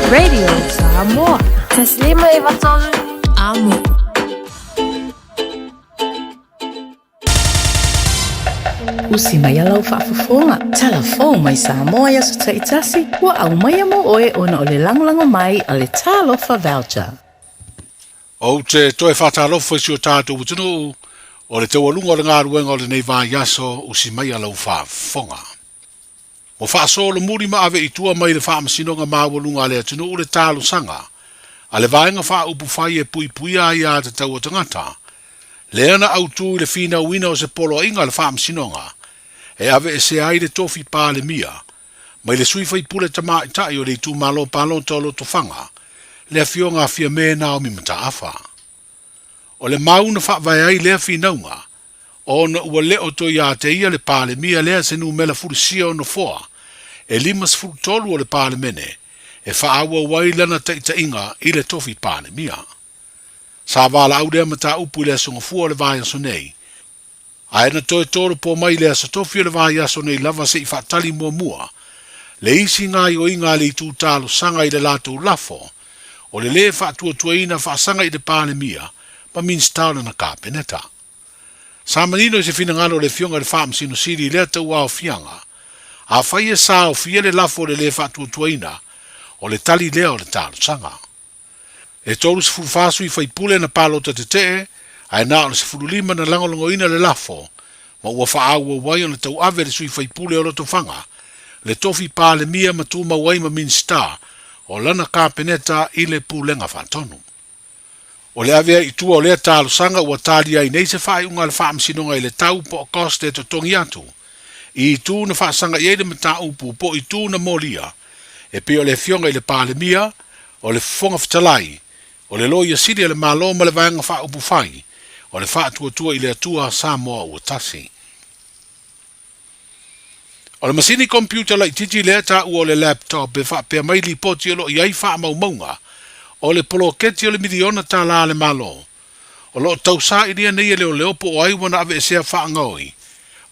Radio Samoa. Taslima e vatolu. Amo. Usi mai a lau faafofoga, tala fou mai Samoa i aso taitasi, ua aumaia mo oe ona o le lagolago mai a le Talofa Voucher. Ou te toe faatalofa i si o tatou atunuu, o le taualuga o le galuega o lenei vaiaso, usi mai a lau faafofoga. Ua faasolomuli ma ave i tua mai le Faamasinoga Maualuga a le atunuu le talosaga a le Vaega Faaupufai e puipuia aia tatau a tagata, lea na autu i le finauina o se poloaiga a le Faamasinoga e aveesea ai le tofi Palemia mai le sui faipule tamaitai o le itumalo palota o Lotofaga, le Afioga a Fiame Naomi Mataafa. O le mau na faavae ai lea finauga, ona ua le o toe ia te ia le Palemia lea se numera fulisia o nofoa e 53 o le Palemene e faaauau ai lana taitaiga i le tofi Palemia. Sa valaau lea mataupu i le aso Gafua o le vaiaso nei, ae na toe tolopo mai i le aso Tofi o le vaiaso nei lava se i faatali muamua le isi gaoioiga a le itu talosaga i le latou lafo o le lē faatuatuaina faasaga i le Palemia ma Minisita o lana Kapeneta. Sa manino i se finagalo o le Afioga i le Faamasino Sili i lea tauaofiaga, afai e saofia le lafo o le lē faatuatuaina, o le tali lea o le talosaga. E 34 sui faipule na palota tetee, ae na o le 15 na lagolagoina le lafo, ma ua faaauau ai ona tauave le sui faipule o Lotofaga, le tofi Palemia ma tumau ai ma Minisita o lana Kapeneta i le Pulega Faatonu. O le ave ai i tua o lea talosaga ua talia ai nei se faaiuga a le Faamasinoga i le tau po o cost e totogi atu i itu na faasaga i ai le mataupu po o itu na molia e pei o le Afioga i le Palemia, o le Fofoga Fetalai, o le Loia Sili a le Malo ma le Vaega Faaupufai o le Faatuatua i le Atua Samoa Ua Tasi. O le masini computer laitiiti lea e taua o le laptop e faapea mai lipoti o lo o i ai faamaumauga o le poloketi o le miliona tala a le Malo o lo o tausailia nei e leoleo po o ai ua na aveesea faagaoi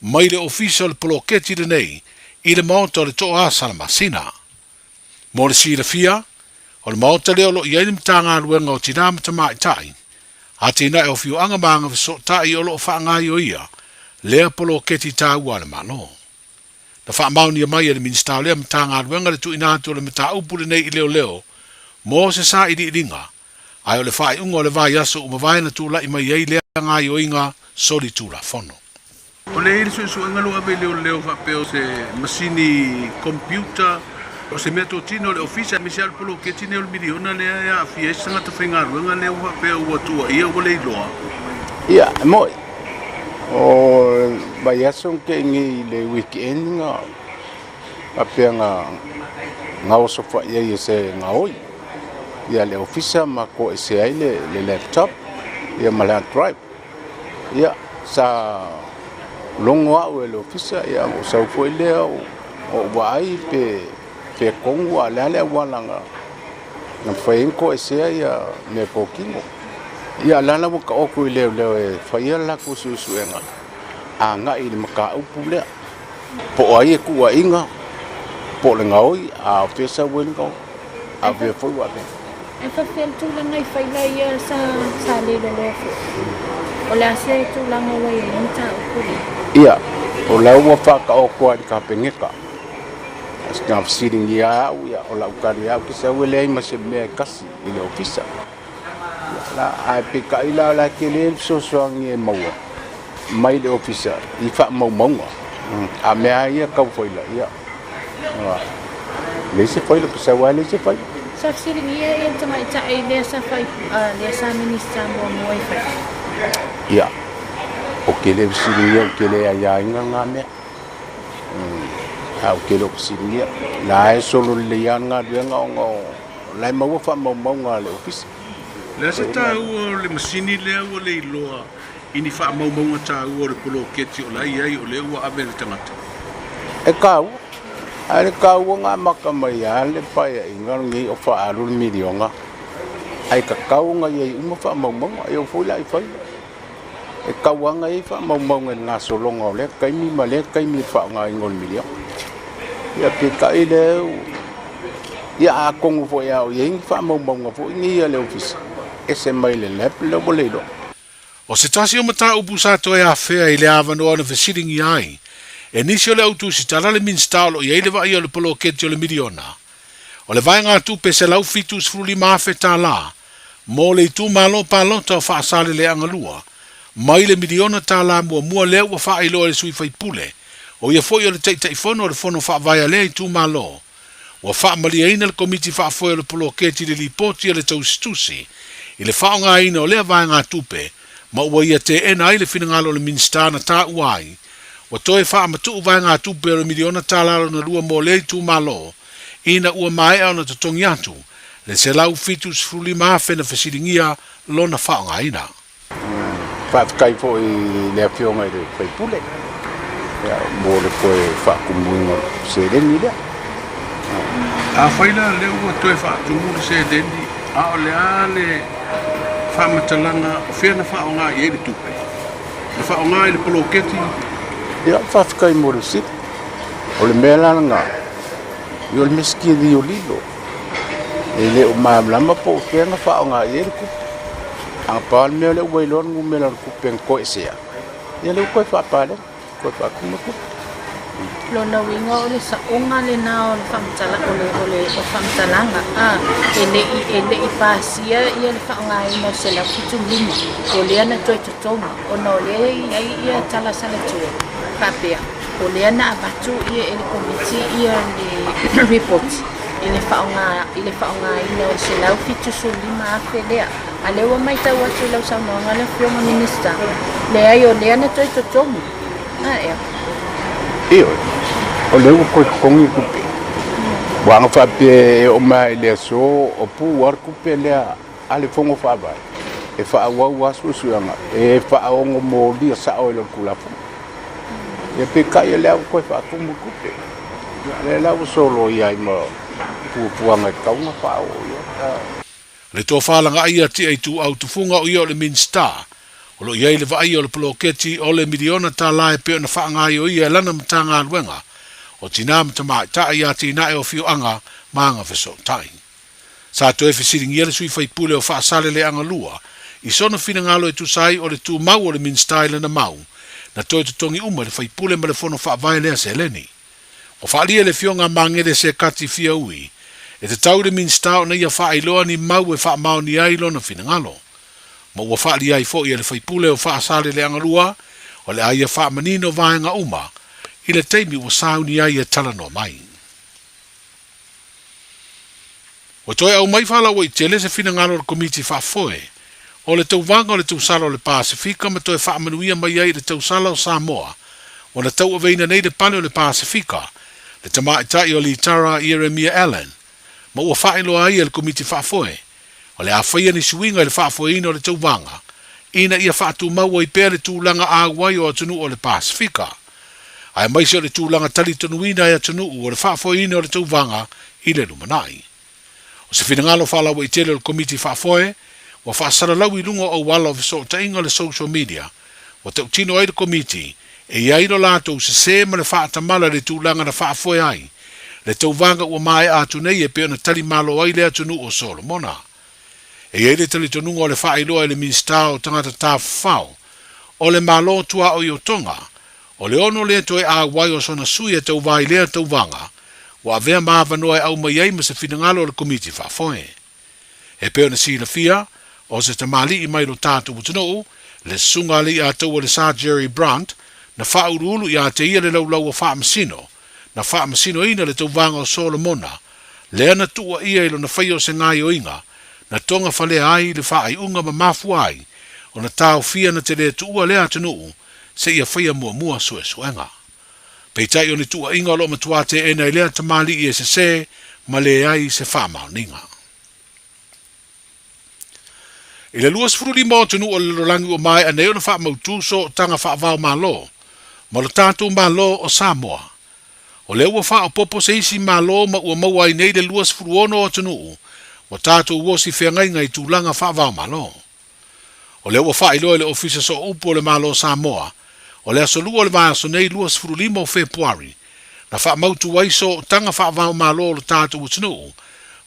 mai le ofisa o le poloketi lenei i le maota o le Toa Salamasina. Mo le silafia, o le maota lea o lo o i ai le Matagaluega o Tinā ma Tamaitai, Atinae o Afioaga ma Agafesootai o lo o faagaoioia lea poloketi taua a le Malo. Na faamaonia mai e le Minisita o lea Matagaluega le tuuina atu o le mataupu lenei i leoleo mo se sailiiliga, ae o le faaiuga o le vaiaso ua mavae na tulai mai ai lea gaoioiga solitulafono. O lea e i ai le suesuega lea ua ave i leoleo faapea o se masini computer, o se mea totino o le ofisa, aemaise lava o le poloketi lenei o le miliona lea e aafia ai se tagata faigaluega lea ua faapea ua tuuaia ua le iloa. Ia, e moi, o le vaiaso na tea nei i le weekend na faapea na gaosofa'i ai e se gaoi ia le ofisa ma toesea ai le laptop ia ma le hard drive. Ia, sa logo au e le ofisa, ia ona ou sau foi lea ou vaai pe fea tonu a o le a le auala na mafai ai ona toesea ia meatotino. Ia, o la la ua taoto i leoleo e faia le latou suesuega agai i le mataupu lea, po o ai e tuuaiina, po o le gaoi, a o fea e sau ai le gaoi, a o fea foi ua avea. Ae faapefea le tulaga i faila ia sa le iloiloa foi? O le a se tulaga ua i ai le mataupu lea? Ia, o la ua faataoto lava i le Kapeneta. Na fesiligia lava au, ia, o lau tali lava ou te sau e leai ma se mea e kasi i le ofisa. Ia, la, ae peitai la o la e tele le fesoasoani e maua mai le ofisa i faamaumauga. A mea lava ia tau faila, ia, leai se faila, pe sau lava e leai se faila. Sa fesiligia ia le tamaitai lea sa fai, lea sa Minista muamua i faila? Ia, ou te le fesiligia, ou te le aiaina na mea. Ae ou te le o fesiligia. La e solo lelei lava le galuega ona o O la e maua faamaumauga a le Ofisa. O le a se taua o le masini lea ua le iloa i ni faamaumauga taua o le poloketi o la e i ai o lea ua ave e le tagata? E taua. Ae le taua na amata mai lava le paeaiga lenei o faaalu le miliona, ae tatau ona i ai uma faamaumauga. E oo foi la i fai, e tatau lava ona i ai faamaumauga i le gasologa o lea taimi ma lea taimi i le faaaogaina o le miliona. Ia peitai lea, ia atonu foi a o i ai ni faamaumauga foi nei a le Ofisa, ese mai le lab lea ua le iloa. O se tasi o mataupu sa toe afea i le avanoa na fesiligia ai e nisi o le au tusitala le Minisita o lo o i ai le vaaia o le poloketi o le miliona o le vaegatupe $175,000 mo le itumalo palota o Faasaleleaga 2 mai le miliona tala muamua lea ua faailoa e le sui faipule o ia foi o le Taitaifono o le Fono Faavae a lea itumalo. Ua faamalieina le Komiti Faafoe o le Poloketi i le lipoti a le tausitusi i le faaaogaina o lea vaegatupe ma ua ia teena ai le finagalo o le Minisita na taua ai ua toe faamatuu vaegatupe o le miliona tala lona lua mo lea itumalo ina ua maea ona totogi atu le $175,000 na fesiligia lona faaaogaina. Faafetai foi i le Afioga i le sui usufono mo le toe faatumuina o le seleni lea. Afai la o lea ua toe faatumu le seleni, a o le a le faamatalaga o fea na faaaoga i ai le tupe? Na faaaoga i le poloketi? Ia, faafetai mo le fesili. O le mea la lena, ia o le mea sikili o lilo. E le o malamalama po o fea na faaaoga i ai le tupe. A pau le mea lea ua iloa le numera o le tupe na toesea, ia lea ua toe faapalena, toe faatumu le tupe. Lona uiga o le saoga lena o le faamatalaga a e le i pasia ia le faaaogaina o 175, o lea na toe totogi ona o lea e i ai ia tala salatua faapea o lea na avatu ia e le Komiti ia le report i le faaaogaina o le $175,000 lea. A lea ua matau atu i lau saunoaga le Afioga Minisita, leai o lea na toe totogi. A ea? Ioe, o lea ua toe totogi le tupe. Ua aga faapea e oo mai i le aso o pu lava le tupe lea a le Fono Faavae e faaauau lava suesuega e faaogomolia sao ai loa le Tulafono. Ia peitai o lea ua toe faatumu le tupe. Ia lea la ua soloia ai ma fuafuaga e tatau ona faaoo i ai. Le tofa lagaia tia ituau tufuga o ia o le Minisita o lo o i ai le vaaia o le poloketi o le miliona tala e pei ona faagaoioia e lana Matagaluega o Tinā ma Tamaitai i atinae o afioaga ma agafesootai. Sa toe fesiligia le sui faipule o Faasaleleaga 2 i sona finagalo e tusa ai o le tumau o le Minisita i lana mau na toe totogi uma e le faipule ma le fono faavae lea seleni. Ua faaalia e le Afioga a Magele Sekati Fiaui e tatau i le Minisita ona ia faailoa ni mau e faamaonia ai lona finagalo. Ma ua faaalia ai foi e le faipule o Faasaleleaga 2 o le a ia faamanino vaega uma i le taimi ua sauni ai e talanoa mai. Ua toe aumai faalauaitele se finagalo o le Komiti Faafoe o le Tauvaga o le Tausala o le Pasefika ma toe faamanuia mai ai i le Tausala o Samoa ua na tauaveina nei le pale o le Pasefika, le tamaitai o Litara Ieremia Allan, ma ua faailoa ai e le Komiti Faafoe o le a faia ni suiga i le faafoeina o le tauvaga ina ia faatumau ai pea le tulaga auai o atunuu o le Pasefika, aemaise o le tulaga talitonuina e atunuu o le faafoeina o le tauvaga i le lumanai. O se finagalo faalauaitele o le Komiti Faafoe ua faasalalau i luga o auala o fesootaiga o le social media, ua tautino ai le Komiti e i ai lo latou sese ma le faatamala i le tulaga na faafoe ai le tauvaga ua maea atu nei e pei ona tali malo ai le atunuu o Solomona. E i ai le talitonuga o le faailoa i le Minisita o Tagata Tafafao o le Malo Tuaoi o Tonga, o le ono lea toe auai o sona sui e tauva i lea tauvaga ua avea ma avanoa e aumai ai ma se finagalo o le Komiti Faafoe. E pei ona silafia, o se tamalii mai lo tatou atunuu, le susuga a Leiataua le Sir Jerry Brandt, na faauluulu ia te ia le laulau o Faamasino, na faamasinoina le tauvaga o Solomona, lea na tuuaia i lona faia o se gaioiga, na togafalea ai le faaiuga ma mafua ai ona taofia na te le tuua lea atunuu seia faia muamua suesuega. Peitai o ni tuuaiga o lo o matua teena i lea tamalii e sese ma leai se faamaoniga. I le 25 o atunuu o le lalolagi ua maea nei ona faamautu sootaga faava-o-Malo ma lo tatou Malo o Samoa. O lea ua faaopoopo se isi Malo ma ua maua ai nei le 26 o atunuu ua tatou osi feagaiga i tulaga faava-o-Malo. O lea ua faailoa e le Ofisa Sooupu o le Malo o Samoa, o le aso Lua o le vaiaso nei 25 o Fepuari, na faamautu ai sootaga faava-o-Malo o lo tatou atunuu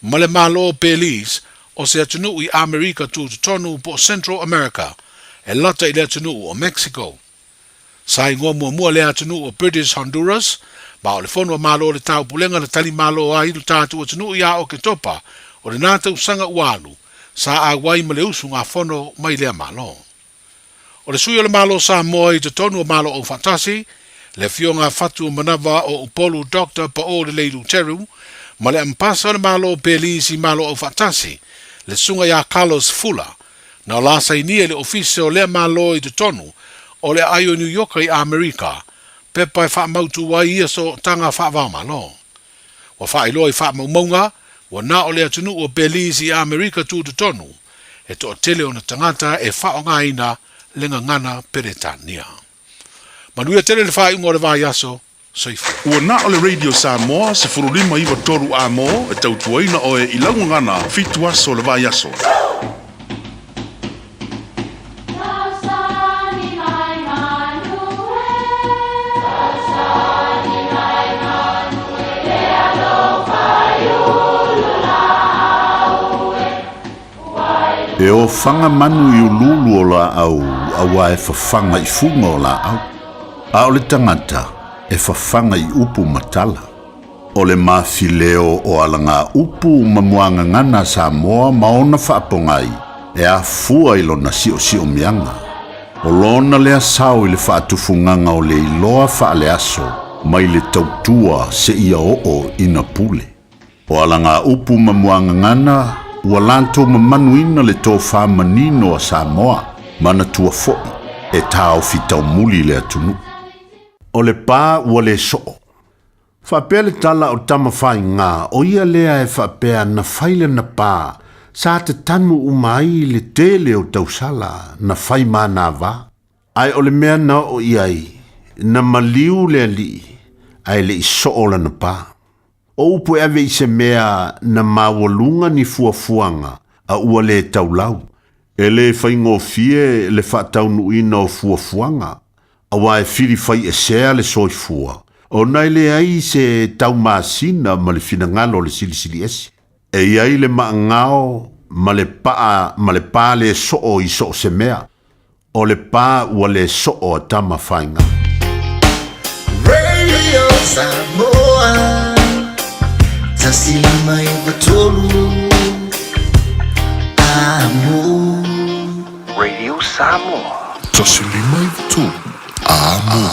ma le Malo o Belize o se atunuu i Amerika Tutotonu po o Central America e lata i le atunuu o Mexico. Sa igoa muamua lea atunuu o British Honduras, ma o le Fono a Malo o le Taupulega na tali malo ai lo tatou atunuu ia Oketopa o lena tausaga ua alu, sa auai ma le usugafono mai lea Malo. O le sui o le Malo o Samoa i totonu o Malo Aufaatasi, le Afioga a Fatu Manava o Upolu Doctor Paul Lelei Luteru, ma le Ampasa o le Malo o Belize i Malo Aufaatasi, le Susuga ia Carlos Fuller, na o la sainia i le Ofisa o lea Malo i totonu o le aai o New Ioka i Amerika, pepa e faamautu ai ia sootaga faava-o-Malo. Ua faailoa i faamaumauga, ua na o le atunuu o Belize i Amerika Tutotonu e toatele ona tagata e faaaogaina le gagana Peretania. Manuia tele le faaiuga o le vaiaso. Soifua. Ua na o le Radio Samoa 15 9 3 A-mo e tautuaina oe i lau gagana fitu aso o le vaiaso. E ofaga manu i uluulu o laau auā e fafaga i fuga o laau, a o le tagata e fafaga i upu ma tala. O le mafileo o alagaupu ma muagagana a Samoa ma ona faapogai e afua i lona siosiomiaga. O lona lea sao i le faatufugaga o le iloa faaleaso mai le tautua seia oo ina pule. O alagaupu ma muagagana ua latou mamanuina le tofa manino a Samoa, manatua foi e taofi taumuli le atunuu. O le pa ua le soo. Faapea le tala o Tamafaigā, o ia lea e faapea na fai lana pa, sa tatanu uma ai le tele o tausala na fai manava. Ae o le mea na oo i ai, na maliu le alii, ae le i soo lana pa. O upu e ave i se mea na maualuga ni fuafuaga a ua le taulau. E le faigofie le faataunuuina o fuafuaga, aua e filifaiesea le soifua, ona e leai se taumasina ma le finagalo o le Silisili Ese. E i ai le maagao ma le paa ma le pa le soo i so o se mea, o le pa ua le soo a Tamafaigā. Radio Samoa 159 Amo. Radio Samoa. 159 Amo.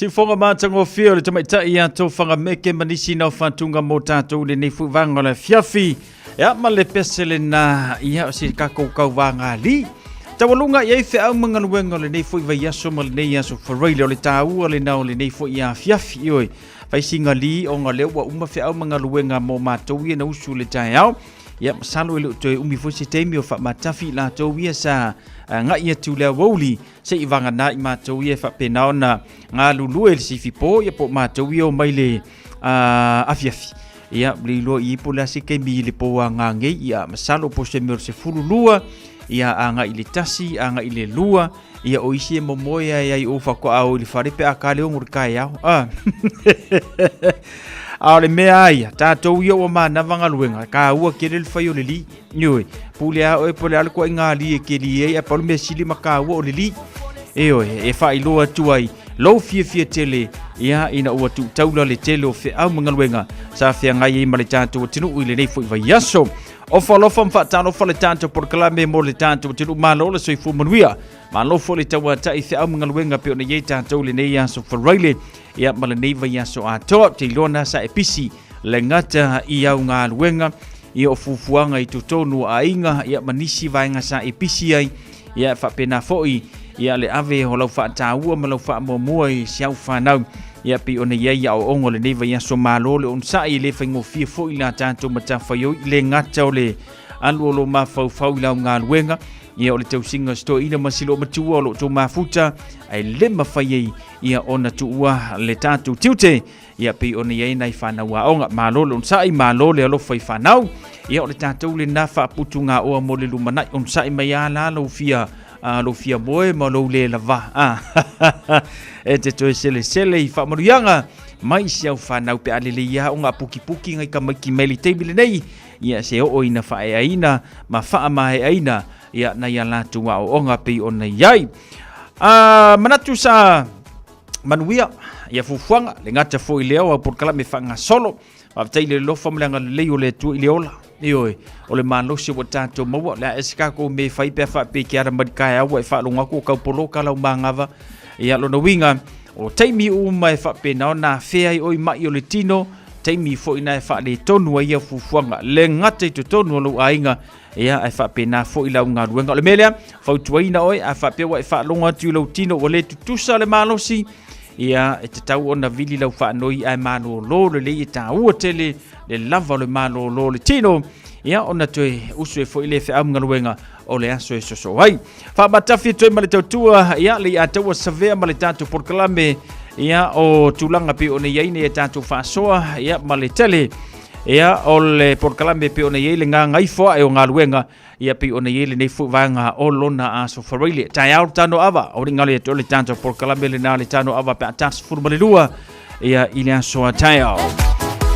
Siufoga matagofie o le tamaitai ia Tofaga Meke ma nisi nao faatuga mo tatou i lenei foi vaega o le afiafi. Ia ma le pese lena ia o se kakou kauvagalī. Taualuga i ai feau ma galuega o lenei foi vaiaso ma lenei aso Faraile o le taua lena o lenei foi afiafi. Ioe, fai si galī ona o lea ua uma feau ma galuega mo matou ia na usu i le taeao. Ia, masalo e le o toe umi foi se taimi o faamatafi i latou ia sa agai atu i le aoauli se i vagana i matou ia e faapena ona galulue i le sifipo, ia po o matou ia o mai le afiafi. Ia, le iloa i po le a se taimi i le po a ngangei, ia, masalo po se mea o le 12, ia, agai i le 1, agai i le 2, ia, o isi e momoe ai ai o faatoa o i le fale pe a ka le 6 i le taeao. A A o le mea a ia, tatou ia ua manava galuega, taua tele le fai o le li. Ioe, pule a oe po o le a le ituaiga li e keli ai, ae pau le mea sili ma taua o le li. Ioe, e faailoa atu ai lou fiafia tele ia ina ua tuutaula le tele o feau ma galuega sa feagai ai ma le tatou atunuu i lenei foi vaiaso. Ofa alofa ma faatalofa le tatou polokalame mo le tatou atunuu malo le soifua manuia. Malo foi le tauatai feau ma galuega pei ona i ai tatou i lenei aso Faraile ia ma lenei vaiaso atoa. Ou te iloa na sa e pisi le gata i au galuega ia o fuafuaga i totonu o aiga ia ma nisi vaega sa e pisi ai ia faapena foi ia le ave o lau faataua ma lau faamuamua i si au fanau ia pei ona i ai aoaoga o lenei vaiaso. Malo le onosai, e le faigofie foi la tatou matafaioi le gata o le alu o lo mafaufau i lau galuega ia o le tausiga o si toeaina ma si loomatua o lo o tou mafuta ae le mafai ai ia ona tuua le tatou tiute ia pei ona i ai nai fanau aoga. Malo le onosai, malo le alofa i fanau. Ia o le tatou lena faaputugaoa mo le lumanai. Onosai mai a la lou fia lou fia moe ma lou le lava. E te toe selesele i faamanuiaga mai si au fanau pe a lelei ia ona pukipuki ngai tamaiti mai le taimi lenei. Ia se oo ina faaeaina ma faamaeaina ia nai a latou aoaoga pei ona i ai. Manatu sa manuia ia fuafuaga le gata foi lea o au polokalame faagasolo. Faafetai i le alofa ma le agalelei o le Atua i le ola. Ioe, o le malosi ua tatou maua, o le a ese tatou mea e fai pe a faapea e te ala mai le taeao ua e faalogo atu o tau poloka lau manava. Ia, lona uiga, o taimi uma e faapena ona afea ai oe i mai o le tino, taimi foi na e faaletonu ai ia fuafuaga, le gata i totonu o lou aiga, ia ae faapena foi lau galuega. O le mea lea, fautuaina oe, a faapea ua e faalogo atu i lou tino ua le tutusa le malosi, ia e tatau ona vili lau faanoi ae malolo lelei, e taua tele le lava o le malolo o le tino, ia ona toe usu e foi le feau ma galuega o le aso e soso ai. Faamatafi toe ma le tautua, ia le ia taua savea ma le tatou polokalame, ia o tulaga pei ona i ai nei e tatou faasoa, ia ma le tele. Ia, o le polokalame pei ona i ai le gagaifo ae o galuega, ia pei ona i ai lenei foi vaega o lona aso Faraile. Taeao le tano ava, o le ngalo ia le tatou polokalame lena le tano ava pe a 12, ia i le aso a taeao.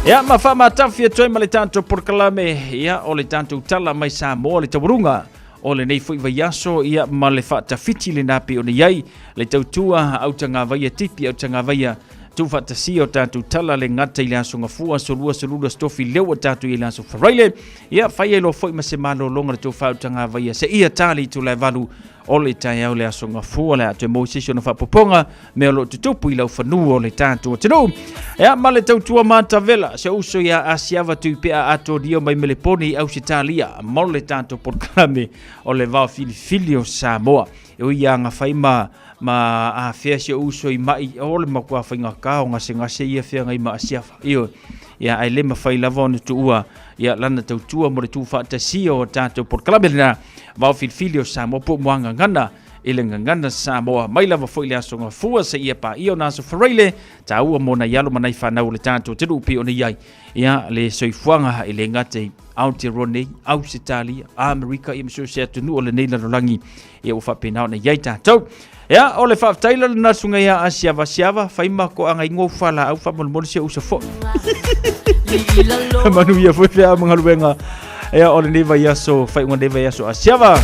Ia, ma faamatafi atu ai ma le tatou polokalame, ia, o le tatou tala mai Samoa le taualuga o lenei foi vaiaso, ia, ma le faatafiti lena pei ona i ai le tautua autagavaia tipi autagavaia Tuufaatasia o tatou tala le gata i le aso Gafua, aso Lua, aso Lulu, aso Tofi, lea ua tatou i le aso Faraile. Ia, fai ai loa foi ma se malologa le tou faautagavaia seia ta le itula e 8 o le taeao le aso Gafua, le a toe maua se isi ona faapopoga mea o lo o tutupu i laufanua o le tatou atunuu. Ia, ma le tautua matavela, se uso ia Asiava Tuipea Atonia mai Melepone i Ausetalia mo le tatou polokalame o le Vao Filifili o Samoa. E ui ia gafai ma ma afea si ou uso i mai, o le matua faigata o gasegase ia feagai ma Asiafa. Ioe. Ia, ae le mafai lava ona tuua ia lana tautua mo le tuufaatasia o tatou polokalame lena Vao Filifili o Samoa po o Muagagana i le Gagana Samoa. Mai lava foi le aso Gafua seia paia ona aso Faraile, taua mo nai alo ma nai fanau o le tatou atunuu pei ona i ai ia le soifuaga e le gata i Aotearoa nei, Ausetalia, Amerika, ia ma so o se atunuu o lenei lalolagi ia ua faapena ona i ai tatou. Ia, o le faafetai la lena susuga ia Asiava Asiava, fai ma toaga i ngou falaau faamolemole si ou uso foi. Manuia foi feau ma galuega. Ia, o lenei vaiaso, faaiuga o lenei vaiaso Asiava.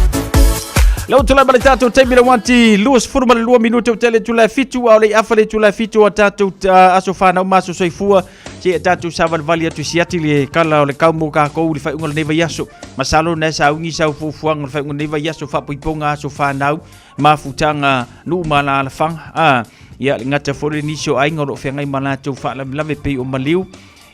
Lea ua tulai ma le tatou taimi le wanti 22 minute o tele itula e 7 a o le i afa le itula e 7 o tatou aso fanau ma aso soifua. Se i tatou savalivali atu i siati le kala o le kau mo kākou i le faaiuga o lenei vaiaso. Masalo na e sauni sau fuafuaga o le faaiuga o lenei vaiaso, faapoipoga aso fanau, mafutaga, nuu ma alaalafaga. Ia, le gata foi le nisi o aiga o lo o feagai ma latou faalavelave pei o maliu,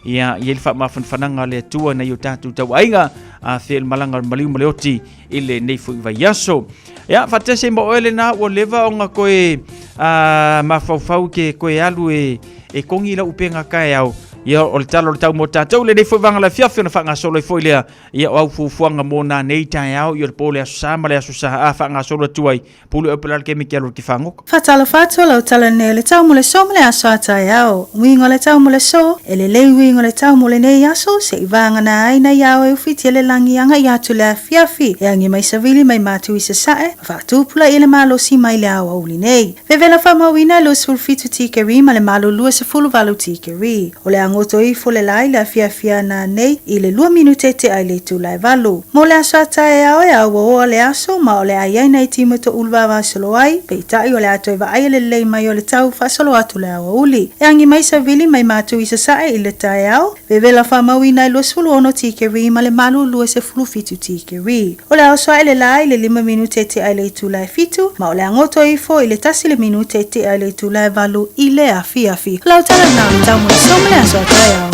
ia i ai le faamafanafanaga a le Atua i nai o tatou tauaiga, afea le malaga o le maliu ma le oti i lenei foi vaiaso. Ia, faatasi ai ma oe lena ua leva ona koe mafaufau ke koe alu e, e kongi lau upega taeao. Ia, o le tala o le tau mo tatou lenei foi vaega o le afiafi ona faagasolo ai foi lea, ia o au fuafuaga mo nanei taeao, ia o le po o le Aso Sa ma le Aso Sa a faagasolo atu ai. Pule oe pela le kemi ke alu ki whangoka. Faatalofa atu lau tala nei o le tau mo le so ma le aso a taeao. Uiga o le tau mo le so, e lelei uiga o le tau mo lenei aso, se i vagana ai nai ao e ufitia le lagi agai atu le afiafi, e agi mai savili mai matu i sasae, ma faatupulaia le malosi mai le aoauli nei. Vevela faamauina e 27 tikeri ma le malo 28 tikeri. O le a goto ifo le la i le afiafi ana nei i le lua minute tea i le itula e valu. Mo le aso a taeao e auaoa le aso ma o le a i ai nai timoto ulu vavasolo ai, peitai o le a toe vaaia lelei mai o le tau faasolo atu le aoauli. E agi mai savili mai matou i sasae i le taeao, vevela faamauina e 26 tikeri ma le malu 27 tikeri. O le a oso ae le la i le lima minute tea i le itula e fitu, ma o le a goto ifo i le tasi le minute tea i le itula e valu i le afiafi. O lau tala lena o le tau mo le so ma le aso a taeao.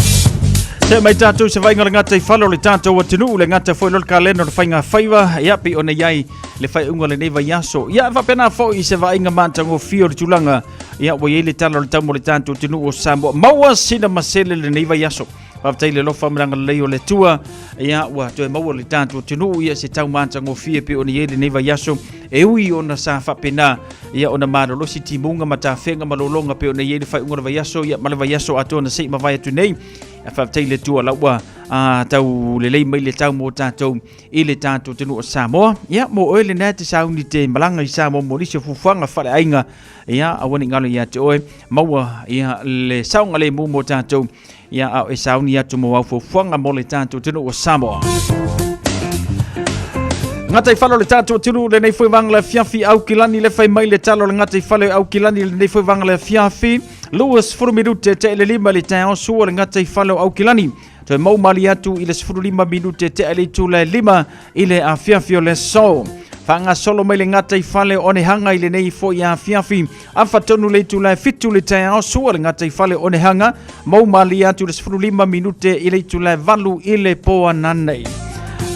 Se mai tātou se vainga le ngata i fale o le tātou atunuu, le ngata foi lo le kalena o le whainga whaiva, ia pei ona iai le whaiunga le nei vaiaso. Ia whapena foi i se vainga mātangofie o le tulaga, ia ua iai le tala o le tau mo le tātou atunuu o Samoa. Maua sina masele le nei vaiaso. Faafetai le alofa ma le agalelei o le Atua, ia ua toe maua le tatou atunuu ia se tau matagofie pei ona i ai lenei vaiaso, e ui ona sa faapena ia ona malolosi timuga ma tafega ma lologa pei ona i ai le faaiuga o le vaiaso ia ma le vaiaso atoa na se i mavae atu nei. Faafetai le Atua la ua tau lelei mai le tau mo tatou i le tatou atunuu o Samoa. Ia mo oe lena e te sauni te malaga i Samoa mo nisi o fuafuaga faaleaiga, ia aua ne i galo ia te oe, maua ia le saogalemu mo tatou Ia a o e sauni atu mo au fuafuaga mo le tatou atunuu o Samoa. Gata i fale o le tatou atunuu lenei foi vaega le afiafi Aukilani le fai mai le tala o le gata i fale o Aukilani lenei foi vaega le afiafi 20 minute tea i le lima i le taeao sua le gata i fale o Aukilani toe mau mali atu i le 15 minute tea i le itula e lima i le afiafi o le aso. Faagasolo mai le gata i fale o Onehanga i lenei foi afiafi Afa tonu le itula e fitu le taeao sua le gata i fale o Onehanga, mau malie atu le 15 minute i le itula e valu i le po ananei.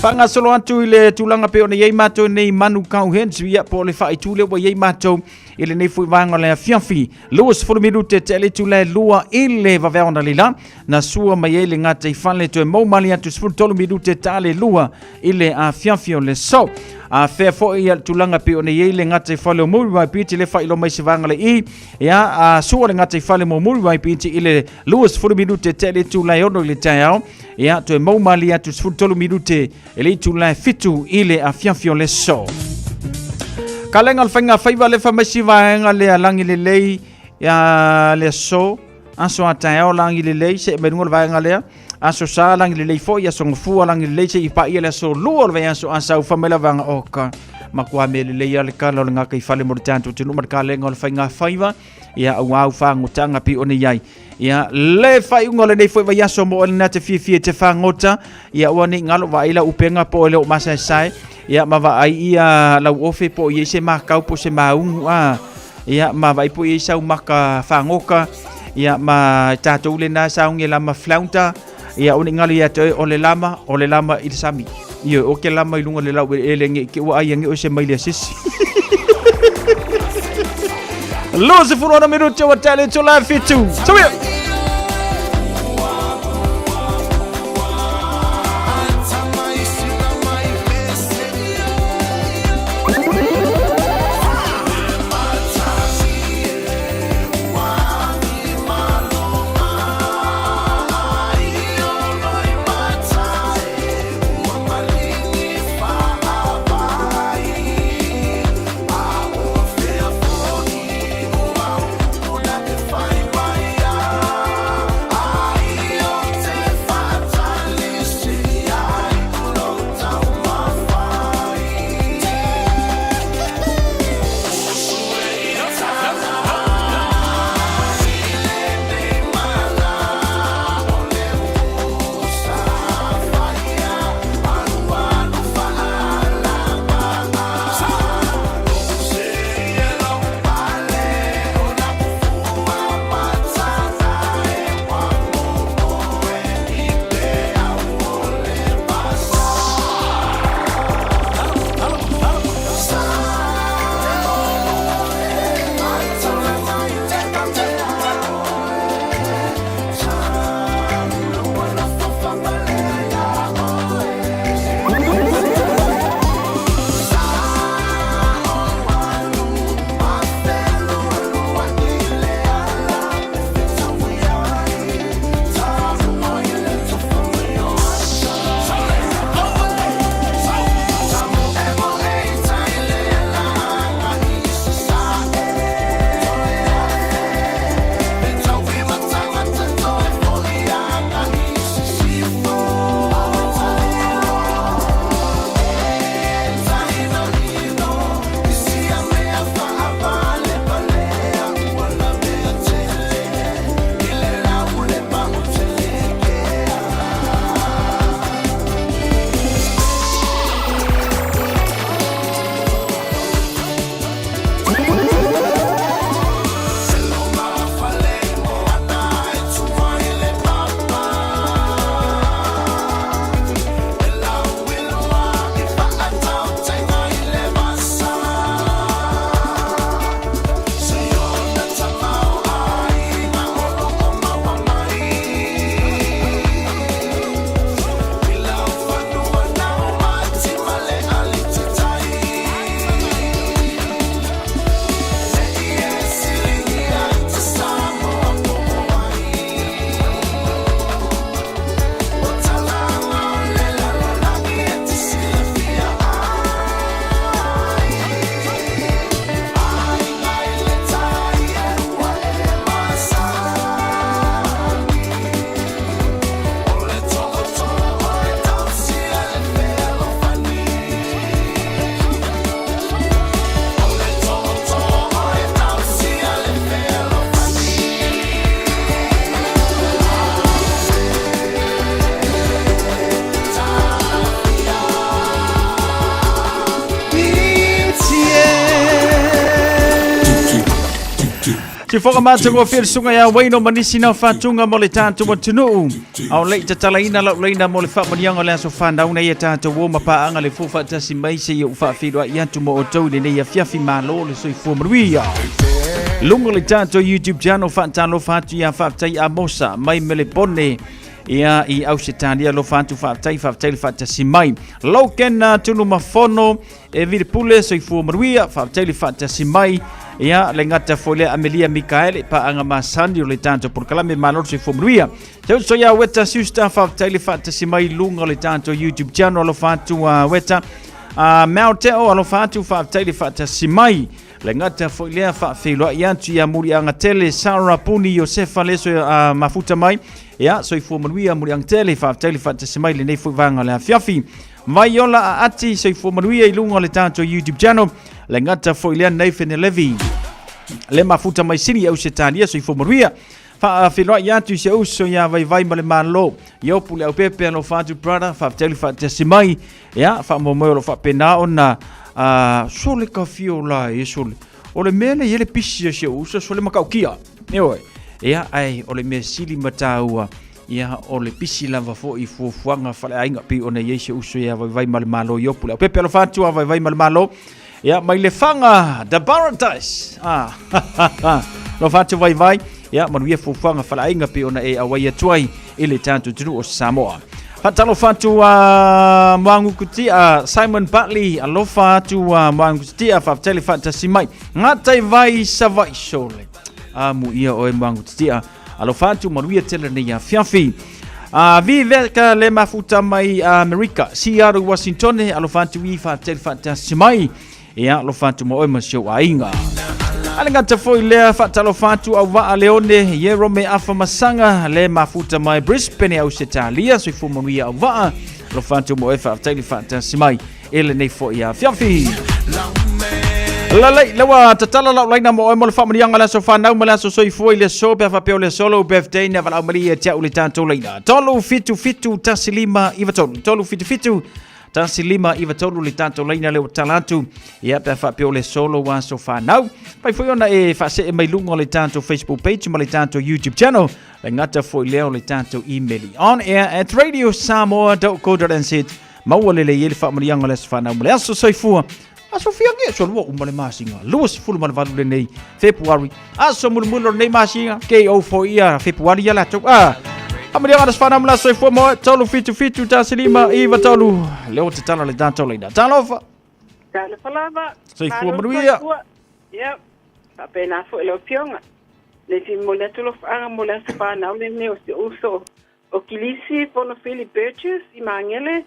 Faagasolo atu i le tulaga pei ona i ai matou nei manu cowheads, ia po o le faaitu lea ua i ai matou i lenei foi vaega o le afiafi. 20 minute tea le itula e lua i le vaveao analeila, na sua mai ai le gata i fale toe mau malie atu 13 minute ta le lua i le afiafi o le aso. A fea foi ia le tulaga pei ona i ai le gata i fale o Muriwai Beach le faailoa mai se vaega le i ia a sua le gata i fale mo Muriwai Beach i le 20 minute tea le itula e ono i le taeao ia toe mau malie atu 13 minute i le itula e fitu i le afiafi o le aso. Kalenga o le faiga faiva le fai mai si vaega le alagi lelei ia le aso aso a taeao lagi lelei se mai luga o le vaega lea Aso Sa lagi lelei foi, aso Gafua lagi lelei seia paia le aso lua o le vaiaso a sau fa mai lavaga oka. Matua mea lelei a le kala o le gata i fale mo le tatou atunuu ma le kalenga o le faiga faiva ia aua au fagotaga pei ona i ai. Ia le faaiuga o lenei foi vaiaso mo oe lena te fiafia i te fagota, ia aua ne i galo vaai lau upega po o e le o masaesae, ia ma vaai ia lau ofe po o i ai se makau po o se maugu a ia ma vaai po o i ai sau maka fagoka, ia ma tatou lena saogi e lama flounder, ia aua ne i galo ia te oe o le lama, o le lama i le sami. Ioe, o ke lama i luga o le laueleele nge i te ua ai ange oe se maile a se isi. 26 minute ua tea le itula e fitu. Soia! Sifoga matagofie le susuga ia Wayno ma nisi na faatuga mo le tatou atunuu. A o le i tatalaina lau laina mo le faamanuiaga o le aso fanau nei e tatou o ma paaga le fou faatasi mai seia ou faafeiloai atu mo outou i lenei afiafi malo le soifua manuia. Luga o le tatou YouTube channel faatalofa atu ia Faafetai Amosa mai Melepone ia i Ausetalia alofa atu faafetai faafetai le faatasi mai. Logan Tunumafono E Vilepule, soifua manuia, faafetai le faatasi mai. Ia, le gata foi lea Amelia Mikaele, paaga masani o le tatou polokalame Malo le soifua manuia. Te uso ia Weta Siusta, faafetai le faatasi mai luga o le tatou YouTube channel, alofa atu a Weta. Mao Teo, alofa atu, faafetai le faatasi mai. Le gata foi lea faafeiloai atu ia Muliaga Tele, Sarah Puni, Iosefa Leso mafuta mai. Ia, soifua manuia Muliaga Tele, faafetai le faatasi mai lenei foi vaega o le afiafi. Vaiola Aati, soifua manuia i luga o le tatou YouTube channel. Le gata foi lea Nathan Levy. Le mafuta mai sini i Ausetalia, soifua manuia. Faafeiloai atu i se uso ia Vaivai ma le Malo. Iopu le aupepe alofa atu brother, faafetai le faatasi mai. Ia, faamoemoe o lo o faapena ona sole ka fio la e sole. O le mea lea i ai le pisi a si ou uso, sole matautia. Ioe. Ia, ae o le mea sili ma taua, Ia, o le pisi lava foi i fuafuaga faaleaiga pei ona i ai si uso ia Vaivai ma le Malo i Opu le Aupepe. Alofa atu a Vaivai ma le Malo. Ia, mai le faga, The Paradise. Ah, alofa atu Vaivai. Ia, manuia fuafuaga faaleaiga pei ona e auai atu ai i le tatou atunuu o Samoa. Faatalofa atu a Moangukutia, Simon Butley, alofa atu a Moangukutia, faafetai le faatasi mai. Ngatai vai Savaii sole. Amuia oe Moangukutia. Alofa atu manuia tele nei afiafi. Viveka le mafuta mai Amerika, Seattle, Washington, alofa atu i faatele faatasi mai. Ia, alofa atu ma oe ma si ou aiga. Ale gata foi lea faatalofa atu au vaa leone Jerome Afa Masaga le mafuta mai Brisbane Ausetalia soifua manuia au vaa alofa atu ma oe faafetai le faatasi mai e lenei foi afiafi. Lalei, lewa tatala lau laina mo oe mo le faamanuiaga o le aso fanau ma le aso soifua i le aso pe a faapea o le aso lou birthday na valaau malie ia te au le tatou laina. 3 7 7 1 5 9 3 3 7 7 1 5 9 3 le tatou laina lea ua tala atu ia pe a faapea o le aso lou aso fanau. Pai foi ona e faasee mai luga o le tatou Facebook page ma le tatou YouTube channel. Le gata foi lea o le tatou email on air at radiosamoa.co.nz Maua lelei ai le faamanuiaga o le aso fanau ma le aso soifua. Aso fia ge so lua uma le masina. 28 lenei February. Aso mulimuli o lenei masina. Ke o fo ia February ia latou. Ah. Faamanuiaga o le aso fanau ma le aso soifua mo 3 7 7 1 5 9 3. Leo te tala le tatou leina. Talofa. Talofa lava. Soifua manuia. Yep. Faapena foi lau Afioga. Le fia momoli atu alofaaga mo le aso fanau lenei o si ou uso O Kilisi Fonofili Burgess i Magele,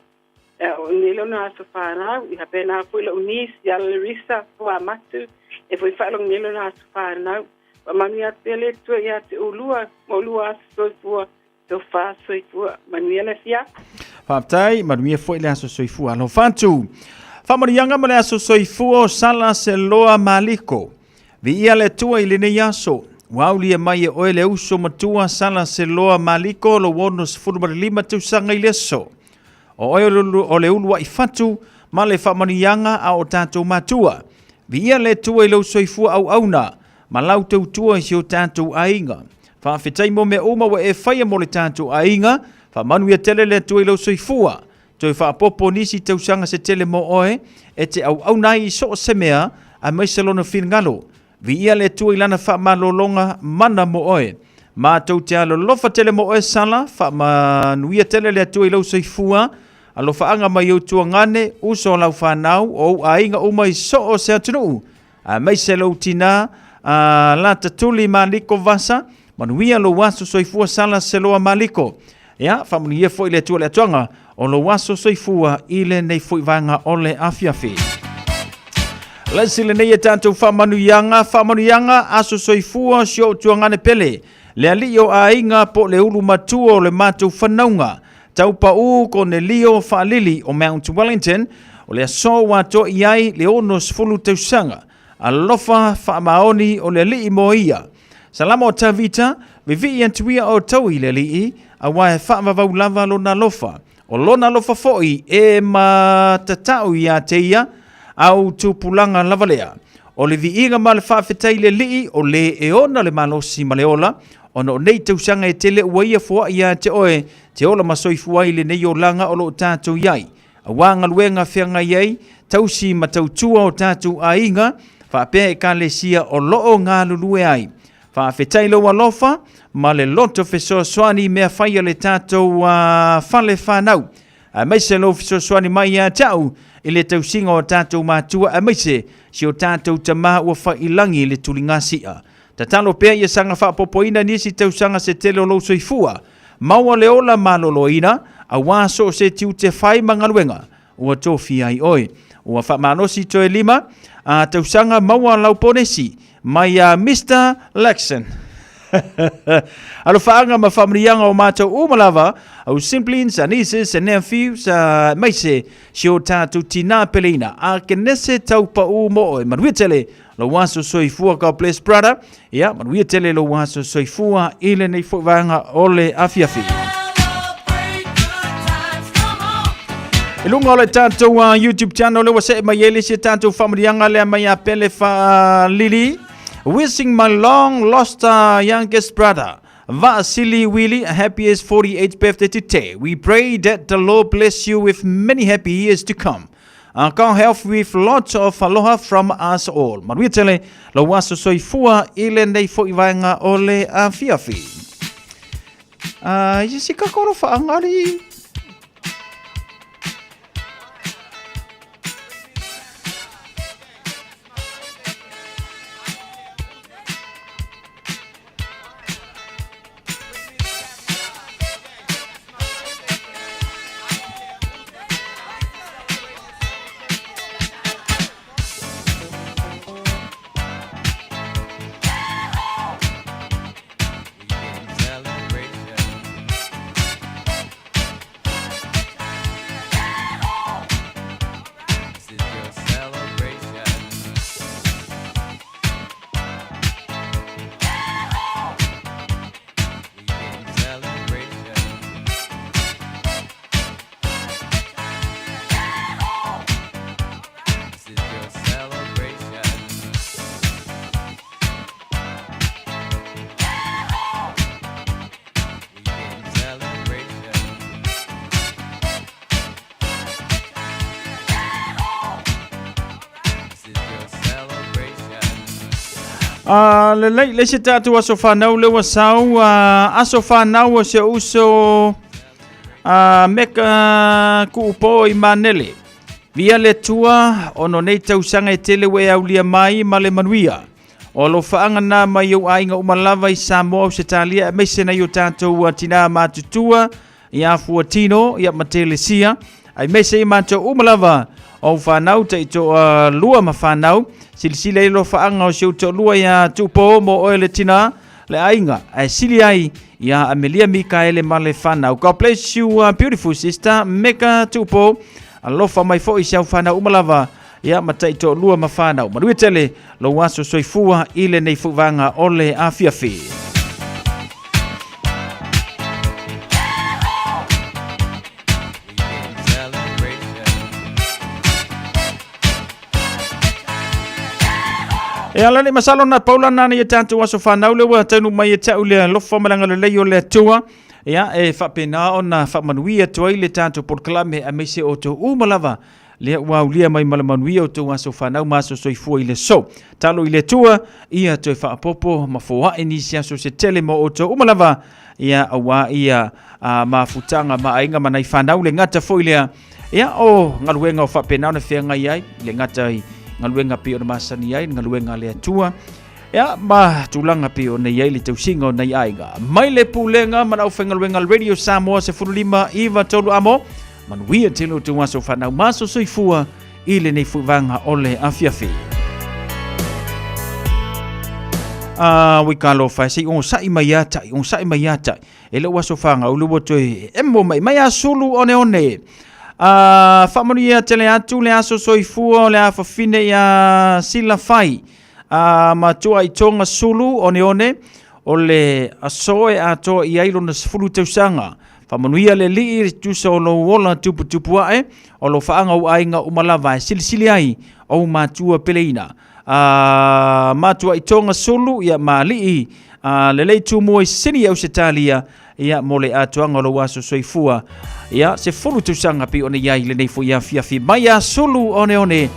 o nei lona aso fanau, i faapena foi lou niece ia Larissa Fuamatu, e foi faalogo nei lona aso fanau. Faamanuia atu pea le Atua ia te oulua ma oulua aso soifua, tofa soifua, manuia le afiafi. Faafetai, manuia foi le aso soifua. Alofa atu. Faamanuiaga ma le aso soifua o Sala Seloa Maliko. Viia le Atua i lenei aso. Ua aulia mai e oe le uso matua Sala Seloa Maliko lou 65 tausaga i le aso. O oe o le uluai fatu ma le faamanuiaga a o tatou matua. Viia le Atua i lou soifua auauna ma lau tautua i si o tatou aiga. Faafetai mo mea uma ua e faia mo le tatou aiga. Faamanuia tele le Atua i lou soifua. Toe faaopoopo nisi tausaga se tele mo oe e te auauna ai i so o se mea aemaise lona finagalo. Viia le Atua i lana faamalologa mana mo oe. Matou te alolofa tele mo oe Sala, faamanuia tele le Atua i lou soifua, alofaaga mai ou tuagane, uso o lau fanau, o ou aiga uma i so o se atunuu, aemaise lou tina a Latatuli Maliko Vasa, manuia lou aso soifua Sala Seloa Maliko. Ia, faamanuia foi le Atua le atuaga o lou aso soifua i lenei foi vaega o le afiafi. Lesi lenei e tatou faamanuiaga, faamanuiaga aso soifua si ou tuagane pele, le alii o aiga po le ulu matua o le matou fanauga, Taupaū Konelio Faalili o Mount Wellington, o le aso ua atoa i ai le 60 tausaga. Alofa faamaoni o le alii mo ia. Salamo o Tavita, Vivii atu ia outou i le Alii, aua e faavavau lava lona alofa. O lona alofa foi e matatau ia te ia, au tupulaga lava lea. O le viiga ma le faafetai i le Alii, o le e ona le malosi ma le ola, ona o nei tausaga e tele ua ia foai ia te oe, te ola ma soifua ai i lenei olaga o lo o tatou i ai. Aua galuega feagai ai, tausi ma tautua o tatou aiga, faapea Ekalesia o lo o galulue ai. Faafetai lou alofa ma le loto fesoasoani i mea fai a le tatou fale fanau, aemaise lou fesoasoani mai ia te au i le tausiga o tatou matua aemaise si o tatou tama ua fai i lagi i le tuligasia. Tatalo pea ia saga faapopoina nisi tausaga se tele o lou soifua. Maua le ola maloloina, aua so o se tiute fai ma galuega ua tofia ai oe. Ua faamalosi toe lima a tausaga maua lau ponesi mai ia Mister Lexon. Alofaaga ma faamanuiaga o matou uma lava, au siblings, and nieces and nephews, aemaise si o tatou tinā peleina, Akenese Taupaū mo oe. Manuia tele lou aso soifua. God bless brother. Ia, manuia tele lou aso soifua i lenei foi vaega o le afiafi. I luga o le tatou YouTube channel le ua see mai ai le isi tatou faamanuiaga lea mai a Pele Faalili. Wishing my long lost youngest brother Vaasili Willie a happiest 48th birthday today. We pray that the Lord bless you with many happy years to come. Ka health with lots of aloha from us all. Manuia tele lou aso soifua i lenei foi vaega o le afiafi. Uh, i se kakoro whaangari. Uh, lelei, le se tātou aso whanau le ua sau, uh, aso whanau o se uso uh, meka kuupo i manele. Via le tua, ono nei tausaga e tele ua e aulia mai ma le manuia. O alofaaga na mai ou aiga uma lava i Samoa, Ausetalia, aemaise nai o tātou tinā matutua, ia Fuatino, ia Matelesia, aemaise i matou uma lava o whanau, taitoa lua ma whanau, silasila i alofaaga o si ou toalua ia Tupo mo oe le tinā, le aiga, ae sili ai ia Amelia Mikaele ma le whanau. God bless you, beautiful sister, Meka Tupo, alofa mai foi si au whanau uma lava, ia ma taitoalua ma whanau. Manuia tele lou aso soifua i lenei fuvaga o le afiafi. E ala nei masalo na paula na nei e tātou aso whanau le ua taunu mai e tau le alofa ma le agalelei o le Atua. Ia, e faapena ona faamanuia atu ai le tātou polokalame aemaise o outou uma lava Lea ua aulia mai ma le manuia o tou aso fanau ma aso soifua i le aso. Talo i le Atua, ia toe faaopoopo ma foai nisi aso se tele mo outou uma lava, ia auā ia a mafutaga ma aiga ma nai fanau le gata foi lea, ia o galuega o faapena ona feagai ai, le gata i galuega pei ona masani ai, galuega a le Atua, ia ma tulaga pei ona i ai le tausiga o nai aiga. Mai le Pulega ma le Aufaigaluega Radio Samoa 15 9 3 amo, Manuia tele o tou aso fanau ma aso soifua i lenei fuivaga o le afiafi. A ui ka alofa e sei onosai mai ia tai, onosai mai ia tai. E le o aso whangau le ua toe emo mai, mai a sulu one one. A whaamanuia tele atu le aso soifua o le afafine ia Sila Fai. A matua i tonga sulu one one o le aso e atoa i ai lona 10 tausaga. Faamanuia le Alii i le tusa o lou ola tuputupu ae, o lou faaaga ou aiga uma lava e silisili ai ou matua peleina. a Matuaitoga Sulu, ia, ma alii a lelei Tumua i Sini Ausetalia, ia, mo le atoaga o lou aso soifua, ia, 10 tausaga pei ona i ai lenei foi afiafi mai a Sulu Oneone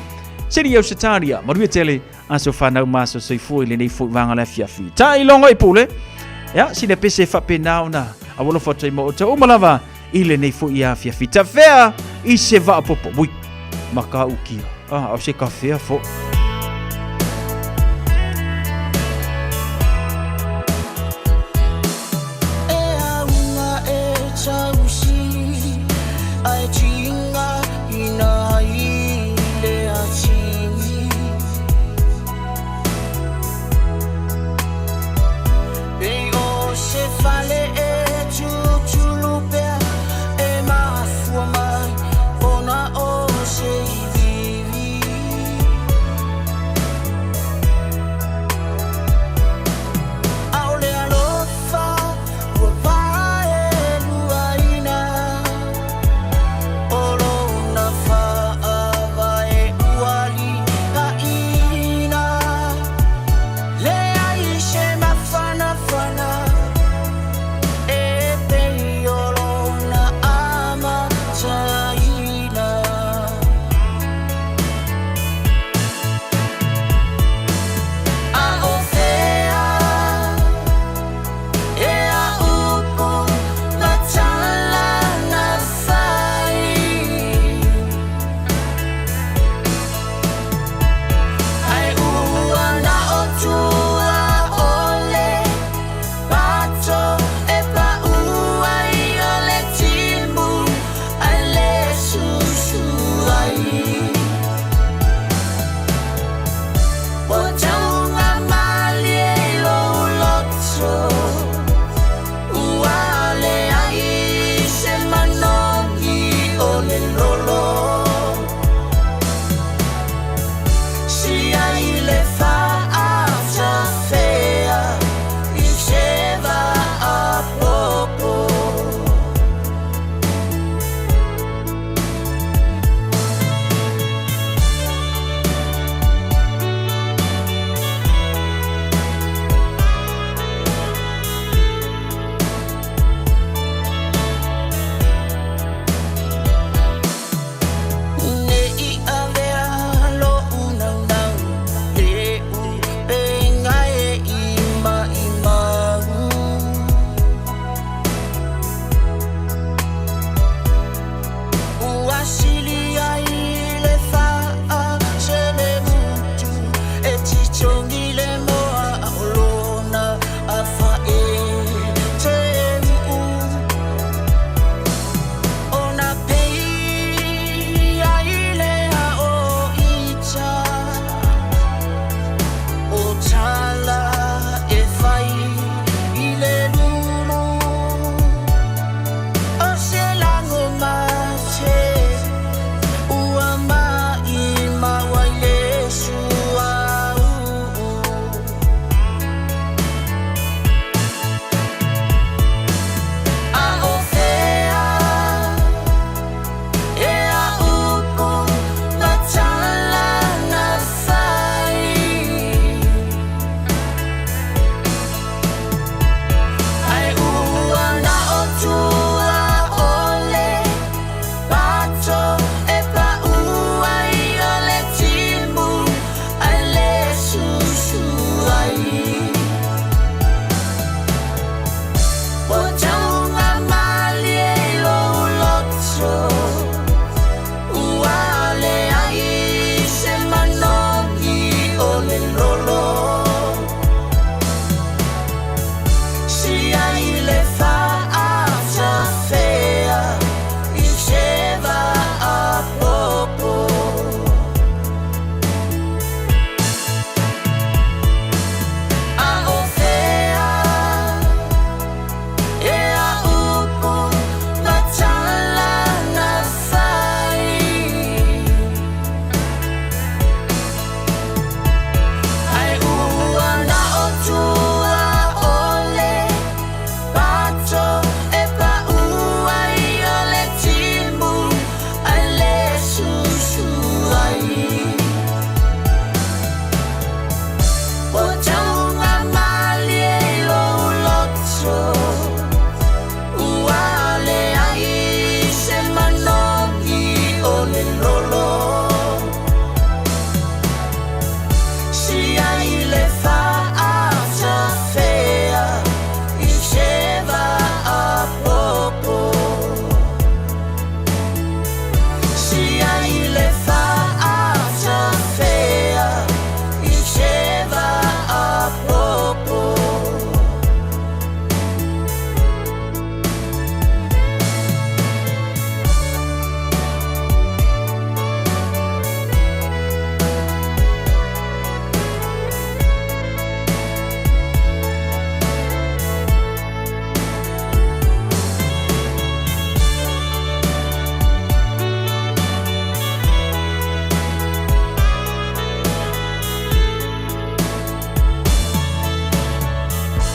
Sini Ausetalia. Manuia tele aso fanau ma aso soifua i lenei foi vaega o le afiafi. Tailoga i pule, ia, sina pese faapena ona aualofa atu ai ma outou uma lava i lenei foi afiafi. Tafea i se vaapopo, ui, makaukia, ah, o se kafea fo.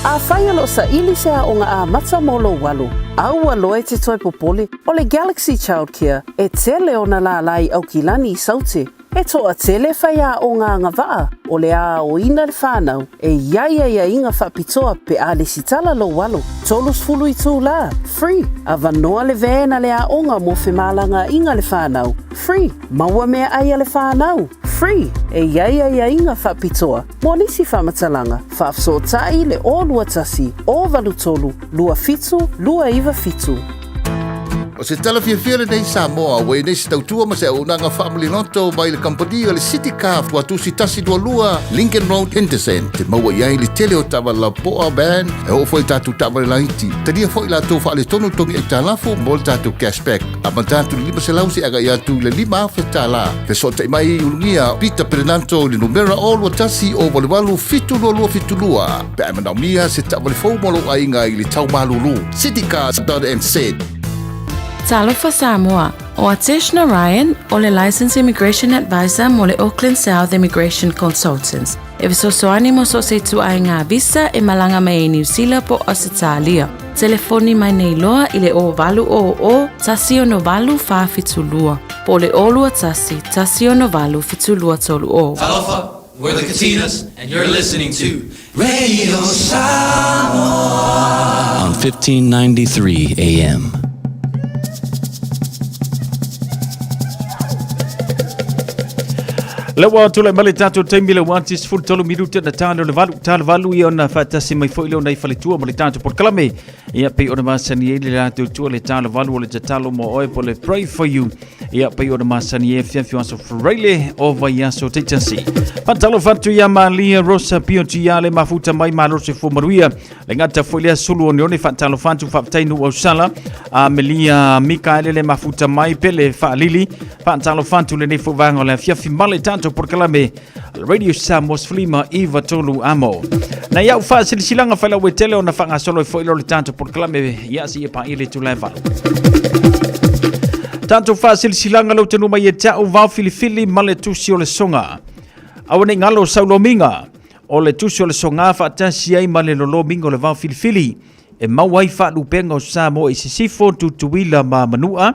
Afai o lo o saili se aoga amata mo lou alo, aua loa e te toe popole, o le Galaxy Childcare e tele ona lālā i Aukilani i Saute. E toatele faiaoga agavaa o le a aoina le whanau e i ai aiaiga faapitoa pe a lesitala lou alo. 30 itulā, free, avanoa le van a le aoga mo femalagaaiga le whanau, free, maua meaai a le whanau, free, e i ai aiaiga faapitoa mo nisi faamatalaga, faafesootai le 021 083 27 297. O se tala fiafia lenei Samoa ua i nei se tautua ma se auaunaga faamaliloto mai le kamupani a le City Car Tuatusi 122 Lincoln Road Henderson. Te maua i ai le tele o taavale lapoa, van, e oo foi i tatou taavale laiti. Talia foi latou faaletonu togi aitalafu mo le tatou cashback. Amata atu i le 500 seia agai atu i le 5,000 tala. Fesootai mai i Ulugia Peter Perenanto i le numera 021 088 722 pe a e manaomia se taavale fou mo lou aiga i le tau malulu. Citycars.nz. Talofa Samoa, o Atesh Narayan o le Licensed Immigration Advisor mo le Auckland South Immigration Consultants. E fesoasoani mo so o se ituaiga visa e malaga mai ai Niu Sila po o Ausetalia. Telefoni mai nei loa i le 0800 168 472 po o le 021 168 7230. Talofa, we're the Katinas, and you're listening to Radio Samoa on 1593 AM. Le ua tulai mai le tatou taimi le ua 13 minute na talo le valu talo valu ia ona faatasi mai foi le ona i faletua ma le tatou polokalame ia pei ona masani ai le latou tua le talo valu o le tatalo mo oe po le pray for you Ia pei ona masani e fiafia aso Friday o vaiaso taitasi. Faatalofa atu ia Malia Rosa Pio Tia le mafuta mai malo se fua manuia. Le gata foi lea sulu one one faatalofa atu faafetai nu ausala. A Melia Mikaele le mafuta mai pele faalili. Faatalofa atu lenei foi vaega o le afiafi ma le tatou polokalame Radio Samoa Sefulima iva tolu amo. Na iau faasilasilaga failauetele ona faagasolo ai foi lea o le tatou polokalame ia seia paia le itula e valu. Tatou faasilasilaga lau tanu mai e te au vao filifili ma le tusi o le soga. Aua nei galo saulomiga o le tusi o le soga faatasi ai ma le lolomiga o le vao filifili e maua ai faalupega o Samoa i Sisifo, Tutuila ma Manua.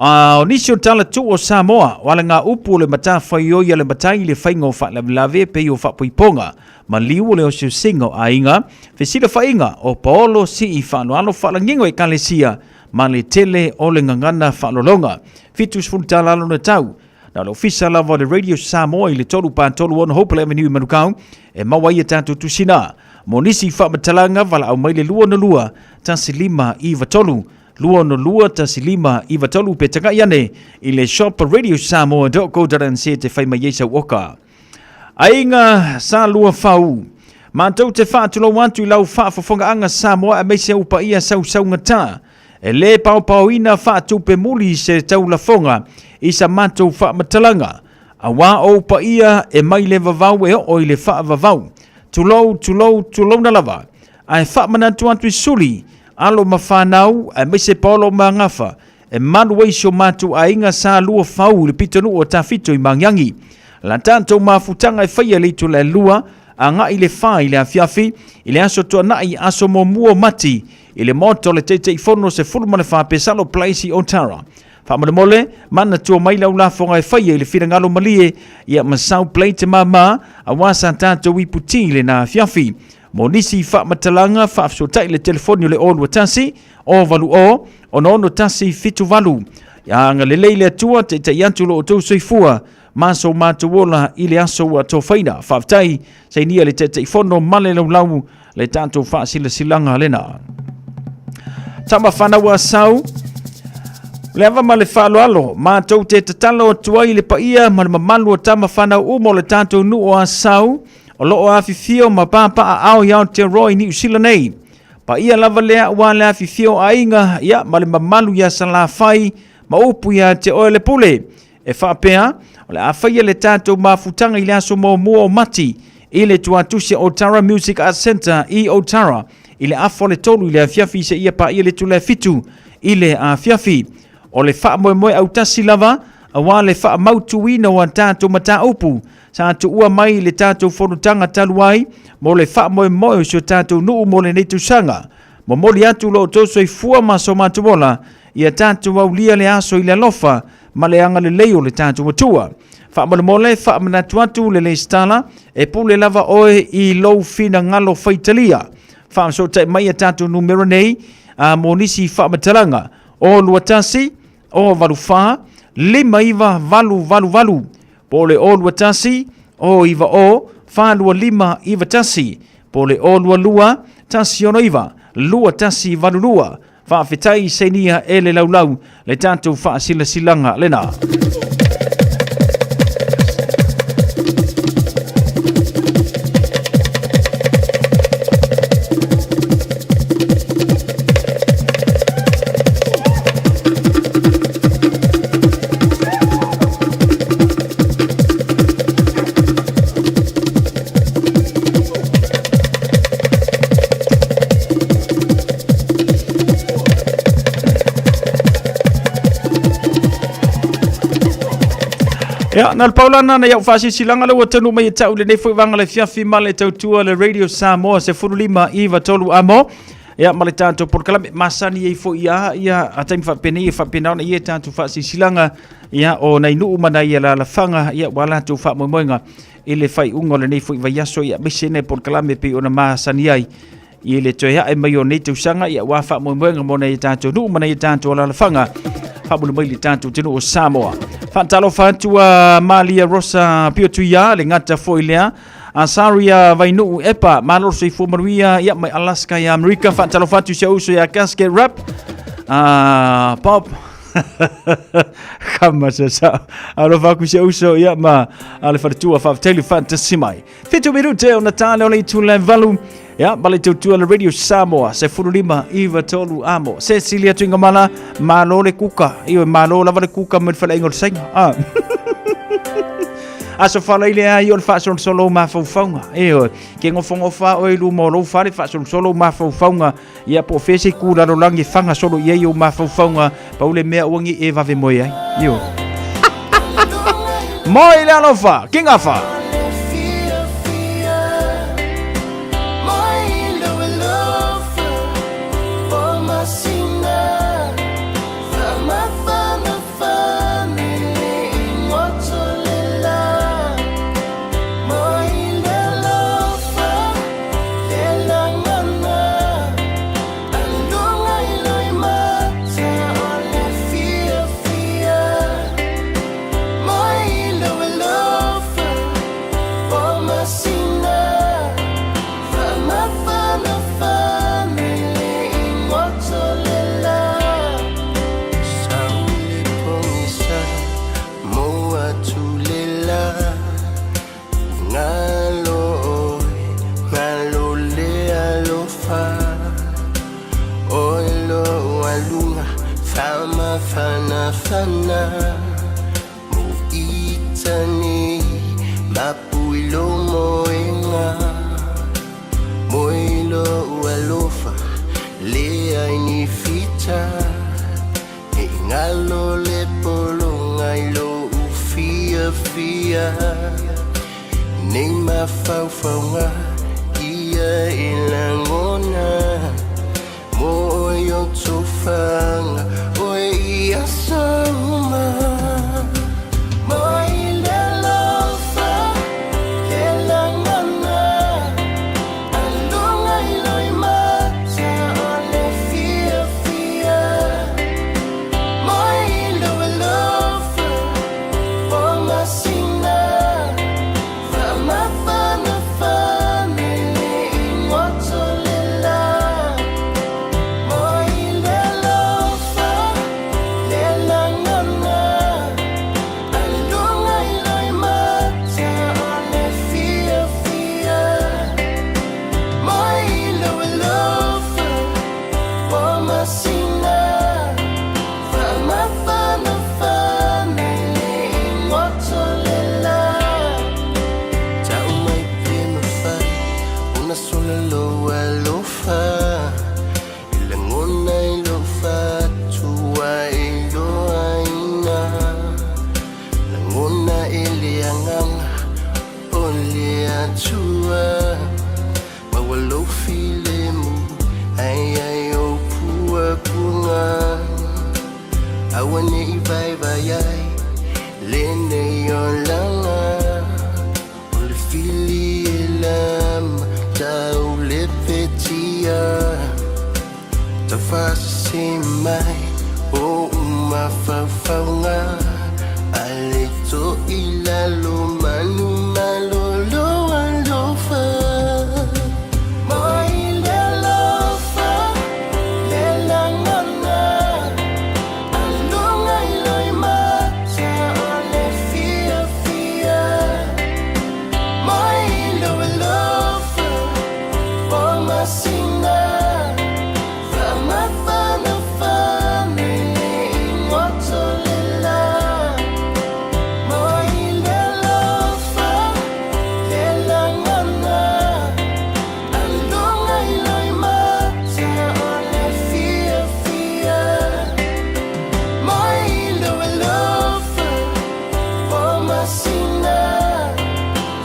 A o nisi o tala tuu o Samoa, o alagaupu o le matafaioi a le matai i le faiga o faalavelave pei o faapoipoga, maliu o le osiosiga o aiga, fesilafaiga o paolo sii faaaloalo faalagiga o ekalesia ma le tele o le gagana faalologa. 70 tala lona tau. Na o le ofisa lava o le Radio Samoa i le 3 4 3 6 Hopewell Avenue i Manukau e maua ai a tatou tusina. Mo nisi faamatalaga, valaau mai le 262 1593 262 1593 pe tagai ane i le shop radiosamoa.co.nz te fai mai ai sau oka. Aiga sa lua fau. Matou te faatulou atu i lau faafofogaaga Samoa aemaise ou paia sausaugata. E lē paopaoina faatupe muli se taulafoga i sa matou faamatalaga, auā ou paia e mai le vavau e oo i le faavavau. Tulou, tulou, tulouna lava. Ae faamanatu atu i suli, alo ma fanau, aemaise paolo ma gafa, e malu ai si o matou aiga sa lua fau i le pitonuu o Tafito i Magiagi. La tatou mafutaga e faia i le itula e lua, agai le fa i le afiafi, i le aso Tuanai, aso muamua o Mati, i le Maota o le Taitaifono 14 Pesalo Place i Otara. Faamolemole, manatua mai lau lafoga e faia i le finagalo malie, ia ma sau plate māmā, aua sa tatou ipu ti i lena afiafi. Mo nisi faamatalaga, faafesootai i le telefoni o le 021 080 6178. Ia agalelei le Atua, taitai atu lo outou soifua ma so matou ola i le aso ua tofaina. Faafetai, sainia le Taitaifono ma le laulau le tatou faasilasilaga lena. Tama fanau a Sau, le ava ma le faaaloalo, matou te tatalo atu ai i le paia ma le mamalu o tama fanau uma o le tatou nuu o Asau, o lo o afifio ma papaaao i Aotearoa i Niu Sila nei. Paia lava lea aua le afifio o aiga, ia, ma le mamalu ia Salafai ma upu ia te oe le pule. E faapea, o le a faia le tatou mafutaga i le aso muamua o Mati i le tuatusi Otara Music Arts Centre i Otara i le afa o le tolu i le afiafi seia paia le itula e fitu i le afiafi. O le faamoemoe autasi lava aua le faamautuina o a tatou mataupu. Sa tuua mai i le tatou fonotaga talu ai mo le faamoemoe o si o tatou nuu mo lenei tausaga. Momoli atu lo outou soifua ma so matou ola, ia tatou aulia le aso i le alofa ma le agalelei o le tatou Atua. Faamolemole, faamanatu atu le Lesitala, e pule lava oe i lou finagalo faitalia. Faafesootai mai a tatou numera nei a mo nisi faamatalaga, 021 084 59888 po o le 021 090 42591 po o le 022 169 2182. Faafetai sainia e le laulau le tatou faasilasilaga lena. Ia, na le paulana na iau faasisilanga le ua tanu mai e tau lenei foi vanga le fiafi ma le tautua le Radio Samoa se 15 iva tolu amo. Ia, ma le tatou polokalame masani ai foi ia, ia, a taimi faapenei e faapena ona ia tatou faasisilanga, ia, o nai nuu ma nai alaalafaga, ia, ua latou faamoemoega i le faaiuga o lenei foi vaiaso, ia, aemaise nai polokalame pei ona masani ai i le toe ae mai o nei tausaga, ia, ua faamoemoega mo nai tatou nuu ma nai tatou alaalafaga faamuli mai le tatou atunuu o Samoa. Faatalofa atu a Malia Rosa Piotuia, le gata foi lea Asaria Vainuu Epa, malo le soifua manuia, ia mai Alaska ia Amerika. Faatalofa atu si au uso ia Casket Rap, Bob Kama sa sa. Alofa aku si au uso ia ma ale faletua faafetai le faatasi mai. 7 minute o na tale o le itu le valu. Ia, ma le tautua le Radio Samoa, se 15 iva tolu amo. Cecilia Tuigamala, malo le kuka. Io, malo lava le kuka ma le faleaiga o le saina. Ah. Aso falaile ai o le faasolosolo o mafaufauga. Ioe, ke gofogofa oe i luma o lou fale faasolosolo o mafaufauga. Ia po o fea se itu lalolagi e faga solo i ai ou mafaufauga, pau le mea aua ne i e vave moe ai. Ioe. Moe i le alofa, ki gafa! fia Tafasese mai o mafaufauga A le to'i lalo manu malolo alofa Mai le alofa le lagona Aloga i loimata o le fiafia Mai lou alofa o masina Faamafanafana i le igoto le la Mai le alofa le lagona Aloga i loimata o le fiafia Mai lou alofa o masina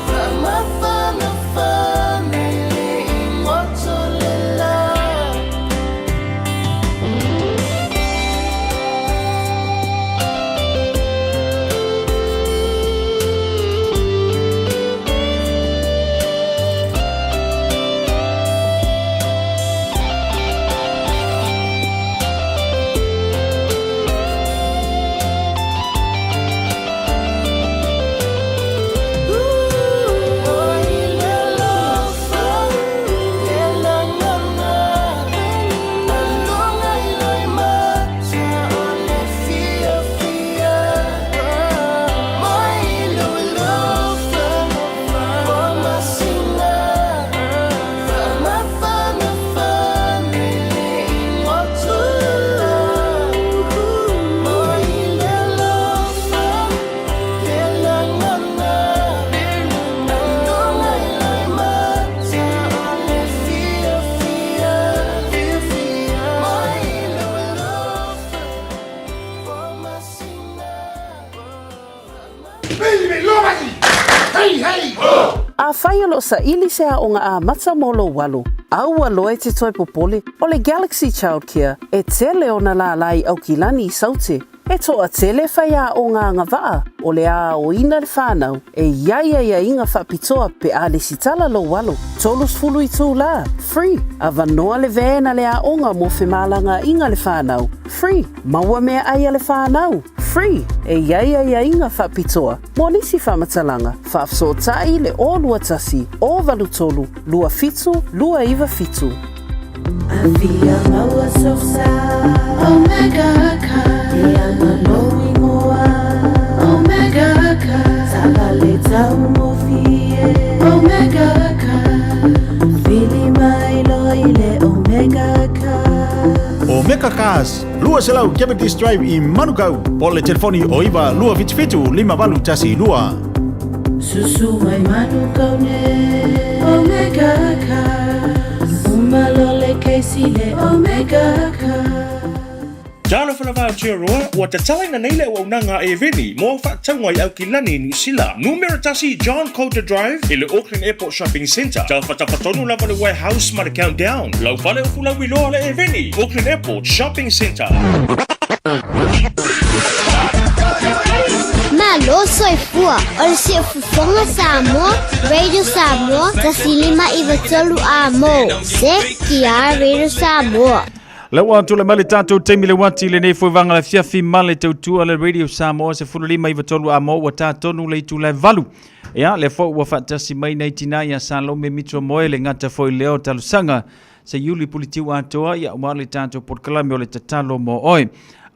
Faamafanafana i le igoto le la. Mai le alofa le lagona Aloga i loimata o le fiafia Mai lou alofa o masina Faamafanafana i le igoto le la Mai le alofa le lagona Aloga i loimata o le fiafia Mai lou alofa o masina. Afai o lo o saili se aoga amata mo lou alo, a ua loa e te toe popole, o le Galaxy Childcare e tele ona lālā i Aukilani i Saute. E toatele faiaoga agavaa o le a aoina le whanau e i ai aiaiga faapitoa pe a lesitala lou alo. 30 itulā, free, avanoa le van a le aoga mo femalagaaiga le whanau, free, maua meaai a le whanau, free, e i ai aiaiga faapitoa mo nisi faamatalaga, faafesootai le 021 083 27 297. Afia maua sofsa Omega Car E ana lou ingoa Omega Car Taavale taugofie Omega Car Vili mai loa i le Omega Car. Omega Cars, 200 Cavendish Drive i Manukau, po o le telefoni o 9 277 5812. Susu mai Manukau nei Omega Cars Uma loa le kesi le Omega Cars. Talofa lava Aotearoa, ua tatalaina nei le auaunaga a Eveni mo au faatauga i Aukilani, Niu Sila. Numera tasi John Coulter Drive i le Auckland Airport Shopping Centre. Tafatafa tonu lava le Warehouse ma le Countdown. Lau fale o Fulauiloa le Eveni, Auckland Airport Shopping Centre. Malo soifua o le Siufofoga Samoa, Radio Samoa, 1593 A mo, CKR Radio Samoa. Le ua tulai mai le tatou taimi le uati i lenei foi vaega le afiafi ma le tautua le Radio Samoa 15 93 a mo ua tatonu le itula e valu. Ia, lea foi ua faatasi mai nei tina ia Salome Mitchell Moe le gata foi lea o talosaga se iuli pulitiu atoa ia ua le tatou polokalame o le tatalo mo oe.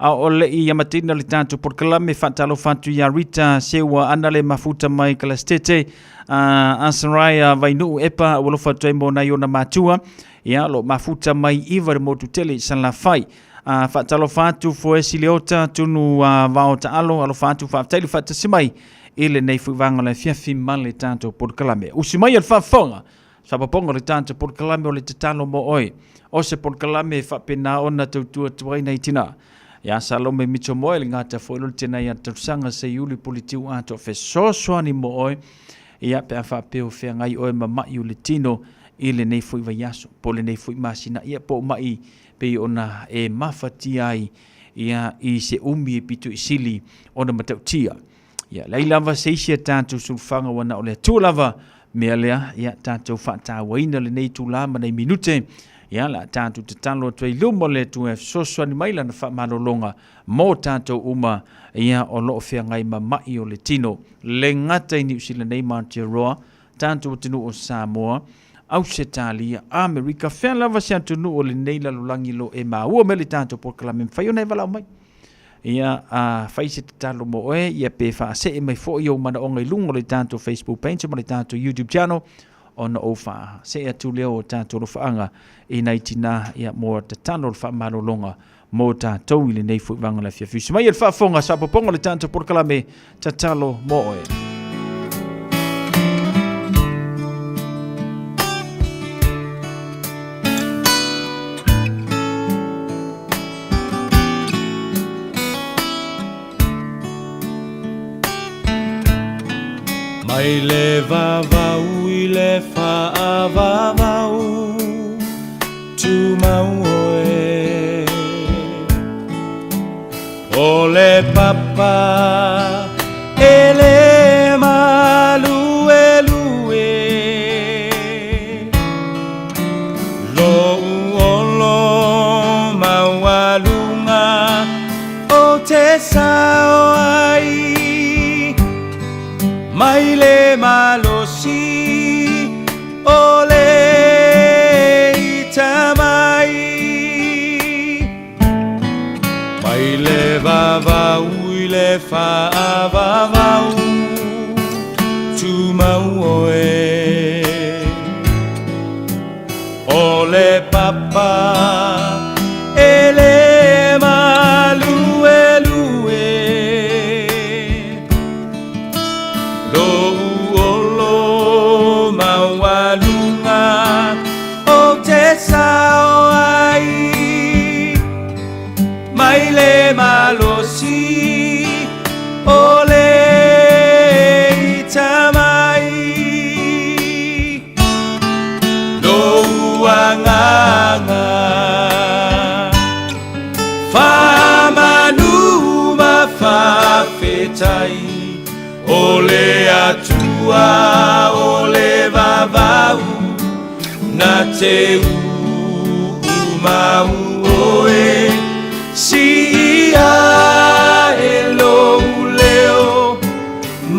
A o le i amatina le tatou polokalame faatalofa atu ia Rita Seua ana le mafuta mai Kalastete uh, Asaraia Vainuu Epa ua alofa atu ai mo nai ona matua ia lo mafuta mai iva le motu tele i Salafai. Uh, faatalofa atu Foesi Leota tunu uh, vao taalo alofa atu faafetai le faatasi mai i lenei foi vaega o le afiafi ma le tatou polokalame. Usi mai o le faafofoga Faapapoga o le tatou polokalame o le tatalo mo oe. O se polokalame e faapena ona tautua atu ai nai tina. Ia Salome Mitchell Moe le gata foi lo le tena ia tausaga se iuli politiu atoa fesoasoani mo oe. Ia pe a faapea o feagai oe ma ma'i o le tino i lenei foi vaiaso, po o lenei foi masina, ia po o ma'i pei ona e mafatia ai ia i se umi e pito i sili ona matautia. Ia, leai lava se isi a tatou sulufaga ua na o le Atua lava mea lea, ia tatou faatauaina lenei itulā ma nei minute, Ia, o le a tatou tatalo atu ai i luma o le Atua e fesoasoani mai Lana faamalologa mo tatou uma, ia, o lo o feagai ma ma'i o le tino, le gata i Niu Sila nei ma Aotearoa, tatou atunuu o Samoa, Ausetalia, Amerika, fea lava se atunuu o lenei lalolagi lo e maua mai le tatou polokalame, mafai ona e valaau mai. Ia, a fai se tatalo mo oe, ia pe faasee mai foi ou manaoga i luga o le tatou Facebook page ma le tatou YouTube channel, ona ou faasee atu lea o tatou alofaaga i nai tinā, ia, mo tatalo le faamalologa mo tatou i lenei foi vaega o le afiafi. Usi mai e le faafofoga faaopoopoga o le tatou polokalame Tatalo mo oe. Mai le vavau i le faavavau Tumau oe O le papa e le maluelue Lou olo maualuga o te sao ai Mai le malosi o le ita mai Mai le vavau i le faavavau Tumau oe O le papa e le maluelue Lou olo maualuga o te sao ai Mai le malosi o le ita mai Lou agaga Faamanu ma faafetai O le Atua o le vavau Na te uumau oe Siia e lou leo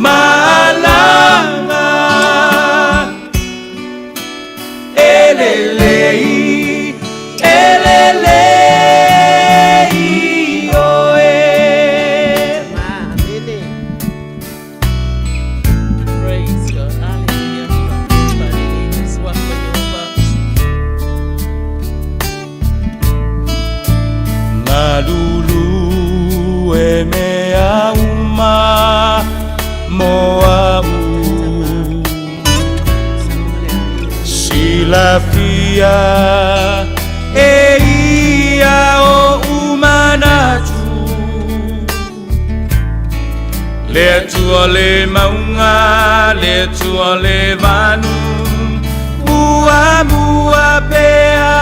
Malaga E lelei, e lelei oe. Praise God. Hallelujah. Malulu e mea uma mo a'u Silafia e ia o'u manatu Le Atua le mauga, le Atua le vanu Muamua pea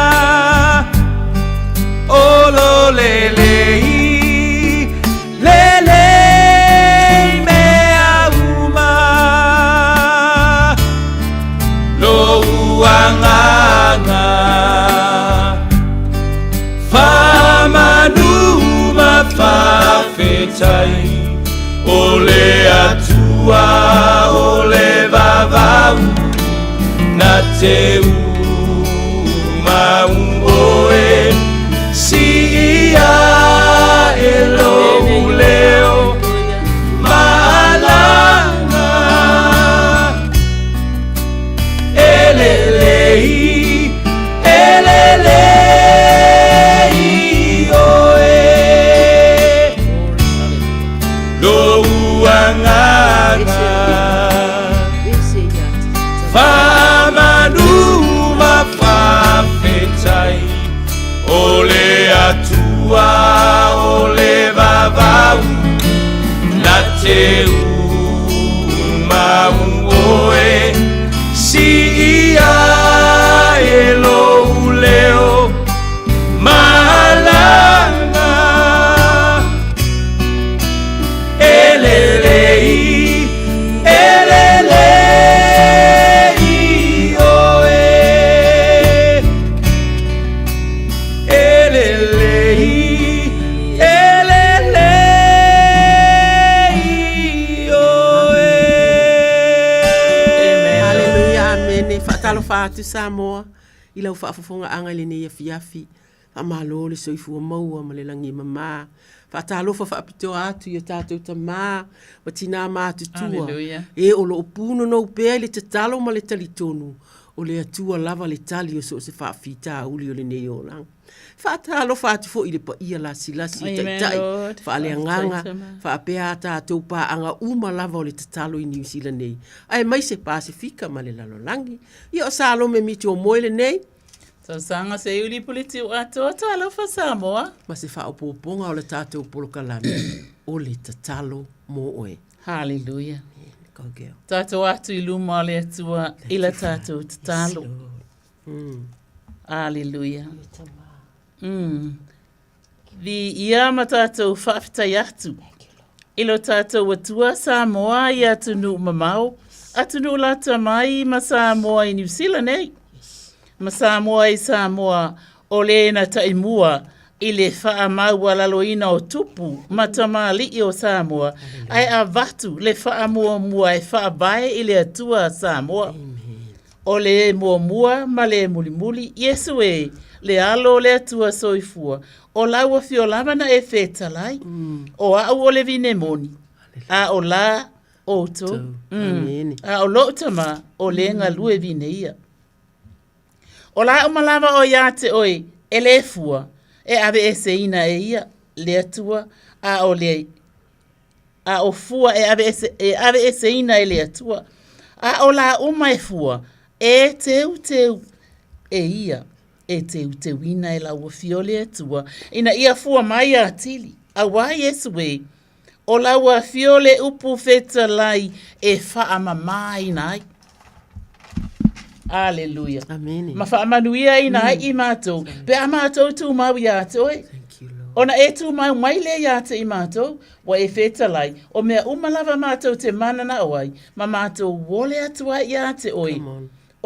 Olo lelei, lelei mea uma Lou agaga Faamanu ma faafetai O le Atua o le vavau Na te umau oe Siia e lou leo Malaga E lelei, e lelei oe Lou agaga Faamanu ma faafetai O le Atua o le vavau Na te umau oe Siia e lou leo Malaga E lelei, e lelei oe. Faatalofa atu Samoa i lau faafofogaaga i lenei afiafi. Faamalo le soifua maua ma le lagi e mama. Faatalofa faapitoa atu i o tatou tama ma tinā matutua e o lo o punonou pea i le tatalo ma le talitonu o le Atua lava le tali o so o se faafitauli o lenei olaga. Faatalofa atu foi i le paia lasilasi o taitai faaleagaga faapea a tatou paaga uma lava o le tatalo i Niu Sila nei, aemaise Pasefika ma le lalolagi. Ia o Salome Miti o Moe lenei. Tausaga Seiuli Puleti Atoa Talofa Samoa. Ma se faaopoopoga o le tatou polokalame o le tatalo mo oe. Hallelujah. Go girl. Tatou atu i luma o le Atua i la tatou tatalo. Yes, Lord. Aleluia. Viia ma tatou faafetai atu i lo tatou Atua Samoa i atunuu mamao, atunuu lata mai ma Samoa i Niu Sila nei, ma Samoa i Samoa o le na taimua i le faamaualaloina o tupu ma tamalii o Samoa, ae avatu le faamuamua e faavae i le Atua Samoa. O le muamua ma le mulimuli, Iesu e, le Alo o le Atua soifua, o lau afio lava na e fetalai, o au o le vine moni, a o la outou, a o lou tama, o le galue vine ia. O la uma lava o ia te oe, e le fua, e aveeseina e ia, le Atua, a o le a o fua e aveese, e aveeseina e le Atua, a o la uma e fua, e teuteu e ia, e teuteuina e lau afio le Atua, ina ia fua mai atili, auā Iesu e, o lau afio le upu fetalai e faamamāina ai. Aleluia. Amene. Ma faamanuiaina ai i mātou, pe a mātou tumau iā te oe. Ona e tumau mai lea iā te i mātou, ua e fetalai, o mea uma lava mātou te mananao ai, ma mātou ole atu ai iā te oe.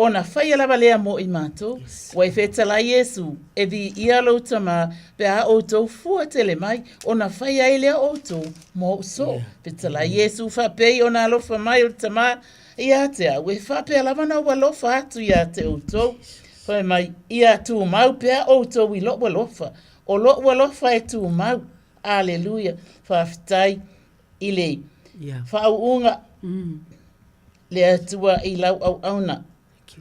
Ona whaia lava lea mō i mātou, ua e fetalai Iesu, e viia lou tama, pe a outou fua tele mai, ona whaia ai lea outou mō so. Fetalai Iesu whapei ona alofa mai o le tama, Ia te au, e faapea lava na ou alofa atu ia te outou. Fai mai, ia tumau pea outou i lou alofa. O lou alofa e tumau. Aleluia. Faafetai i le faauuga le Atua i lau auauna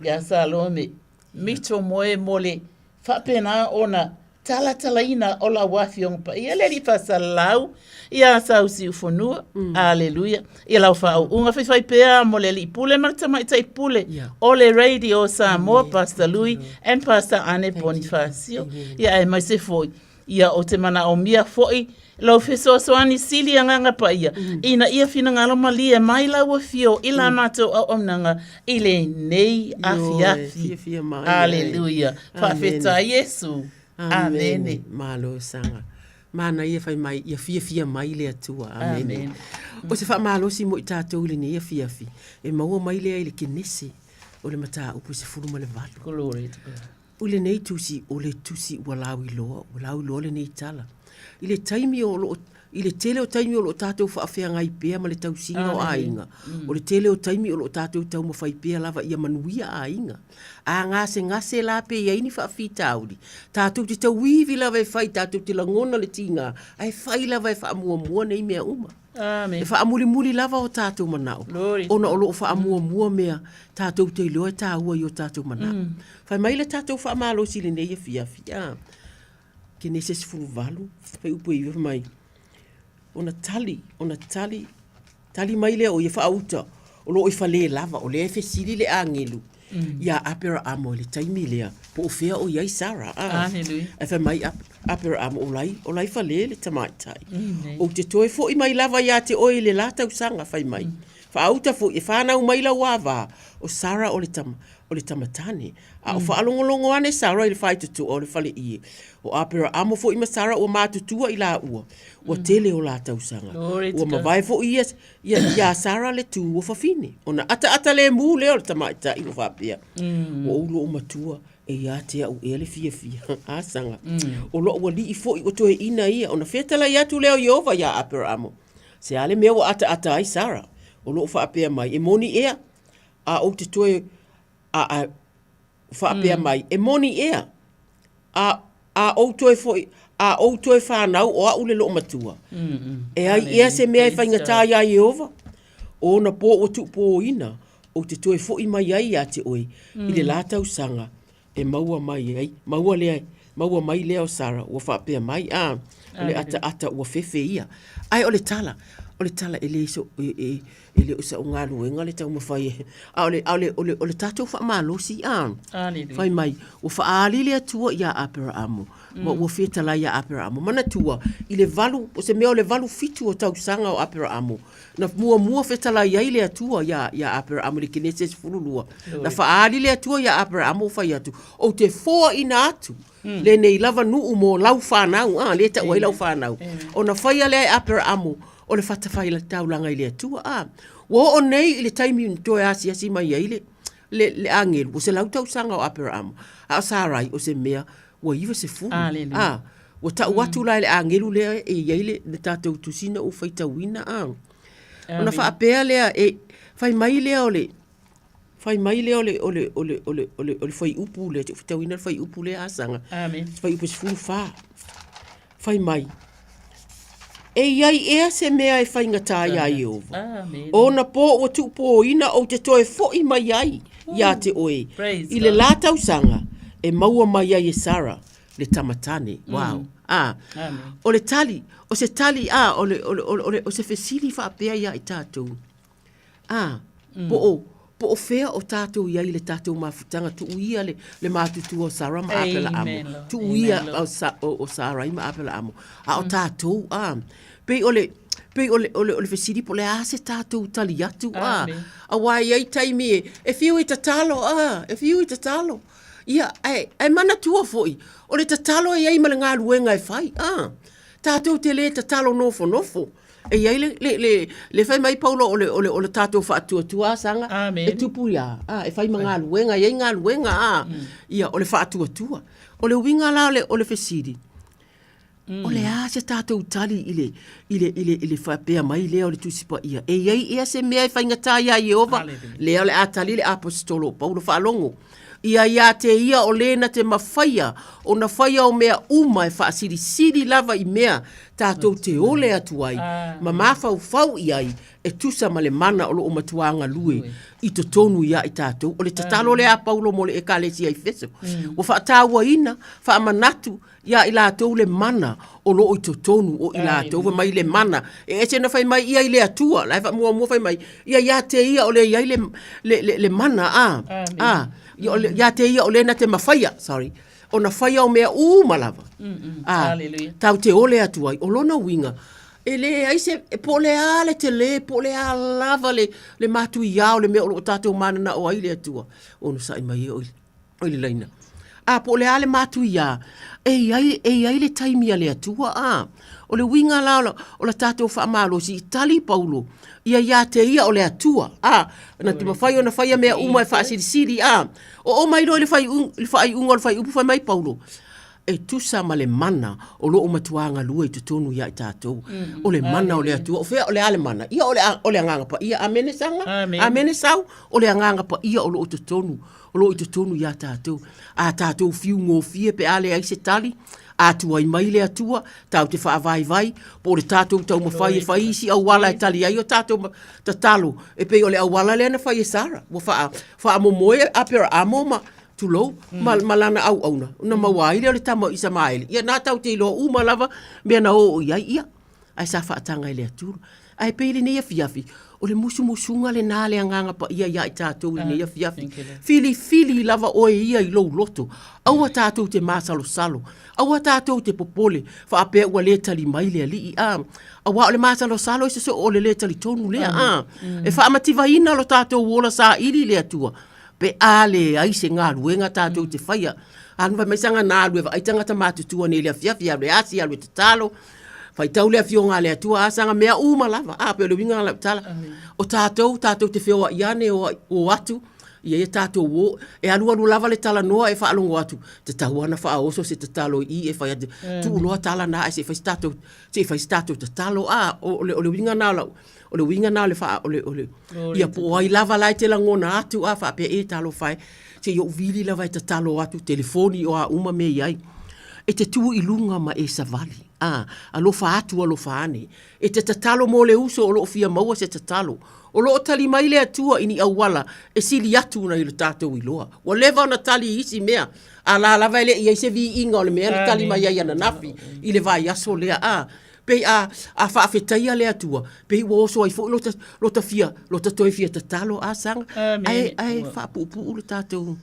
ia Salome. Mito moe mo le faapena ona talatalaina o lau Afioga Paia le Alii Faasalalau ia Sausiufanua. Aleluia. Ia lau faauuga faifai pea mo le Alii Pule ma le Tamaitai Pule o le Radio Samoa, Pastor Lui and Pastor Ane Ponifasio. Ia aemaise foi ia o te manaomia foi lau fesoasoani sili Agaga Paia ina ia finagalo malie mai lau afio i la matou auaunaga i lenei afiafi. Aleluia. Faafetai Iesu. Amene. Malo saga. Manaia fai mai, ia fiafia mai le Atua. Amene. O se faamalosi mo i tatou i lenei afiafi, e maua mai lea i le Kenese o le mataupu 18. Glory to God. O lenei tusi, o le tusi ua lauiloa, ua lauiloa lenei tala. I le taimi o loo, i le tele o taimi o loo tatou faafeagai pea ma le tausiga o aiga, o le tele o taimi o loo tatou taumafai pea lava ia manuia aiga. A gasegase la pe i ai ni faafitauli, tatou te tauivi lava e fai, tatou te lagona le tiga, ae fai lava e faamuamua nei mea uma. Amen. E faamulimuli lava o tatou manao, ona o loo faamuamua mea tatou te iloa e taua i o tatou manao. Fai mai le tatou faamalosi i lenei afiafi, a, Kenese 18, fuaiupu e 9 fai mai, ona tali, ona tali, tali mai lea o ia faauta, o lo o i fale lava, o lea e fesili le agelu iā Aperaamo i le taimi lea, po o fea o i ai Sara, a. Hallelujah. Ae fai mai Aperaamo, o la i, o la i fale le tamaitai. Ou te toe foi mai lava ia te oe i le la tausaga, fai mai. Faauta foi, e fanau mai lau ava, o Sara o le tama, o le tama tane. A o faalogologo ane Sara i le faitotoa o le faleie. O Aperaamo foi ma Sara ua matutua i laua, ua tele o la tausaga. Glory to Ua God. mavae foi ia, ia, iā Sara le tū o fafine. Ona ataata lemu lea o le tamaitai ua faapea, Ua ou lou matua, e ia te au ea le fiafia. A saga. O lou alii foi ua toeaina ia, ona fetalai atu lea o Ieova iā Aperaamo, Se a le mea ua ataata ai Sara? O loo faapea mai, e moni ea, a ou te toe, a, a, Faapea mai, E moni ea, a, a ou toe foi, a ou toe fanau o a'u le loomatua? E ai ea se mea e faigata iā Ieova? O ona pō ua tuupōina, ou te toe foʻi mai ai iā te oe i le lā tausaga e maua mai ai, maua lea, maua mai lea o Sara, ua faapea mai, a, o le ataata ua fefe ia. Ae o le tala, o le tala e le so, e, e, e le o sa'u galuega le taumafai e, a o le, a o le, o le, o le tatou faamalosi, a, fai mai, ua faaali le Atua iā Aperaamo, ma ua fetalai iā Aperaamo. Manatua, i le valu, o se mea o le 87 o tausaga o Aperaamo, na muamua fetalai ai le Atua iā, iā Aperaamo i le Kenese 12. Na faaali le Atua iā Aperaamo ua fai atu, Ou te foaina atu lenei lava nuu mo lau fanau, a, lea e tau ai lau fanau. Ona faia lea e Aperaamo o le fatafaitaulaga i le Atua, a. Ua oo nei i le taimi na toe asiasi mai ai le, le, le agelu, ua 100 tausaga o Aperaamo, a o Sarai o se mea ua 90. A, ua tau atu la e le agelu lea e i ai le, le tatou tusi na ou faitauina, a. Ona faapea lea, e, fai mai lea o le, fai mai lea o le, o le, o le, o le, o le, o le fuaiupu lea, ou te faitauina le fuaiupu lea, Asaga, fuaiupu 14. Fai mai, E i ai ea se mea e faigata iā Ieova? O ona pō ua tuupōina ou te toe foʻi mai ai iā te oe i le lā tausaga e maua mai ai e Sara le tama tane. Wow. A, o le tali, o se tali, a, o le, o le, o le, o se fesili faapea iā i tatou. A, po o, po o fea o tatou i ai i le tatou mafutaga, tuu ia le, le matutua o Sara ma Apelaamo, tuu ia o, Sa, o, o Sarai ma Apelaamo, a o tatou, a, pei o le, pei o le, o le, o le fesili po o le a se tatou tali atu, a, aua e i ai taimi e, e fiu e tatalo, a, e fiu e tatalo. Ia, ae, ae manatua foi, o le tatalo e i ai ma le galuega e fai, a, tatou te le tatalo nofonofo. E i ai le, le, le, le fai mai Paulo o le, o le, o le tatou faatuatua saga Amen. e tupu ia, a, e fai ma galuega, e i ai galuega, a, ia, o le faatuatua. O le uiga la o le, o le fesili, o le a se tatou tali i le, i le, i le, i le faapea mai lea o le Tusi Paia? E i ai ea se mea e faigata iā Ieova? Lea o le a tali le Aposetolo o Paulo, faalogo, Ia iā te ia o lena te mafaia ona faia o mea uma e faasilisili lava i mea tatou te ole atu ai ma mafaufau i ai e tusa ma le mana o loo matuā galue i totonu iā i tatou. O le tatalo lea a Paulo mo le Ekalesia i Efeso. Ua faatauaina, faamanatu iā i latou le mana o loo i totonu o i latou. Fai mai le mana, e ese ona fai mai ia i le Atua, la e faamuamua fai mai ia iā te ia o le i ai le, le, le, le mana, a, a, iā te ia o lena te mafaia, sorry, ona faia o mea uma lava. A, tau te ole atu ai. O lona uiga, e leai se, po o le a le tele, po o le a lava le, le matuiā o le mea o lo o tatou mananao ai le Atua, onosai mai e o i le laina. A, po o le a le matuiā, e i ai, e i ai le taimi a le Atua, a. O le uiga la o la, o la tatou faamalosi i tali Paulo, ia iā te ia o le Atua, a, na te mafai ona faia mea uma e faasilisili, a. Oo mai loa i le faaiuga o le fuaiupu fai mai Paulo, e tusa ma le mana o loo matuā galue i totonu iā i tatou. O le mana o le Atua. O fea o le a le mana? Ia o le, o le Agaga Paia. Amene saga? Amene sau? O le Agaga Paia o loo totonu, o loo i totonu iā tatou. A tatou fiu gofie pe a leai se tali, a tuai mai le Atua, tatou te faavaivai, po o le tatou taumafai e fai isi auala e tali ai o tatou tatalo, e pei o le auala lea na fai e Sara, ua faa, faamomoe Aperaamo ma, tulou, ma, ma lana auauna, ona maua ai lea o le tama o Isamaeli. Ia, na tatou te iloa uma lava mea na oo i ai, ia, ae sa faataga e le Atua. Ae pei lenei afiafi, o le musumusuga lena a le Agaga Paia ia i tatou i lenei afiafi. Filifili lava oe ia i lou loto. Aua tatou te masalosalo. Aua tatou te popole, faapea ua le tali mai le Alii, a. Aua o le masalosalo e sosoo o le le talitonu lea, a. E faamativaina lo tatou ola saili i le Atua, pe a leai se galuega tatou te faia. Alu fai mai saga na alu e vaai tagata matutua nei i le afiafi, alu e asi, alu e tatalo, faitau le afioga a le Atua, a saga mea uma lava. A, pei o le uiga lena o lau tala. O tatou, tatou te feoai ane, o atu, ia ia tatou o, e alualu lava le talanoa e faalogo atu, tatau lava ona faaoso se tatalo i i e fai atu, tuu loa tala na ae se i fai se tatou, se i fai se tatou tatalo. A, o le uiga lena o lau, o le uiga lena o le faa, o le, o le, ia po o ai lava la e te lagona atu, a faapea, e talofa e. Se i ou vili lava e tatalo atu, telefoni o a uma mea i ai. E te tu i luga ma e savali, a, alofa atu alofa ane. E te tatalo mo le uso o lo o fia maua se tatalo. O lo o tali mai le Atua i ni auala e sili atu nai lo tatou iloa. Ua leva ona tali i isi mea, a la lava e le i ai se viiga o le mea na tali mai ai ananafi i le vaiaso lea. A, pei a, a faafetaia le Atua, pei ua oso ai foi lota, lota fia, lota toe fia tatalo, a saga, ae, ae faapuupuu le tatou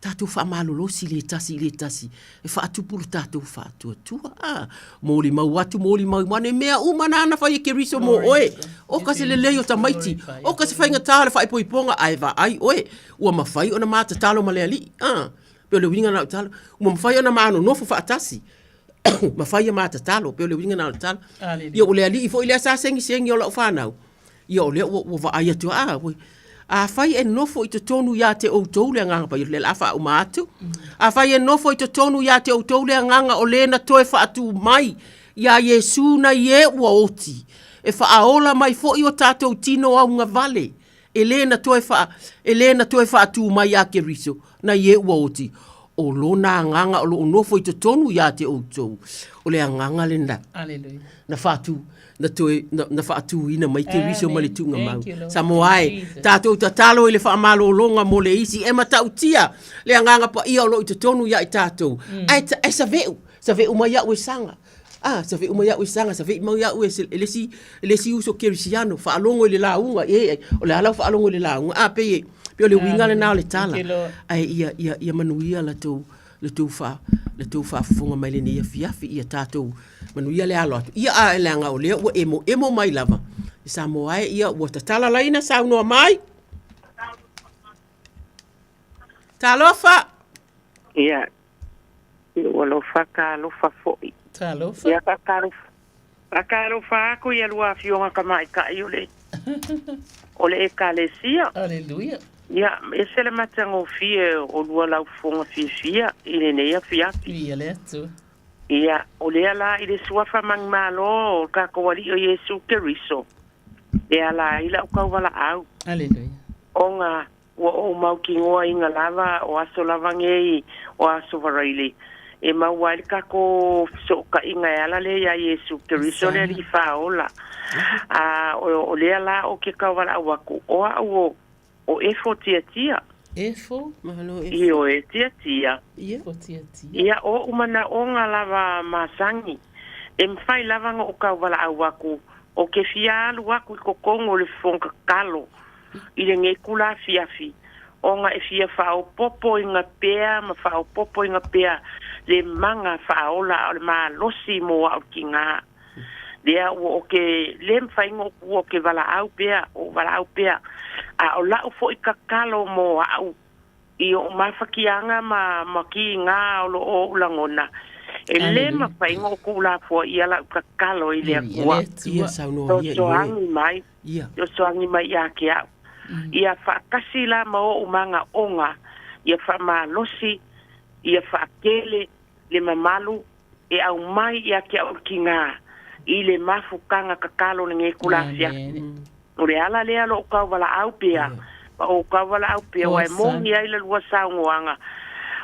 tatou faamalolosi le tasi i le tasi e faatupu lo tatou faatuatua. A, molimau atu, molimau ane, mea uma nāna fai e Keriso mo oe. O ka se lelei o tamaiti, o ka se faigata o le faaipoipoga, ae vaai oe, ua mafai ona ma tatalo ma le Alii. A, pei o le uiga na o le tala, ua mafai ona ma nonofo faatasi, mafai a ma tatalo, pei o le uiga na o le tala. Ia, o le Alii foi lea sa segisegi o lau fanau, Ia o lea ua, ua vaai atu, a, ua, afai e nofo i totonu ia te outou le Agaga Paia, o lea o le a faauma atu. Afai e nofo i totonu ia te outou le Agaga o le na toe faatū mai iā Iesu nai e ua oti, e faaola mai foi o tatou tino augavale, e le na toe faa, e le na toe faatū mai iā Keriso nai e ua oti, o lona Agaga o lo o nofo i totonu ia te outou, o le Agaga lena na faatū, na toe na, na faatūina mai Keriso ma le tuugamau. Samoa e, tatou tatalo i le faamalologa mo le isi e matautia le Agaga Paia o lo o i totonu ia i tatou. Ae, ae save'u, save'u mai au e saga. Ah, save'u mai au e saga, save'u mai au e se, e le isi, e le isi uso kerisiano, faalogo i le lauga, e, o le a lau faalogo i le lauga. Ah, pei e, pei o le uiga lena o le tala. Ae ia, ia, ia manuia la tou, le tou faa, le tou faafofoga mai lenei afiafi, ia tatou manuia le alo atu. Ia a leaga o lea ua emoemo mai lava i Samoa e, ia ua tatala laina saunoa mai. Talofa! Ia, ua alofa talofa foi. Talofa. Ia faatalofa. Faatalofa atu ia lua afioga tamaitai o le o le ekalesia. Aleluia. Ia, ese le matagofie o lua laufofoga fiafia i lenei afiafi. Viia le Atua. Ia, o lea la i le suafa manumalo o le tatou Alii o Iesu Keriso, e ala ai la'u tauvalaau. Aleluia. Ona Ua ou mautinoaina lava o aso lava nei o Aso Faraile e maua ai le tatou fesootaiga e ala lea iā Iesu Keriso le Alii Faaola. A o lea la ou te tauvalaau atu, o au o, o Efo Tiatia. Efo? Malo Efo. Ioe, Tiatia. Efo Tiatia. Ia, o ou manaoga lava masani, e mafai lava ona ou tauvalaau atu, ou te fia alu atu i totonu o le fofoga tatalo i lenei kula afiafi, ona e fia faaopoopoina pea ma faaopoopoina pea le maga faaola a o le malosi mo a'u tigā. Lea ua o ke lē mafai ona ou tuua ou te valaau pea, ou valaau pea, a o la'u foi tatalo mo a'u i o'u mafatiaga ma ma kigā o lo o ou lagona, e lē mafai ona ou tuulafoaia la'u tatalo i le Atua. Ia saunoa ia, ioe. Fesoasoani mai. Ia. Fesoasoani mai ia te a'u. Ia faatasi la ma o'u magaoga, ia faamalosi, ia faatele le mamalu e aumai ia te a'u le tigā i le mafutaga tatalo lenei kula afiafi. O le ala lea lo'u tauvalaau pea, ma ou tauvalaau pea, ua e moni ai la lua saunoaga.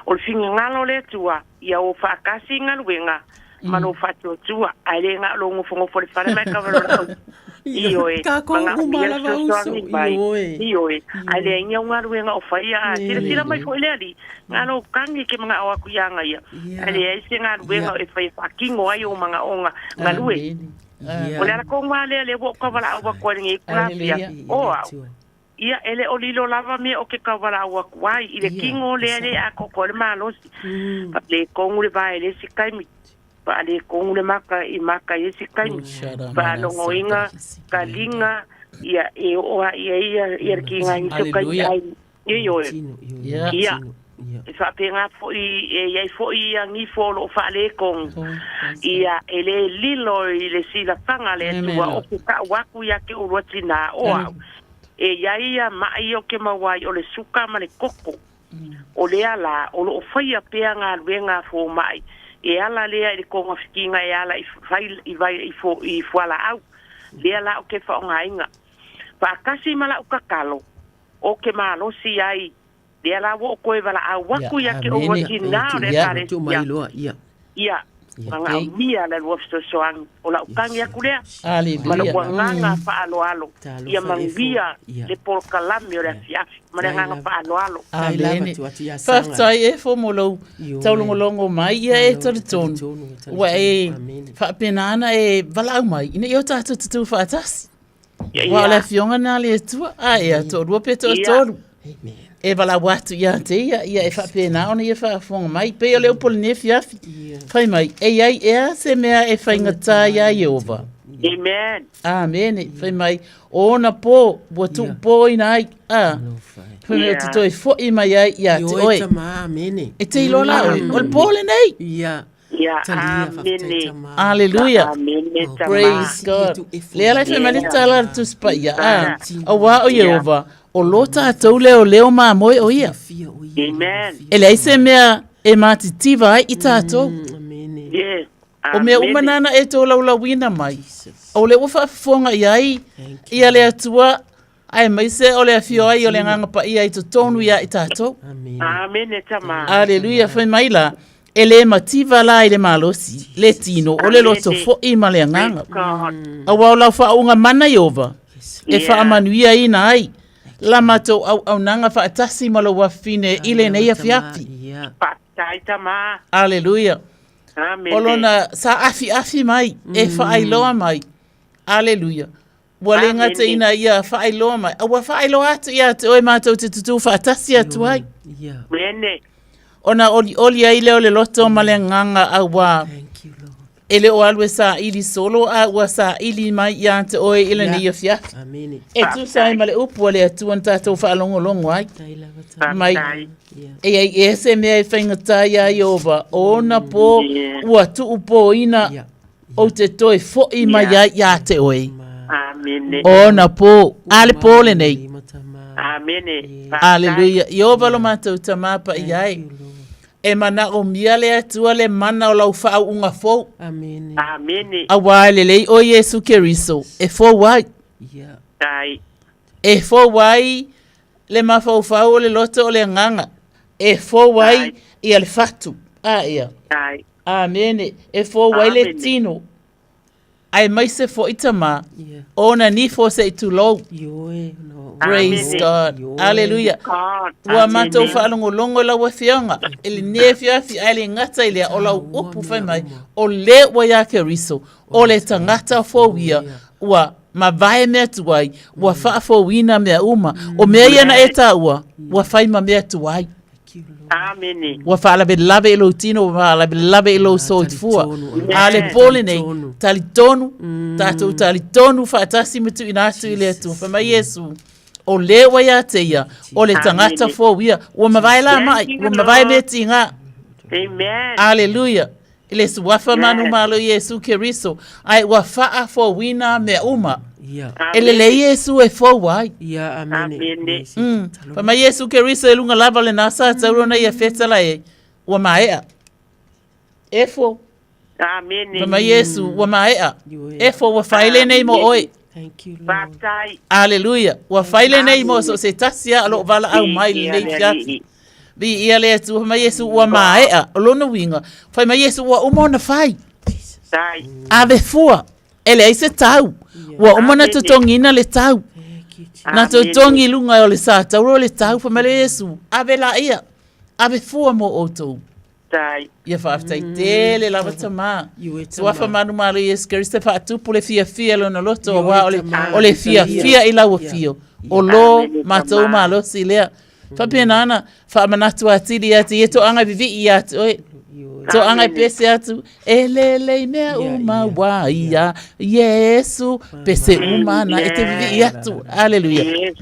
O le finagalo o le Atua, ia o faatasi i galuega ma lou faatuatua, ae le na o lou nofonofo i le fale ma e kava Ioe, Takou uma manaomia le lava uso, fesoasoani mai. ioe. Ioe, ae leai ni au galuega o faia, a silasila mai foi le Alii, na lou tagi ke manao aku iā ia, ae leai se galuega e fai e faatino ai ou manaoga galue. O le ala tonu lava lea, lea ua ou taualaau atu ai i lenei itula afiafi, o au, Ia, e le o lilo lava mea o ke tauvalaau aku ai i le kino lea e le atoatoa ai le malosi. Faaletonu le vae i le isi taimi, faaletonu le maka i maka i le isi taimi, faalogoina ka liga, ia, e oo lava i ai ia, ia le kiga i nisi o taimi ai. Ioe. Ia, e faapena foi, e i ai foi ia nifo o lo o faaletonu, ia, e le lilo i le silafaga a le Atua o ke kau aku ia te oulua tinā, o au. E i ai ia maʻi o ke maua ai o le suka ma le koko. O lea la, o lo o faia pea galuega a fomai e ala lea i le togafitiga e ala i fai i vai i fo i fualaau. Lea la o ke faaaogaina. Faatasi ma la'u tatalo, o ke malosi ai. Lea la ua ou toe valaau aku ia te outou Amene. tinā o le Ia. Ekalesia. Ia. Ia, manaomia le lua fesoasoani. O lau tagi atu lea, Aleluia. ma lou agaga faaaloalo, Talofa ia e manuia fo. Ia. le polokalame o le afiafi ma le agaga faaaloalo. Amene. Faafetai e fo mo lou taulogologo mai ia e talitonu. Ua e faapena ana e valaau mai ina ia o tatou tutū faatasi. Aua o le afioga lena a le Atua, a ea, toalua pe toatolu. E valaau atu ia te ia, ia e faapena ona ia faafofoga mai. Pei o le upu o lenei afiafi, fai mai, e i ai ea se mea e faigata iā Ieova? Amen. Amene. Fai mai, o ona pō ua tuupoina ai, a, fai mai, ou te toe foi mai ai ia te Ioe oe. tama, amene. E te iloa la oe, o le pō lenei. Ia. Ia, Talia, faafetai amene. tama. Aleluia. Amene, tama. Praise God. Lea la e fai mai le tala a le Tusi Paia, a, auā o Ieova, o lo tatou leoleo mamoe o ia. Amen. E leai se mea e matitiva ai i tatou. Yes. O mea uma Amene. nāna e tolaulauina mai, o lea ua faafofoga i ai ia le Atua, aemaise o le afio ai o le Agaga Paia i totonu ia i tatou. Amene, tama. Aleluia, fai mai la, e le mativa la i le malosi, le tino, o le loto foi ma le agaga. Aua o lau faauuga mana Ieova, e faamanuiaina ai la matou auaunaga faatasi ma lou afafine i lenei afiafi. Faafetai, tama. Aleluia. Amene. O lona saafiafi mai, e faailoa mai. Aleluia. Ua le gata ina ia faailoa mai, a ua faailoa atu ia te oe matou te tutū faatasi atu ai. Amene. Ona olioli ai lea o le loto ma le agaga auā e le o alu e saili solo a ua saili mai ia te oe i lenei afiafi. E tusa ai ma le upu a le Atua na tatou faalogologo ai. Mai, e i ai ea se mea e faigata iā Ieova, o ona pō ua tuupōina ou te toe foi mai ai iā te oe. Amene. O ona pō, a le pō lenei. Amene. Aleluia. Ieova lo matou Tama paia e. E manaomia le Atua le mana o lau faauuga fou. Amene. Amene. Auā e lelei ʻoe Iesu Keriso e fou ai. Ai. E fou ai le mafaufau o le loto o le agaga. E fou ai ia le fatu. A ia. Ai. Amene. E fou ai le tino. Aemaise foi tama, ona nifo se i tulou. Praise God. Aleluia. Ua matou faalogologo i lau Afioga i lenei afiafi, ae le gata i lea, o lau upu fai mai, o le ua iā Keriso, o le tagata fou ia, ua mavae mea tuai, ua faafouina mea uma. O mea ia na e taua, ua fai ma mea tuai. Amene. Ua faalavelave i lou tino, ua faalavelave i lou soifua. A le pō lenei, talitonu, tatou talitonu faatasi ma tuuina atu i le Atua. Fai mai Iesu, o le ua ia te ia, o le tagata fou ia. Ua mavae la mai, ua mavae mea tiga. Amen. Aleluia. I le suafa manumalo Iesu Keriso, ae ua faafouina mea uma. Ia. E lelei Iesu e fou ai. Ia, amene. Amene. Fai mai Iesu Keriso e luga lava o lena sa tauro na ia fetala e, ua maea. E fou. Amene. Fai mai Iesu, ua maea. E fou, ua fai lenei mo oe. Thank you, Lord. Faafetai. Aleluia. Ua fai lenei mo so o se tasi lava o lo o valaau mai i lenei afiafi. Viia le Atua, fai mai Iesu ua maea. O lona uiga, fai mai Iesu ua uma ona fai. Ave fua, e leai se tau. Ua uma ona totogiina le tau. Na totogi i luga o le satauro le tau, fai mai le Iesu, ave laia, ave fua mo outou. Ia faafetai tele lava tamā. Suafa manumalo Iesu Keriso e faatupu le fiafia i lona loto auā o le fiafia i lau afio. O lo matou malosi lea. Faapena ana faamanatu atili ia te ia toaga e vivii ia te oe. Toaga e pese atu, e lelei mea uma ua ia Iesu, pese uma ana e te vivii atu. Aleluia.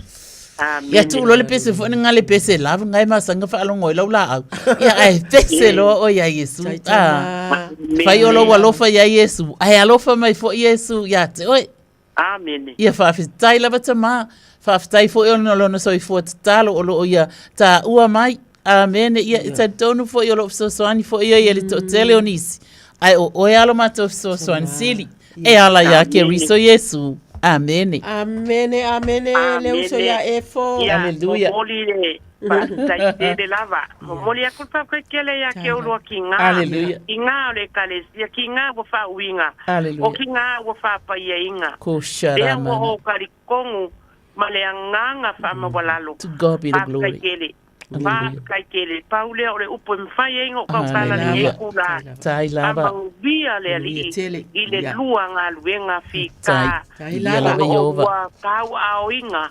Ia tuu loa le pese foi na le pese lava ngai masani na faalogo ai lau laau. Ia ae pese loa oe ia Iesu. Ah. Fai o lou alofa ia Iesu, ae alofa mai foi Iesu ia te oe. Amene. Ia faafetai lava tamā. Faafetai foi ona o lona soifua tatalo o lo o ia taua mai. Amene. Ia, e talitonu foi o lo o fesoasoani foi ia i le toatele o nisi. Ae o oe lava lo matou fesoasoani sili. E ala ia Keriso Iesu. Amene. Amene, amene, le uso ia Efo. Ia, Hallelujah. momoli le faafetai tele lava. Momoli aku le faafetai tele ia te oulua ki ngā. Hallelujah. Ki ngā o le ekalesia, ki ngā ua faauiga. Hallelujah. O ki ngā ua faapaiaiga. Ko Lea ua sharamana. o kalikongu ma le agaga faamaualalo. To God be the Faafetai glory. tele. Hallelujah. Faafetai tele. Pau lea o le upu e mafai ai ona ou tautala lenei Hallelujah. kula. Tai lava. Faamanuia le Alii i le lua galuega fika Tai. Ia lava o loo Ieova. ua tauaaoina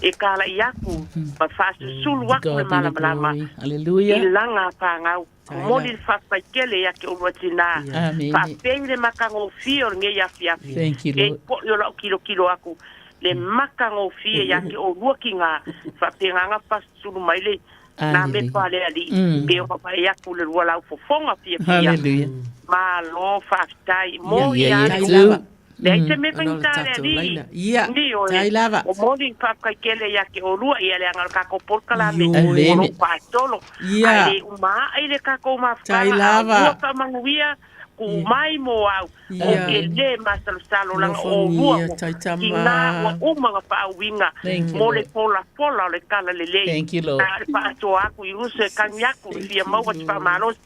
e kala'i aku ma faasusulu To aku le God be the malamalama glory. i Hallelujah. laga pagau. Momoli le faafetai tele ia te oulua tinā. Amene. Faapei le makagofie o lenei afiafi. Thank you, E Lord. po'i o la'u kilokilo aku le makagofie ia te oulua kigā faapegaga fasusulu mai le na Hallelujah. mepa a le alii pe o papae aku le lua lau fofoga fiafia. Hallelujah. Malo faafetai mo Ia, ia ia, le tu. leai se mea Ona o le faigata le tatou alii. laina. Ia, Ni oe. tai lava. O moli faafetai tele ia te oulua ia leaga o le kakou polokalame Ioe. o lou faatolo. Ia. Ae le umaa'i le kakou Tai mafutaga lava. a ua faamanuia ku mai mo au. O Ia. ke lē masalosalo laga o oulua Alofagia, ua tai tama. kigā ua uma ga faauiga Thank you, mo le Lord. folafola o le tala lelei. Thank you, Lord. A o le faasoa aku i uso e kagi aku le fia maua se faamalosi.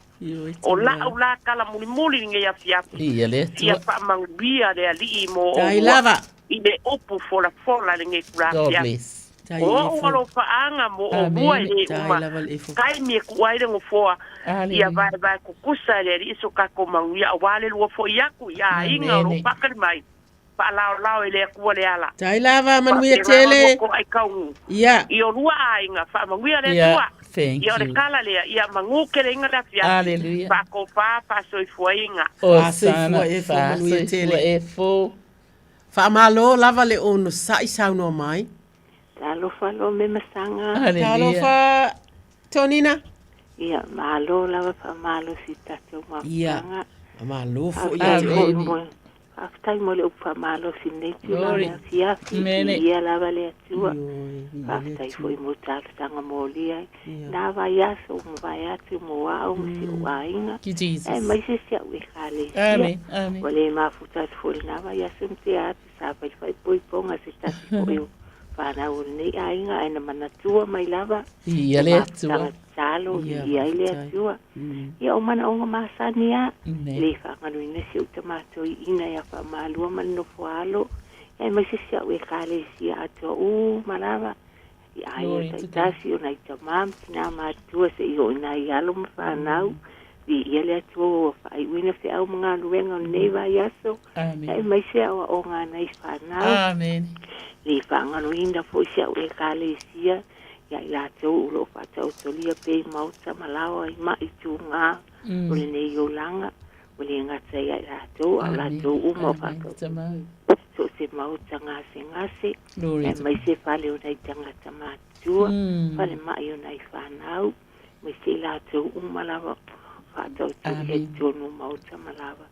O la'au la kala mulimuli lenei afiafi. Ia le Ia Atua. faamanuia le alii mo Tai oulua lava. i le upu folafola lenei God kulafiafi. bless. Tai O o'u Efo. alofa'aga mo oulua e Amene. lē Tai uma. lava le Efo. Taimi e ku'u ai le gofoa ia Hallelujah. vaevae kukusa e le alii so kakou manuia auā le lua fo'i aku i aiga o loo Amene. pakali mai. Faalaolao e le Atua le ala. Tai lava, manuia Faapegaga tele. lua ko'ai kaugu. Ia. I o lua aiga faamanuia le Ia, Atua. thank Ia o le you. kala lea ia magū keleiga le afiafi. Hallelujah. Faakofā faasoifuaiga. Osana. Faasoifua Efo, manuia tele. Faasoifua Efo. Faamalo lava le ono sa'i saunoa mai. Talofa lo me masaga. Hallelujah. Talofa, Tonina. Ia, malo lava faamalo si tatou Ia. mafutaga. Malo fo'i ia te Faafetai oe. foi mo faafetai mo le upu faamalosi lenei tulaga Glory. afiafi. Amene. Ia lava le Atua. Ioe, ia le Faafetai Atua. foi mo talosaga molia ai. Ia. Na vai aso ma vai atu mo au ma si ou aiga. Thank you, Jesus. Ae mai se si au ekalesia. Amen. Amen. Ua le mafuta atu foi lena vai aso ma te atu sa faifaipoipoga se tasi foi o whanau o lenei aiga ae na manatua mai lava Ia le Atua. mafutaga tatalo Ia, i ai le faafetai. Atua. Ia o manaoga masani a Amen. le faagaluina si ou tamatoiina ia faamalua ma le nofo alo ae mai se si au ekalesia atoa uma lava i aiga Glory to God. taitasi o nai tamā ma tinā matua se'i oo i nai alo ma fanau viia le Atua ua faaiuina feau ma galuega o lenei vaiaso Amen. ae mai se aoaoga nai fanau Amen. le faagaloina fo'i si au ekalesia ia i latou o loo faataotolia pei maota ma lao ai ma'i tugā o lenei olaga ua le gata ia i latou ao Amen. latou uma o Amen. faatau Tamau. so se maota gasegase Glory ae to mai se fale o nai tagata matutua fale ma'i o nai fanau mai se i latou uma lava faataotolia i Amen. totonu o maota ma lava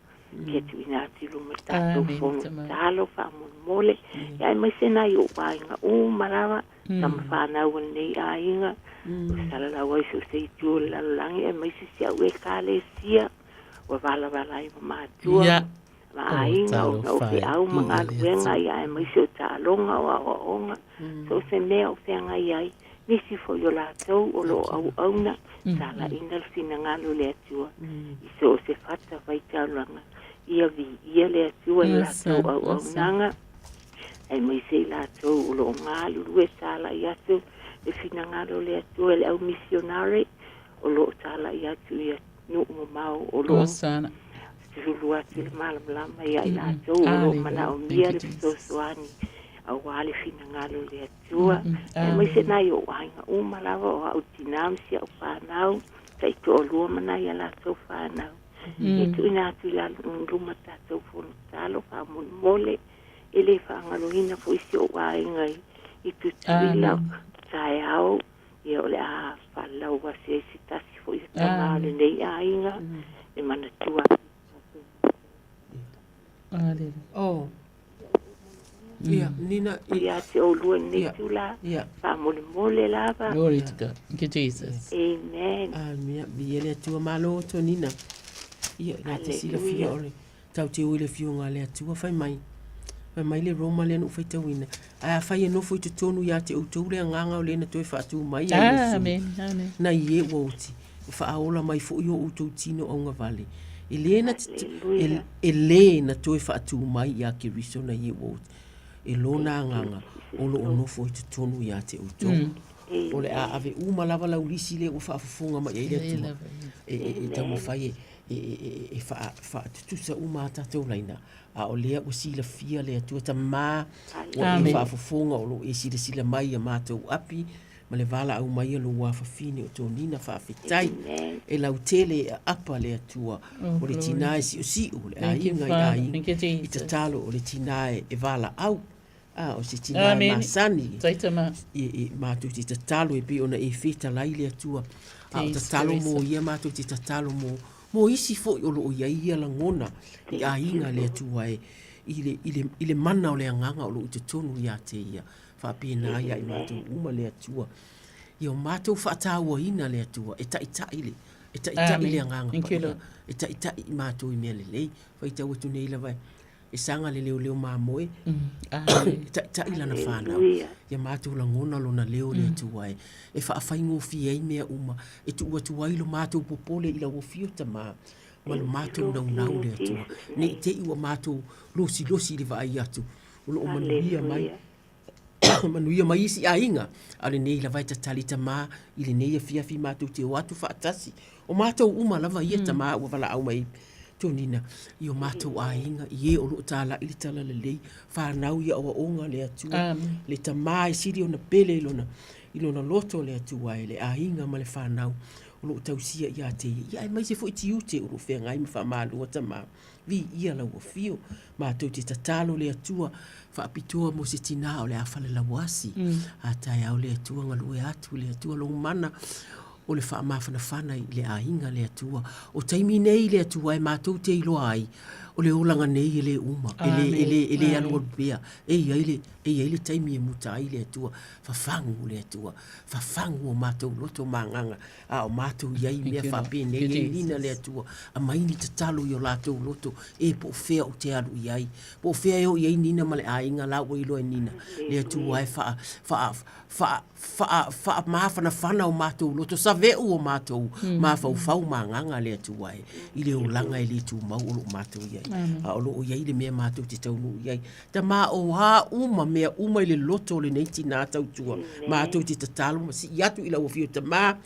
kia tuuina atu i luma le tatou Amen. fono Tamau. tatalo faamolemole ia ae mai se nai ou aiga uma lava tama fanau o lenei aiga o salalau ai so se itu o le lalolagi ae mai se si au ekalesia ua valavala ai ma matua Ia. ma O aiga ona o talofa e. feau ma Ia le galuega Atua. ia ae mai se o taaloga o aoaoga so o se mea o feagai ai nisi foi o latou o loo auauna salaina le finagalo o le Atua i so o se fata faitaulaga ia viia le Atua i latou Awesome. Awesome. auaunaga ae mai se i latou o loo galulue tala'i atu le finagalo o le Atua le au missionary o loo tala'i atu ia nuu mamao o loo Osana. sulu atu le malamalama ia i latou o loo Hallelujah. Thank manaomia you, le Jesus. fesoasoani auā le finagalo o le Atua ae mai se Amen. nai ou aiga uma lava o a'u tinā ma si a'u fanau ta'itoalua ma nai a latou fanau e tuuina atu i luma tatou fono tatalo faamolemole e lē faagaloina fo'i si ou aiga i i Tutuila Amen. taeao ia o le a faalalau asi ai se tasi fo'i o tamā o Amen. lenei aiga e manatua Hallelujah. Oh. Ia, Nina. ia te oulua i lenei Ia. tula Ia. faamolemole lava Glory to God. Thank you, Jesus. amen. Amia, viia le Atua malo Tonina. Ia, na te silafia Hallelujah. o le tau te ui le fioga a le Atua fai mai. Fai mai le Roma lea na ou faitauina, Ae afai e nofo i totonu ia te outou le agaga o le na toe faatu mai ai Iesu, Amen, amen. nai e ua oti, e faaola mai foi o outou tino augavale, e le na, e, e le na toe faatu mai ia Keriso nai e ua oti, e lona agaga o lo o nofo i totonu ia te outou. O le a ave uma lava lau lisi lea ua faafofoga mai ai le Atua, e, e, e taumafai e, e, e, e faatutusa uma a tatou laina, a o lea ua silafia le Atua Tamā, ua e faafofoga o lo o e silasila mai ia matou api ma le valaau mai a lou afafine o Tonina, faafetai e lautele e aapa le Atua o le tinā e siosio, o le aiga i aiga, i tatalo o le tinā e valaau. A, o se tinā e masani e matou te tatalo e pei ona e fetalai le Atua, a o tatalo mo ia matou te tatalo mo mo isi foi o lo o i ai ia lagona i aiga le Atua e i le, i le, i le mana o le agaga o lo o i totonu ia te ia. Faapena ia i matou uma le Atua. Ia o matou faatauaina le Atua e taitai le, e taitai le agaga paia, e taitai i matou i mea lelei. Faitau atu nei lava e saga le leoleo mamoe, e taitai lana fanau. Ia matou lagona lona leo le Atua e, e faafaigofie ai mea uma, e tuu atu ai lo matou popole i lau afio Tamā, ma lo matou naunau le Atua. Ne i te i ua matou losilosi i le vaai atu, o lo o manuia mai. Manuia mai isi aiga, a o lenei lava e tatali Tamā i lenei afiafi matou te o atu faatasi. O matou uma lava ia Tamā ua valaau mai Tonina i o matou aiga, i e o lo o talai le talalelei, fanau i aoaoga le Atua, le Tamā e sili ona pele i lona, i lona loto le Atua e le aiga ma le fanau o lo o tausia ia te ia, ia aemaise foi tiute o lo o feagai ma faamalua Tamā. Viia lau afio. Matou te tatalo le Atua faapitoa mo se tinā o le a falelauasi. A taeao le Atua galue atu le Atua lou mana o le faamafanafana i le aiga le Atua. O taimi nei le Atua e matou te iloa ai o le olaga nei e le uma, e le, e le, e le alualu pea. E i ai le, e i ai le taimi e muta ai le Atua. Fafagu le Atua, fafagu o matou loto ma agaga A o matou i ai i mea faapenei e nina le Atua, aumai ni tatalo i o latou loto, e po o fea ou te alu i ai, po o fea e oo i ai Nina ma le aiga la ua iloa e Nina, le Atua e faa, faa, faa, faa, faamafanafana o matou loto, save'u o matou mafaufau ma agaga le Atua e, i le olaga e le tumau o lo o matou i ai. A o lo o i ai le mea matou te taunuu i ai. Tama o a uma mea uma i le loto o lenei tinā tautua, matou te tatalo ma sii atu i lau afio Tamā,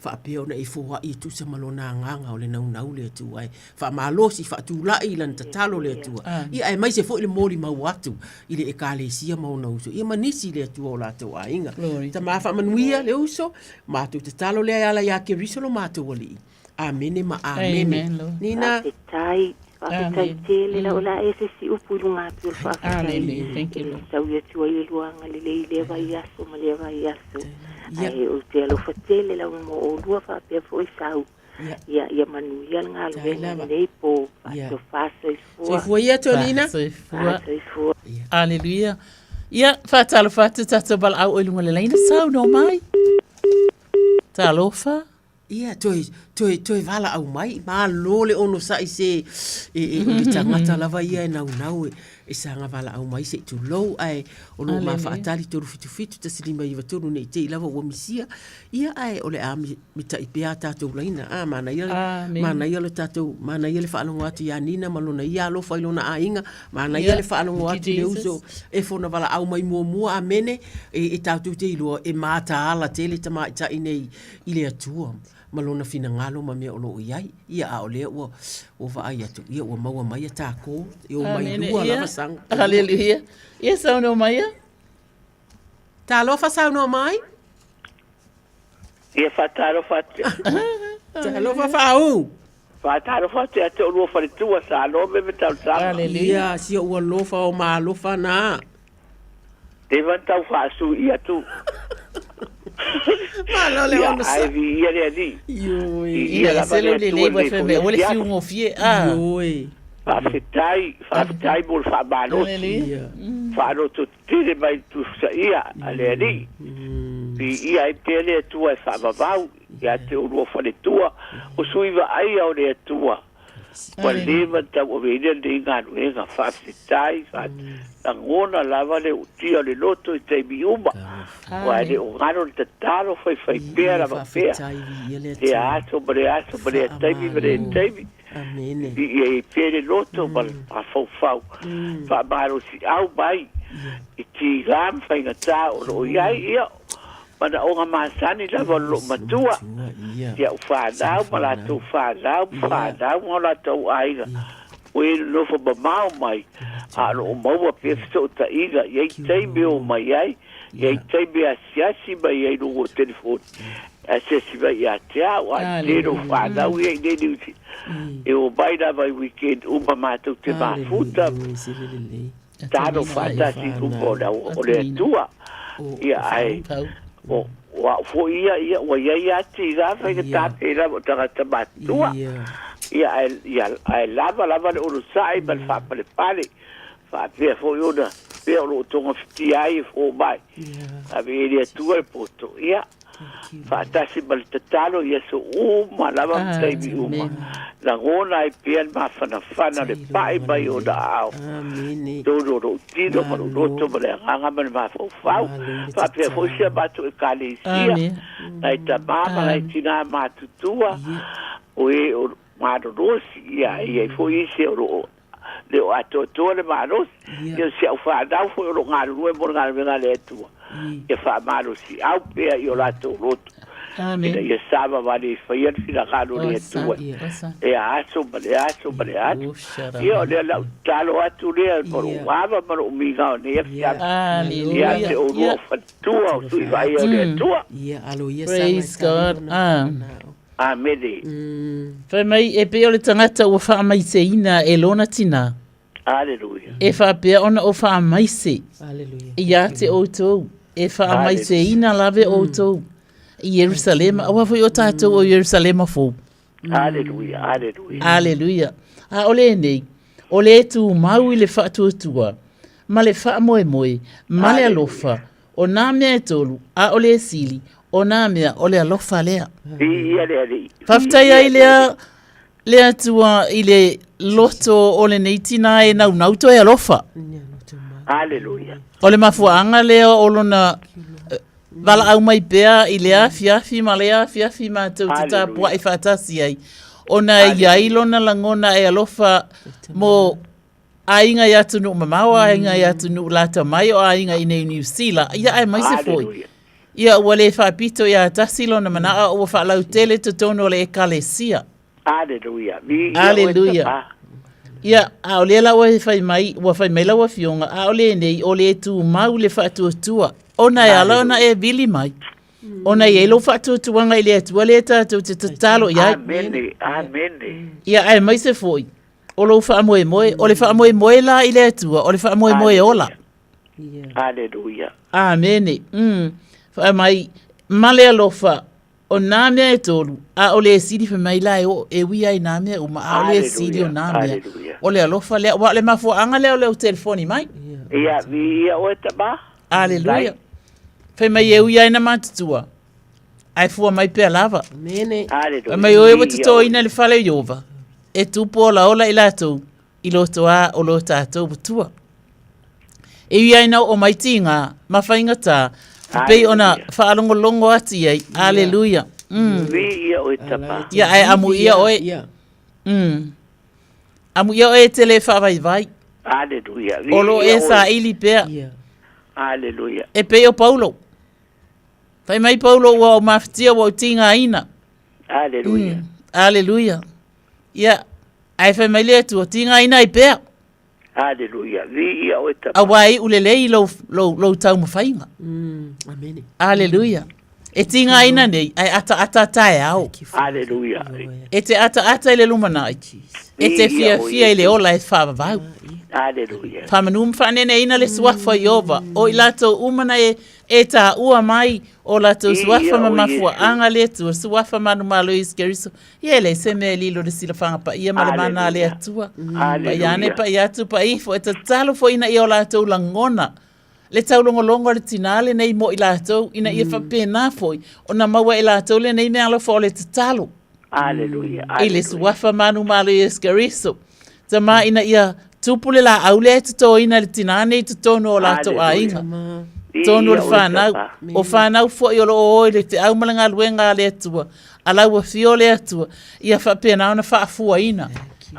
faapea ona e foai e tusa ma lona agaga o le naunau le Atua e faamalosi, faatulai i lana tatalo le Atua, ia aemaise foi le molimau atu i le Ekalesia ma ona uso, ia ma nisi le Atua o latou aiga. Tamā faamanuia le uso, matou tatalo lea e ala ia Keriso lo matou Alii. Amene ma amene. Amen, Lord. Nina. Faafetai, faafetai tele lau la e se si upu i luga atu o le faafetai. Amen. Thank you, Lord. Tau atu ai le luanga lelei i lea vaiaso ma lea vaiaso. Ae ou te alofa tele lava mo oulua faapea foi sau. Ia, ia manuia le galuega i lenei po. Faatofa soifua. Soifua ia Tonina. Soifua. Soifua. Aleluia. Ia, faatalofa atu tatou valaau i luga o le laina, saunoa mai. Talofa. Ia, toe, toe, toe valaau mai, malo le onosai se e, e, o le tagata lava ia e naunau e, e saga valaau mai se i tulou, ae o lo o mafaatali 377 1593 ne i te i lava ua misia, ia ae o le a mitai pea a tatou laina, a, manaia, manaia le tatou, manaia le faalogo atu ia Nina ma lona ia alofa i lona aiga, manaia le faalogo atu i le uso e fona valaau mai muamua, amene, e, e tatou te iloa e mataala tele tamaitai nei i le Atua ma Lona finagalo ma mea o lo o i ai. Ia, a o lea ua, ua vaai atu, ia ua maua mai a takou, e o mai lua lava saga. Haleluia. Ia saunoa mai ia. Talofa saunoa mai. Ia faatalofa atu. Talofa faaū. Faatalofa atu ia te oulua faletua Salome ma Tautaga. Ia, si ou alofa o maalofa na. Teva tau faasui atu. Malo le ono sa. Ai vi ia le ali. Ioe. Ia lava le lelei wa fe o le fiugofie a. Ioe. Faafetai, faafetai mo le faamalosi. Faalototele mai tusaia a le Alii. Viia ai pea le Atua e faavavau ia te oulua faletua, o sui vaaia o le Atua. Ua leva ona tauaveina lenei galuega, faafetai, lagona lava le utia o le loto i taimi uma, aua e le o galo le tatalo, faifai pea lava pea, lea aso ma lea aso ma lea taimi ma lea taimi, i ai pea le loto ma le mafaufau, faamalosiau mai i tiga ma faigata o lo o i ai, ia, manaoga masani lava o le loomatua, i au fanau ma latou fanau ma fanau ma o latou aiga, ua e nonofo mamao mai, a o lo o maua pea fesootaiga, e i ai taimi e o mai ai, e i ai taimi e asiasi mai ai i luga o telefoni, e asiasi mai ia te au, a i tele o fanau ia i inei i Niu Sila, e o mai lava i weekend uma matou te mafuta, Talo faatasi i luma o le, o le Atua. Ia, ae, o, o au foi ia, ia, ua iai lava tiga faigata pēlā ma o tagata matutua. Ia, ae, ia, ae lava lava le onosai ma le faapalepale. Faapea foi ona, pea o lo o togafitia ai e fō mai. Ave i ai le Atua le poto. Ia. faatasi ma le tatalo i aso uma lava ma taimi uma. Lagona ai pea le mafanafana o le pa'i mai o ona aao i totonu o lou tino ma lou loto ma le agaga ma le mafaufau. Faapea foi si a matou Ekalesia, nai tamā ma nai tinā matutua, o e o malolosi, ia, e i ai foi isi o lo o le o atoatoa le malosi, ia o si au fanau foi o lo o galulue mo le galuega a le Atua, ia faamalosiau pea i o latou loto, ina ia savavali e faia le finagalo o le Atua lea aso ma lea aso ma lea aso. Ia o lea lau tatalo atu lea ma lou ava ma lou migao i lenei afiafi ia te oulua o faletua o tui vaaia o le Atua. Praise God. Amene. Fai mai, e pei o le tagata ua faamaiseina e lona tinā. Aleluia. E faapea ona o faamaise ia te outou, e faamaiseina lava outou i Ierusalema, aua foi o tatou o Ierusalema fou. Aleluia, aleluia. Aleluia. A o lenei, o le tumau i le faatuatua, ma le faamoemoe, ma le alofa, O nā mea e tolu, ʻaʻole e sili, o nā mea, o le alofa lea. Viia le Alii. Faafetai ai lea, le Atua i le loto o lenei tinā e naunau toe alofa. Aleluia. O le mafuaaga lea o lona valaau mai pea i lea afiafi ma lea afiafi matou te tapuai faatasi ai, ona e i ai lona lagona e alofa mo aiga i atunuu mamao, aiga i atunuu lata mai, o aiga i nei Niu Sila, ia aemaise foi. Ia ua le faapito ia tasi lona manao, ua faalautele totonu o le ekalesia. Aleluia. Aleluia. Ia, a o lea la ua fai mai, ua fai mai lau afioga, a o lenei, o le tumau le faatuatua, ona e ala ona e vili mai. Ona e i ai lou faatuatuaga i le Atua lea tatou te tatalo i ai. Amene, amene. Ia, aemaise foi, O lou faamoemoe, o le faamoemoe la i le Atua, o le faamoemoe ola. Aleluia. Amene. Mm. Fai mai, ma le alofa, o nā mea e tolu, a o le sili fai mai la e o e ui ai nā mea uma, a o le sili o nā mea. O le alofa lea, ua o le mafuaaga lea o le telefoni mai. Ia, viia oe tama. Aleluia. Fai mai e ui ai na matutua, ae fua mai pea lava. Amene. Fai mai oe ua totoina i le fale o Ieova, e tupu olaola i latou i loto a o lo tatou matua. E ui ai na oo mai tigā ma faigata, e pei ona faalogologo atu i ai. Aleluia. Mm. Viia oe tama. Ia, ae amuia oe. Mm. Amuia oe e te le faavaivai. Aleluia. O lo e saili pea. Aleluia. E pei o Paulo. Fai mai Paulo ua ou mafatia ua ou tigaina. Aleluia. Mm. Aleluia. Ia, ae fai mai le Atua, tigaina ai pea. Aleluia. Viia oe tama. Auā e iu lelei lou, lou, lou taumafaiga. Mm. Amene. Aleluia. E tigaina nei, ae ataata taeao. Aleluia. E te ataata i le lumanai. E te fiafia i le ola e faavavau. Aleluia. Faamanu ma faaneneina le suafa o Ieova, o i latou uma na e E taua mai o latou suafa ma mafuaaga le Atua, suafa manumalo Iesu Keriso, ia e leai se mea e lilo le silafaga paia ma le mana a le Atua. Paia ane, paia atu, paia ifo, e tatalo foi ina ia o latou lagona le taulogologo a le tinā lenei mo i latou, ina ia faapena foi ona maua e latou lenei meaalofa o le tatalo. Aleluia. I le suafa manumalo Iesu Keriso. Tama ina ia tupu le laau lea e totoina e le tinā nei i totonu o latou aiga. Tonu o le whanau. O whanau foi o lo o o i le feau ma le galuega a le Atua, a lau afio o le Atua, ia faapena ona faafuaina.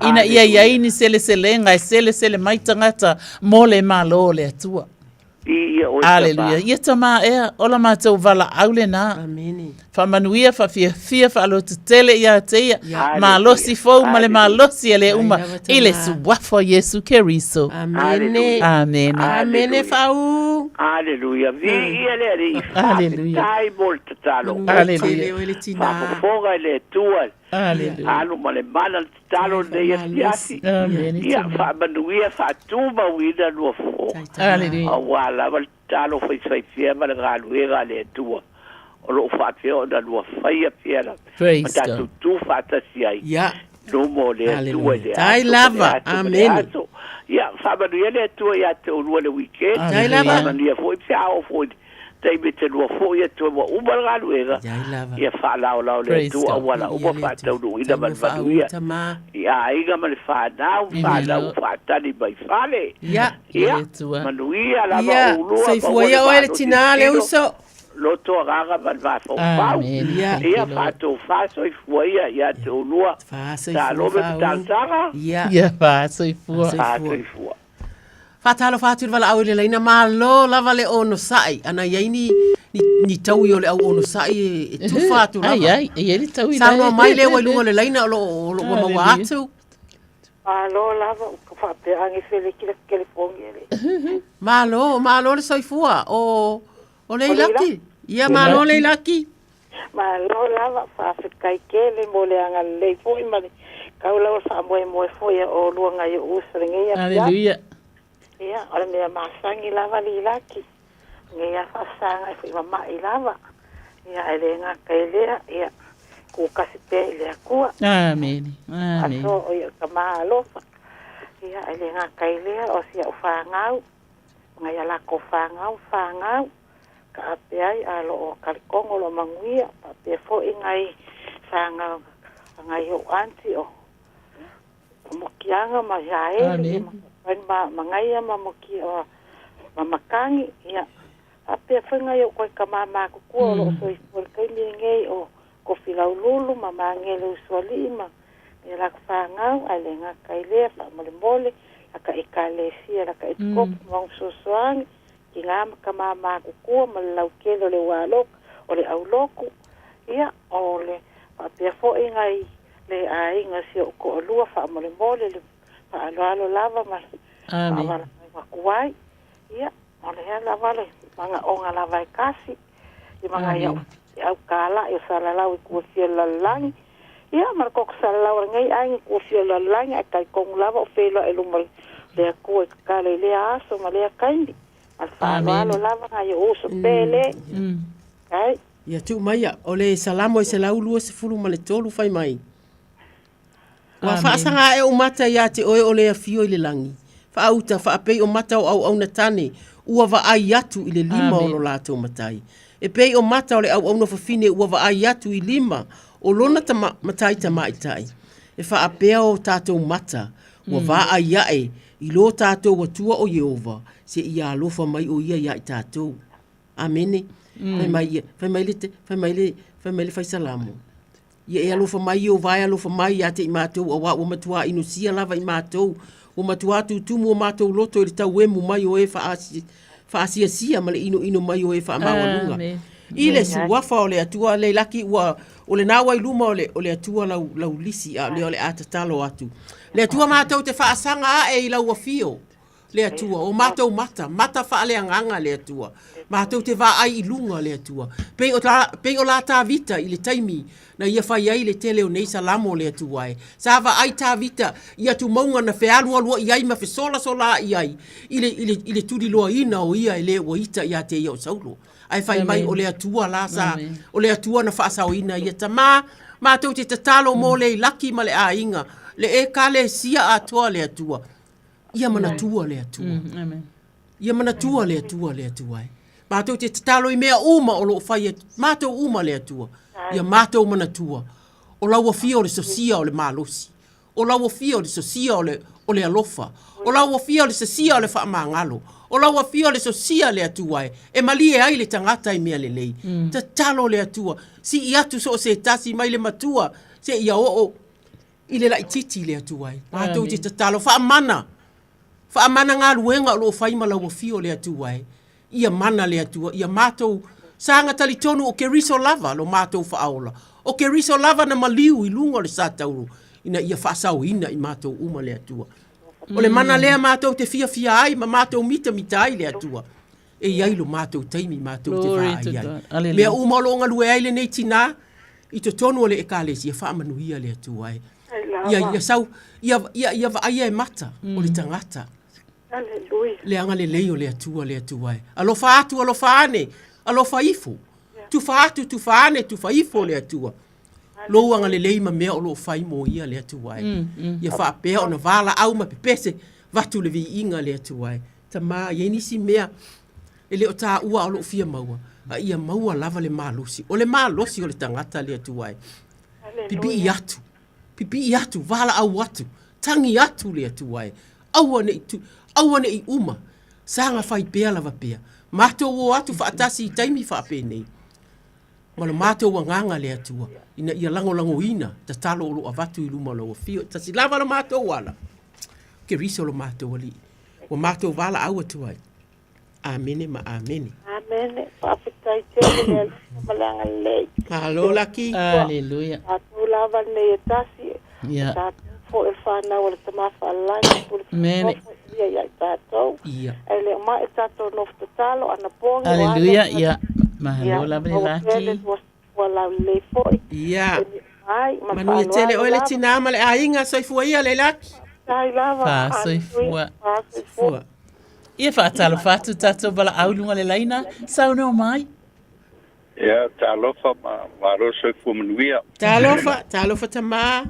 Ina ia i ai ni seleselega e selesele mai tagata mo le Malo o le Atua. Aleluia. Ia Tama ea, o la matou valaau lenā. Amene. Faamanuia, faafiafia, faalototele ia te ia, malosi fou ma le malosi e le uma, i le suafa o Iesu Keriso. Amene. Amene. Amene faau. Aleluia. Viia le Alii. Aleluia. Faafetai mo le tatalo. Aleluia. Faafofoga i le Atua. Aleluia. Alu ma le mana le tatalo lenei afiafi. Amene. Ia faamanuia, faatumauina lua fofoga. Aleluia. Aua lava le tatalo faifaipea ma le galuega a le Atua o lo o faapea ona lua faia pea lava. Praise Ma tatou God. tu faatasi ai. Ia. Luma o le Atua i le Tai aso ma le lava. aso ma le Amene. aso. Ia, faamanuia le Atua ia te oulua le weekend. Tai lava. Faamanuia foi pe a oo foi i le taimi e te lua foi atu ai ua uma le galuega. Ia faalaolao le Praise Atua God. auala uma faataunuuina ma le manuia i aiga ma le fanau, fanau faatali mai fale. Ia. Ia, manuia lava Ia, oulua, soifua maua le ia oe le malosi tinā le tino, uso. loto agaga ma le mafaufau. Amene. Ia. Thank Ia, you, Lord. faatofa soifua ia ia te oulua. Faasoifua Talo me faauu. talosaga. Ia. Ia, faasoifua. Faasoifua. Faatalofa atu i le valaau i le laina, malo lava le onosai. Ana i ai ni, ni, ni taui o le au onosai e, e tufa atu lava. Ai, ai, e i ai le taui Saunoa mai le ua i luga o le laina o lo, o lo ua maua atu. Malo lava o ka faapea age fele ki la California le. Malo, malo le soifua o, o Leilaki. Ia, malo Leilaki. Malo lava, faafetai tele mo le agalelei foi ma le tau lau o le faamoemoe foi a oulua nai ou uso lenei afiafi. Aleluia. Ia, o le mea masani lava Lilaki, lenei lava faasaga e foi mama'i lava. Ia, ae le gata i lea, ia, kukasi pea i le Atua. Amene. Amene. Aso o ia ka ma alofa. Ia, ae le gata i lea, o si au fanau, ngai a lakou fanau, fanau, ka ape ai a lo o kalikogo lo manuia, faapea foi ngai fanau, ngai ou aunty o o Mokiaga ma Iaeli, Amene. ma ma Magaia ma Mokia ma ma Makagi, ia faapea foi ngai ou koe kamāmākukua o lo o soifua i le taimi lenei o Kofi Laululu ma Magele Usoalii ma ia lakou fanau, ae le gata i lea faamolemole la ka ekalesia la ka epikopo ma fesoasoani tinā ma kamāmākukua ma le lautele o le ualoka o le auloku, ia o le faapea foi ngai le aiga si ou toalua faamolemole le faaaloalo lava ma le Amene. faavalauina atu ai, ia o lea lava le magaoga lava e kasi i magai au au kala'i o salalau i kuafia o le lalolagi, ia ma le koko salalau a lenei aiga i kuafia o le lalolagi ae talitonu lava o feiloai luma o le Atua i tatalo i lea aso ma lea taimi ma le faaaloalo lava nai ou uso pele. Ai. Ia tuu maia, o le Salamo e 123 fai mai. Ua Amene. faasaga ae ou mata ia te oe o le afio i le lagi. Faauta faapei o mata o auauna tane, ua vaai atu i le lima o Amene. lo latou matai. E pei o mata o le auauna fafine ua vaai atu i lima o lona tama, matai tamaitai. E faapea o tatou mata, ua vaai ae i lo tatou Atua o Ieova, seia alofa mai o ia iā i tatou. Amene. Fai mai ia, fai mai le, fai mai le, fai mai le faisalamo. Ia e alofa mai Ieova e alofa mai ia te i matou auā ua matuā inosia lava i matou, ua matuā tutumu o matou loto i le tauemu mai o e faasiasia ma le inoino mai o e faamaualuga. Amene. I le suafa o le Atua Leilaki ua o lenā ua i luma o le, o le Atua lau, lau lisi a o lea o le a tatalo atu. Le Atua matou te faasaga ae i lau afio. Le Atua, o matou mata, mata faaleagaga le Atua. Matou te vaai i luga le Atua. Pei o la, pei o la Tavita i le taimi na ia fai ai le tele o nei salamo le Atua e. Sa vaai Tavita i atumauga na fealualua'i ai ma fesolasolaa'i ai i le, i le, i le tuliloaina o ia e le ua ita ia te ia o Saulo. Ae fai mai o le Atua la sa, o le Atua na faasaoina ia tama. Matou te tatalo mo le Ilaki ma le aiga, le Ekalesia atoa le Atua. Ia manatua le Atua. Amen. Ia manatua le Atua le Atua e. Matou te tatalo i mea uma o lo o fai atu, matou uma le Atua. Ia matou manatua. O lau afio o le sosia o le malosi. O lau afio o le sosia o le, o le alofa. O lau afio o le sosia o le faamagalo. O lau afio o le sosia le Atua e, e malie ai le tagata i mea lelei. Mm. Tatalo le Atua, sii atu so o se tasi mai le matua, seia oo i le laititi le Atua e. Matou te tatalo, faamana, faamana galuega o lo o fai ma lau afio le Atua e. Ia mana le Atua, ia matou saga talitonu o Keriso lava lo matou faaola, o Keriso lava na maliu i luga o le sa tauro, ina ia faasaoina i matou uma le Atua. O le mana lea matou te fiafia ai ma matou mitamita ai le Atua. E i ai lo matou taimi matou te vaai ai. Mea uma o lo o galue ai lenei tinā i totonu o le Ekalesia, faamanuia le Atua e. Ia, ia sau, ia, ia, ia vaaia e mata o le tagata. Aleluia. Le agalelei o le Atua le Atua e. Alofa atu, alofa ane, alofa ifo. Tufa atu, tufa ane, tufa ifo le Atua. Lou agalelei ma mea o lo o fai mo ia le Atua e. Ia faapea ona valaau ma pepese vatu le viiga le Atua e. Tama, e i ai nisi mea e le o taua o lo o fia maua, a ia maua lava le malosi. O le malosi o le tagata le Atua e. Pipii atu, pipii atu, valaau atu, tagi atu le Atua e. Aua ne i tu, aua ne i uma, saga fai pea lava pea. Matou o atu faatasi i taimi faapenei, ma lo matou agaga le Atua, ina ia lagolagoina tatalo o lo o avatu i luma o lau afio. E tasi lava lo matou ala, Keriso lo matou Alii, ua matou valaau atu ai. Amene ma amene. Amene. Faafetai tele le alofa ma le agalelei. Malo Laki. Aleluia. Tatou lava lenei e tasi. Ia. Tatou foi o le fanau a le Tama Faalelagi, pule Amene. foi ia ia i tatou. Ia. Ae le o mai tatou nofo tatalo anapogi. Aleluia. Ia. Malo lava le Laki. Ua laulelei foi. Ia. Ai, ma Manuia tele oe le tinā ma le aiga, soifua ia le Laki. Faafetai lava. Faasoifua. Faasoifua. Ia faatalofa atu tatou valaau i luga o le laina, saunoa mai. Ia, talofa ma malo le soifua manuia. Talofa, talofa tamā.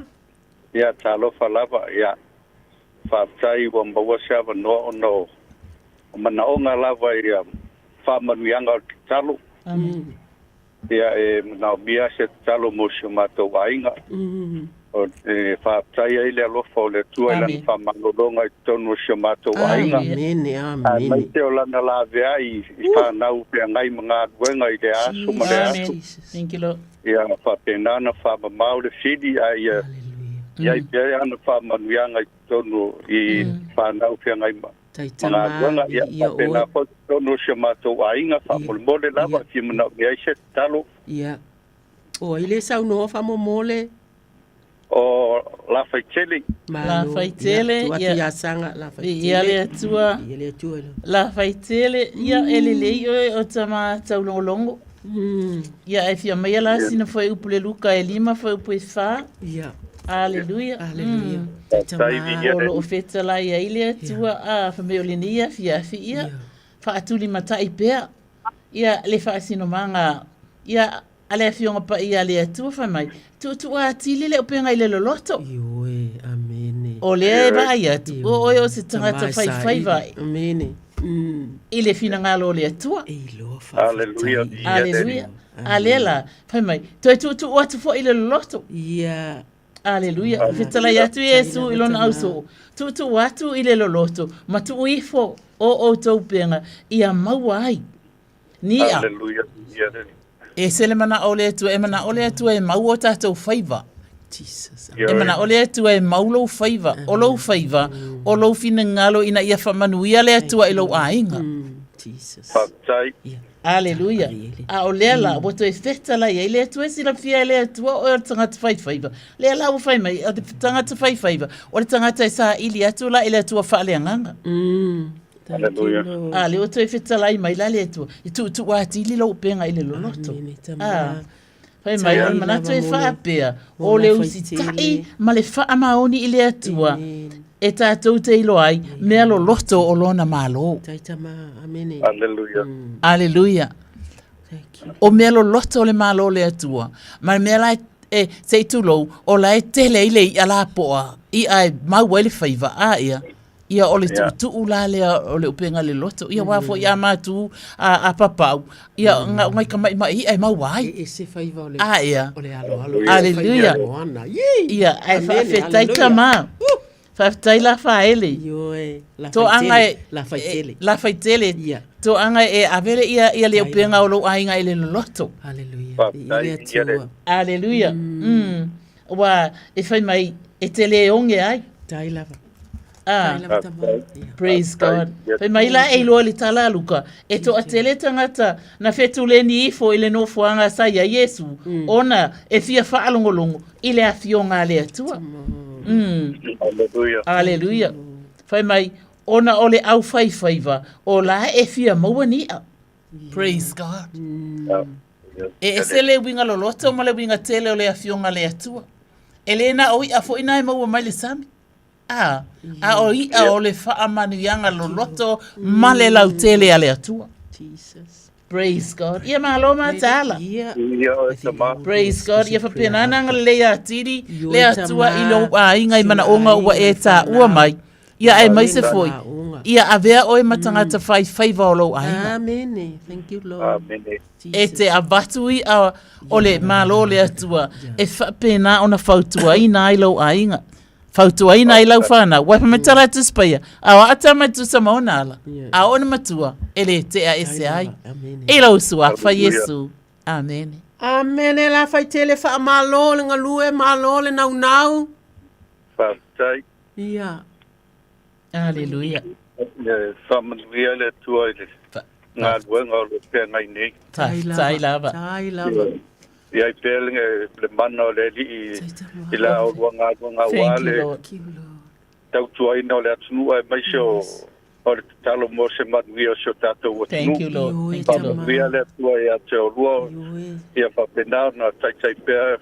Ia, talofa lava, ia. Faafetai ua maua se avanoa ona o manaoga lava i faamanuiaga o le tatalo. Amen. Ia, e manaomia se tatalo mo si o matou aiga. O e faafetai ai le alofa o le Atua i Lana faamalologa i totonu o si o matou aiga. Amene, amene. Aemaise o Lana laveai i fanau feagai ma galuega i lea aso ma lea aso. Thank you, Lord. Ia faapena ona faamamao le fili ae ia i ai pea ana faamanuiaga i totonu i fanau feagai ma galuega. Ia faapena foi totonu o si o matou aiga faamolemole lava e fia manaomia ai se tatalo. Ia. O ai le saunoa faamolemole? O Lafaitele. Lafaitele, ia. Atu ia Saga, Lafaitele. Viia le Atua. Viia le Atua. Lafaitele, ia e lelei oe o tama taulogologo. Ia ae fia aumaia la sina fuaiupu le Luka e 5 fuaiupu e 4. Ia. Aleluia. Aleluia. O lo o fetalai ai le Atua a fai mai o lenei afiafi ia faatulimatai pea ia le faasinomaga ia a le Afioga Paia a le Atua fai mai, tuutuu atili le upega i le loloto. Ioe, amene. O lea e vaai atu, o oe o se tagata faifaiva. Amene. I le finagalo o le Atua. Aleluia. Aleluia. A lea la, fai mai, toe tuutuu atu foi i le loloto. Ia. Aleluia. Fetalai atu Iesu i lona ausoo, tuutuu atu i le loloto, ma tuu ifo o outou upega ia maua ai. Nia. Aleluia. E ese le manao o le Atua, e manao le Atua e mau o tatou faiva. Jesus. E manao le Atua e mau lou faiva, o lou faiva, o lou finagalo ina ia faamanuia le Atua i lou aiga. Jesus. Faafetai. Aleluia. A o lea la, ua toe fetalai ai le Atua e silafia e le Atua o oe o le tagata faifaiva. Lea la ua fai mai, o le tagata faifaiva, o le tagata e saili atu la i le Atua faaleagaga. Aleluia. A lea ua toe fetalai mai la le Atua, e tuutuu atili lou upega i le loloto. A, fai mai, o le manatu e faapea, o le usitai ma le faamaoni i le Atua, e tatou te iloa ai mea loloto o Lona Malo. Aleluia. Aleluia. O mea loloto o le Malo o le Atua, ma le mea la e, se i tulou, o la e tele ai le i'a lapoa, i'a e mau ai le faiva, a ia. Ia o le tuutuu la lea o le upega le loto. Ia aua foi a matu a, a papau, ia nga ngai ka maimai i'a e maua ai. E ese faiva o le, A ea. o le aloalo. Aleluia. Faiva moana. Yee! Ia, ae Amene, faafetai aleluia. tama. Faafetai Lafaele. Ioe, Toaga Lafaitele, e, Lafaitele. e Lafaitele. Ia. Toaga e ave le ia ia le upega o lou aiga i le loloto. Haleluia. Faafetai, Viia le ia le Atua. Aleluia. Mm. Ua e fai mai e te le oge ai. Tai lava. Ah. Tai lava tama. Praise God. Fai mai la e iloa le tala a Luka, e toatele tagata na fetuleni ifo i le nofoaga sa i ai Iesu, ona e fia faalogologo i le afioga a le Atua. Mm. Hallelujah. Aleluia. Fai mai, ona o le aufaifaiva, o la e fia maua ni i'a. Praise God. E ese le uiga loloto ma le uiga tele o le afioga a le Atua. E le na o i'a foi na e maua mai le sami. A, a o i'a o le faamanuiaga loloto ma le lautele a le Atua. Jesus. Praise God. Ia malo mataala. Ia. Ia oe tama. Praise God. Ia faapena ona agalelei atili Ioe le Atua tama. i lou aiga i manaoga ua e taua mai. Ia aemaise foi, ia avea oe ma tagata fai faiva o lou aiga. Amene. Thank you, Lord. Amene. E te avatu i'a o le Malo o le Atua e faapena ona fautuaina ai lou aiga. Fautuaina ai lau whanau. Wai whamatala atu spaia. A o ata mai tusa ma ona ala. A ona matua e le tea ese ai. I lou suafa Iesu. Amene. Amene la faitele faamalo le galue malo le naunau. Faafetai. Ia. Aleluia. Ia faamanuia le Atua i le galuega o lo o feagai nei. Faafetai lava. Tai lava. I ai pea le, le mana o le Alii i la olua galuega aua Thank you, le Lord. tautuaina o le atunuu aemaise o o le tatalo mo se manuia o si o tatou Thank atunuu. you, Lord. Thank you, Lord. Faamanuia le Atua ia te olua, ia faapena ona taitai pea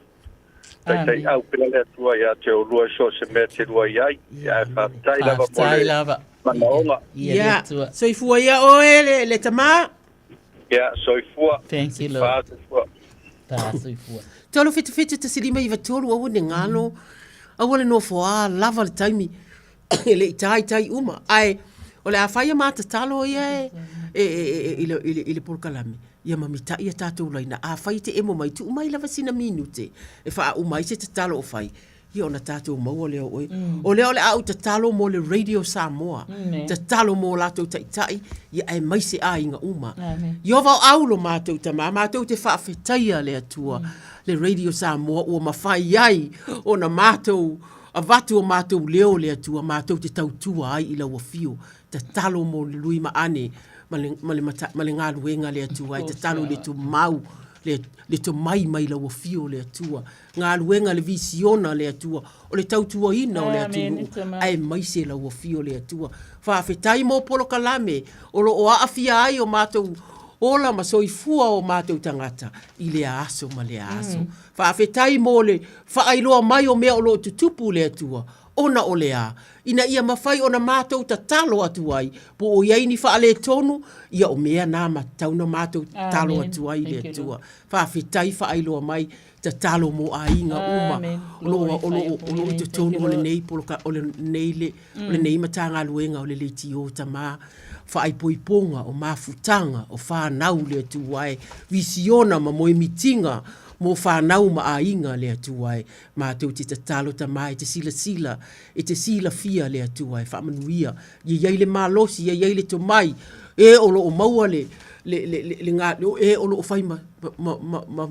Taitaiau pea le Atua ia te oulua i so o se mea te lua i ai. Ae faafetai lava mo Faafetai le lava. manaoga. Ia le Ia, Atua. soifua ia oe le, le tamā. Ia, soifua. Thank you, Lord. Fa soifua. Ta soifua. 3 7 1 5 9 3 aua ne galo, aua le nofoā lava le taimi e le i taitai uma. Ae o le a fai a ma tatalo ia e, e, e, e, i, le, i, le, i le polokalame, ia mamitai a tatou laina. Afai e te emo mai, tuu mai lava sina minute e faauma ai se tatalo o fai, ia ona tatou maua lea o oe. O lea o le a ou tatalo mo le Radio Samoa, tatalo mo latou taitai, ia aemaise aiga uma. Ieova o au lo matou tama, matou te faafetaia le Atua, le Radio Samoa ua mafai ai ona matou avatu o matou leo le Atua, matou te tautua ai i lau afio. Tatalo mo le lui ma ane ma le, ma le, mata, ma le galuega le Atua e tatalo i le tumau le, le tomai mai lau afio le Atua. Galuega le visiona le Atua o le tautuaina o le atunuu aemaise lau afio le Atua. Faafetai mo polokalame o lo o aafia ai o matou ola ma soifua o matou tagata i lea aso ma lea aso. Faafetai mo le faailoa mai o mea o lo o tutupu le Atua ona o le a? Ina ia mafai ona matou tatalo atu ai, po o i ai ni faaletonu, ia o mea na ma tatau ona matou tatalo atu ai i le Atua. Faafetai faailoa mai, tatalo mo aiga uma o lo o, o lo o, o lo o i totonu o lenei poloka, o lenei le, o lenei Matagaluega o le Leitio Tama, faaipoipoga, o mafutaga, o fanau le Atua e, visiona ma moemitiga mo fanau ma aiga le Atua e. Matou te tatalo Tama e te silasila, e te silafia le Atua e faamanuia, ia i ai le malosi, ia i ai le tomai, e o lo o maua le, le, le, le, le, le e o lo o fai ma, ma, ma, ma,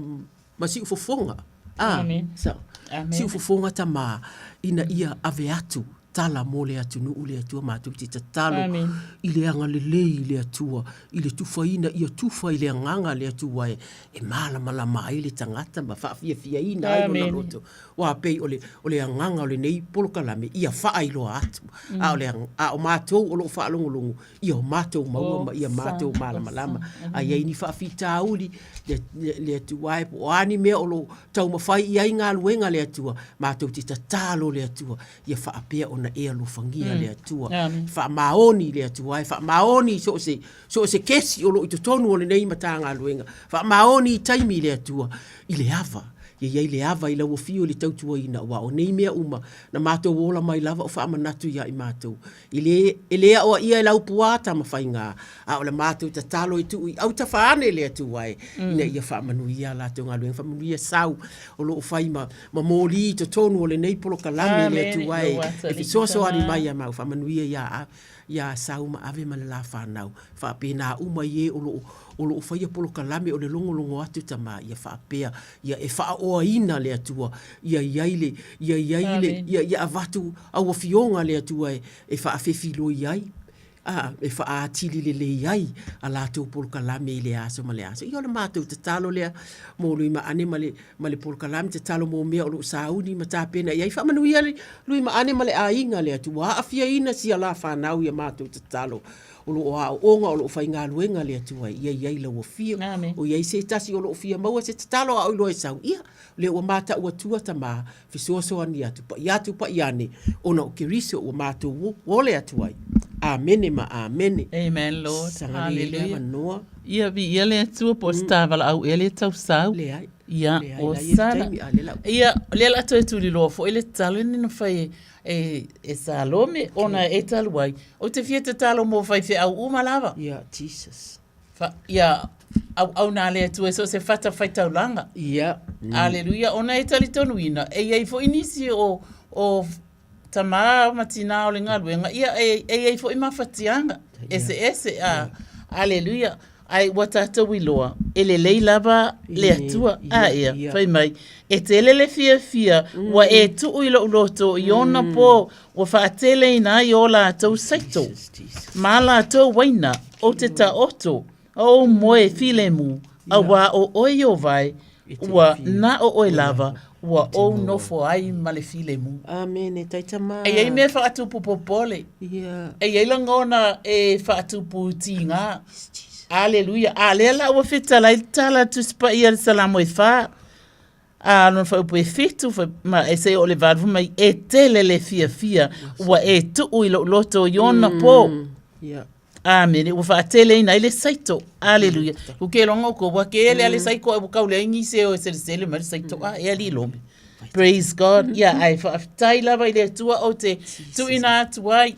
ma siufofoga. Ah, Amen. So, Amen. siufofoga Tama, ina ia ave atu tala mo le atunuu le Atua matou te tatalo Amen. i le agalelei i le Atua, i le tufaina, ia tufa i le agaga le Atua e, e malamalama ai le tagata ma faafiafiaina ai lona loto. Aua pei o le, o le agaga o lenei polokalame, ia faailoa atu. A o le, a o matou o lo o faalogologo, ia o matou maua ma ia matou malamalama. A i ai ni faafitauli, le, le, le Atua e, po o a ni mea o lo o taumafai i ai galuega a le Atua, matou te tatalo le Atua, ia faapea ona e alofagia le Atua. Faamaoni le Atua e, faamaoni i so o se, so o se kesi o lo o i totonu o lenei Matagaluega, faamaoni i taimi le Atua i le ava. Ia i ai le ava i lau afio i le tautuaina, aua o nei mea uma na matou ola mai lava o faamanatu ia i matou. E le, e le aoaia e lau puā Tamafaiga, a o le matou tatalo e tuu i autafa ane le Atua e, ina ia faamanuia a latou galuega, faamanuia sau o lo o fai ma, ma moli i totonu o lenei polokalame le Atua e, e fesoasoani mai ia mau, faamanuia ia, ia Sau ma ave ma le la fanau. Faapena uma i e o lo o, o lo o faia polokalame o le logologo atu tama ia faapea, ia e faaoaina le Atua, ia i ai le, ia i ai le, ia, ia avatu au afioga le Atua e, e faafefiloi ai, a, e faaatili lelei ai a latou polokalame i le aso ma le aso. Ia o le matou tatalo lea mo Luimaane ma le, ma le polokalame, tatalo mo mea o lo o sauni ma tapena i ai. Faamanuia Luimaane ma le aiga le Atua, ua aafiaina sia la fanau i a matou tatalo. O lo o aooga, o lo o faigaluega le Atua ia i ai lau afio. O i ai se tasi o lo o fia maua se tatalo a o iloa e sau, ia, o lea ua matau atua tama, fesoasoani atu, paia atu paia ane, ona o Keriso ua matou ole atu ai. Amene ma amene. Amen, Lord. Sagalelei le avanoa. Ia, viia le Atua po o se tavalaau ea lea tau sau. Leai. Ia, o sala. Ia, o lea o le a toe tuliloa foi le tatalo lenei na fai e, e Salome, ona e talu ai, ou te fia tatalo mo faifeau uma lava. Ia, Jesus. Fa, ia, auauna a le Atua i so o se fatafaitaulaga. Ia. Aleluia, ona e talitonuina, e i ai foi nisi o, o tamā ma tinā o le galuega, ia, e, e i ai foi mafatiaga eseese, a, aleluia. Ae ua tatou iloa, e lelei lava le Atua, a ia, fai mai, e tele le fiafia ua e tuu i lou loto i ona pō ua faateleina ai ō latou saito ma a latou waina, ou te taoto o ou moe filemu, auā o oe Ieova e, ua na o oe lava ua ou nofo ai ma le filemu. Amene, taitama. E i ai mea e faatupu popole. Yeah. E i ai lagona e faatupu tigā. Aleluia. A lea la ua fetalai le tala a Tusi Paia i le Salamo e 4, a lona fuaiupu e 7, fai, ma e seia oo i le 8, fai mai, e tele le fiafia ua e tuu i lou loto i ona pō. Yeah. Amene, ua faateleina ai le saito. Aleluia. Ku ke longa o ko wa ke ele ale saiko e kau le ingi se o sele sele mai le saito a e ali lome. Praise God. Ia ai faafetai lava i le Atua o te tuuina atu ai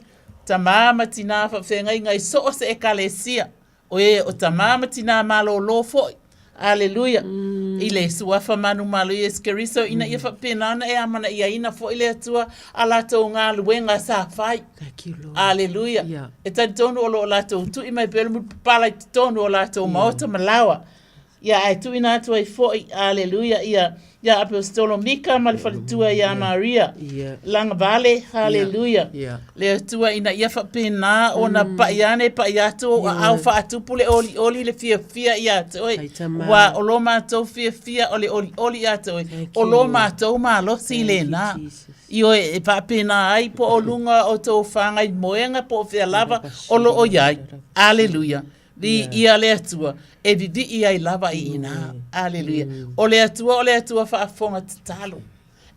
tamā ma tinā faafeagaiga i so o se ekalesia. O e o tamā ma tinā malōlō foi. Aleluia. I le Suafa manumalo Iesu Keriso ina ia faapena ona e amanaiaina foi le Atua a latou galuega sa fai. Thank you, Lord. Aleluia. Yeah. E talitonu o lo o latou tui mai pea le mulipapala i totonu o latou maota ma laoa. Ia, ae tuuina atu ai foi, aleluia, ia, ia Aposetolo Mika ma le faletua ia Maria. Yeah. Lagavale, haleluia. Yeah. Le Atua ina ia faapena ona pa'i ane pa'i atu ou aao faatupu le olioli le fiafia ia te oe. Ua o lo matou fiafia o le olioli ia te oe. O lo matou malosi lena. Ioe e faapena ai po o luga o tou whāngai moenga po o whea lava o lo o iai. Aleluia. Viia le Atua e vivii ai lava i ina. Aleluia. O le Atua o le Atua faafofoga tatalo.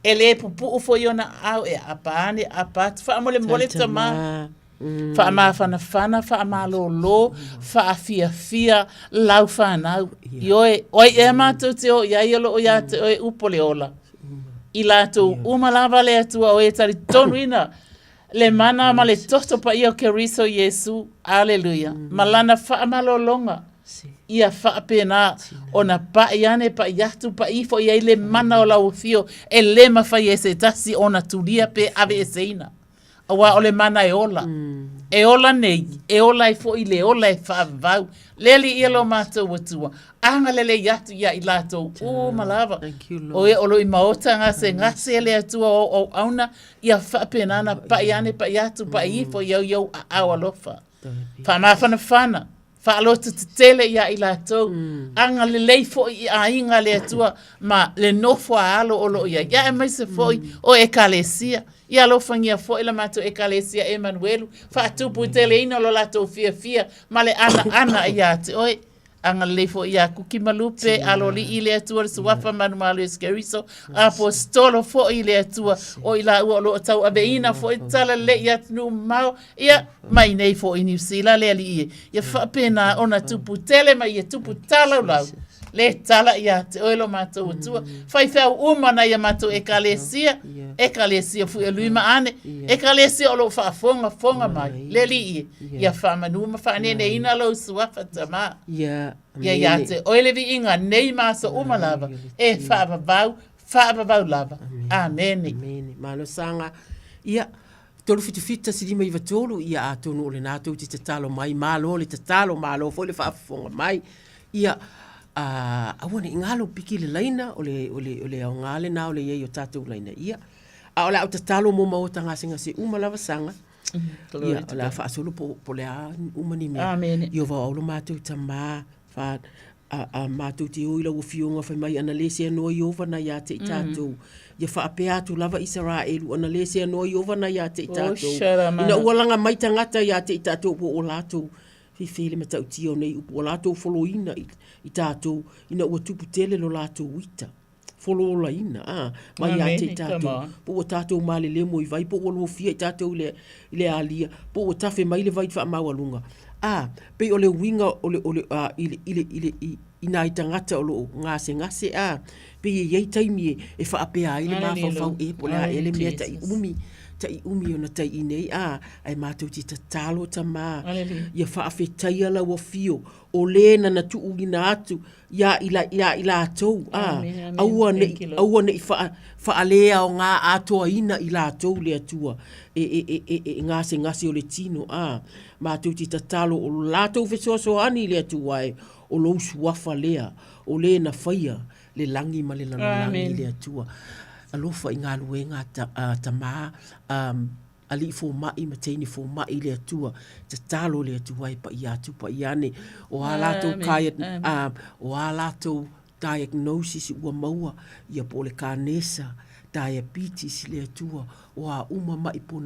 E lē pupuʻu foi ona aao e aapa ane aapa atu. Faamolemole tamā. Faamafanafana, faamalōlō, faafiafia lau fanau. Ioe, o ai ea matou te o i ai o lo o iā te oe upu o le ola. I latou uma lava le Atua o e talitonuina le mana ma le toto paia o Keriso Iesu. Aleluia. Ma lana faamalologa. Ia faapena ona paʻi ane, paʻi atu, paʻi ifo i ai le mana o lau afio e lē mafai e se tasi ona tulia pe aveeseina. Aua o le mana e ola. E ola nei, e ola ai foi le ola e faavavau. Le Alii e lo matou Atua, agalelei atu ia i latou uma lava. O e o lo i maota gasegase e le Atua o auauna, ia faapena ona paʻi ane, paʻi atu, paʻi ifo i au i ou aao alofa. Faamafanafana, faaloto tetele ia i latou, agalelei foi i aiga a le Atua ma le nofo a alo o lo o i ai, ia aemaise foi o Ekalesia. Ia alofagia foi la matou Ekalesia Emanuelu, faatuputeleina lo latou fiafia ma le anaana ia te oe. Agalelei foi ia Kuki ma Lupe, Aloalii i le Atua, le Suafa Manumalo Iesu Keriso, Aposetolo foi i le Atua, o i laua o lo o tauaveina foi le talalelei i atunuu mamao, ia, mai nei foi i Niu Sila le Alii e. Ia faapena ona tupu tele ma ia tupu talaulau. Le tala ia te oe lo matou Atua. Faifeau uma nai a matou Ekalesia, Ekalesia Fuialui ma Ane, Ekalesia o lo o faafogafoga mai, le Alii e, ia faamanu ma faaneeneina lou Suafa Tama. Ia ia te oe le viiga nei ma aso uma lava, e faavavau, faavavau lava. Amene. Amene. Malosaga. Ia, 377 1593, ia atonu o lena tou te tatalo mai, malo le tatalo, malo foi le faafofoga mai. Ia, a, aua ne i galo piki le laina, o le, o le, o le aoga lena o le i ai o tatou laina. Ia, a o le a ou tatalo mo maota gasegase uma lava saga. Ia, o le a faasolo po, po o le a uma ni mea. Amene. Ia vao lo matou tamā, fa, a, a matou te o i lau afioga fai mai ana le seanoa Ieova na ia te i tatou. Ia faapea atu lava Isaraelu ana le seanoa Ieova na ia te i tatou. Ina ua laga mai tagata ia te i tatou po o latou fefe le matautia o nei upu ua latou foloina i, i tatou ina ua tupu tele lo latou ita fololaina a mai ia te i tatou po ua tatou malelemo i vai po ua luafia i tatou i le, i le alia po ua tafe mai le vai faamaualuga a pei o le uiga o le, o le, a, i le, i le, i le, i, i nai tagata o lo o gasegase a pei e i ai taimi e, e faapea ai le mafaufau e po o le a ea le mea taʻi umi taʻi umi ona tai i nei a ae matou te tatalo tamā ia faafetaia lau afio o lē nana tuuina atu iā i la, iā i latou a aua neʻi aua neʻi faa faaleaogā atoaina i latou le Atua e e e e, e gasegase o le tino a matou te tatalo o latou fesoasoani i le Atua e o lou suafa lea o lē na faia le lagi ma le lalolagi le Atua. Alofa i galuega a tamā, alii fomai ma teine fomai le Atua. Tatalo le Atua e paia atu paia ane. O a latou kai, o a latou diagnosis ua maua, ia po o le kanesa, diabetes le Atua, o a uma maʻi po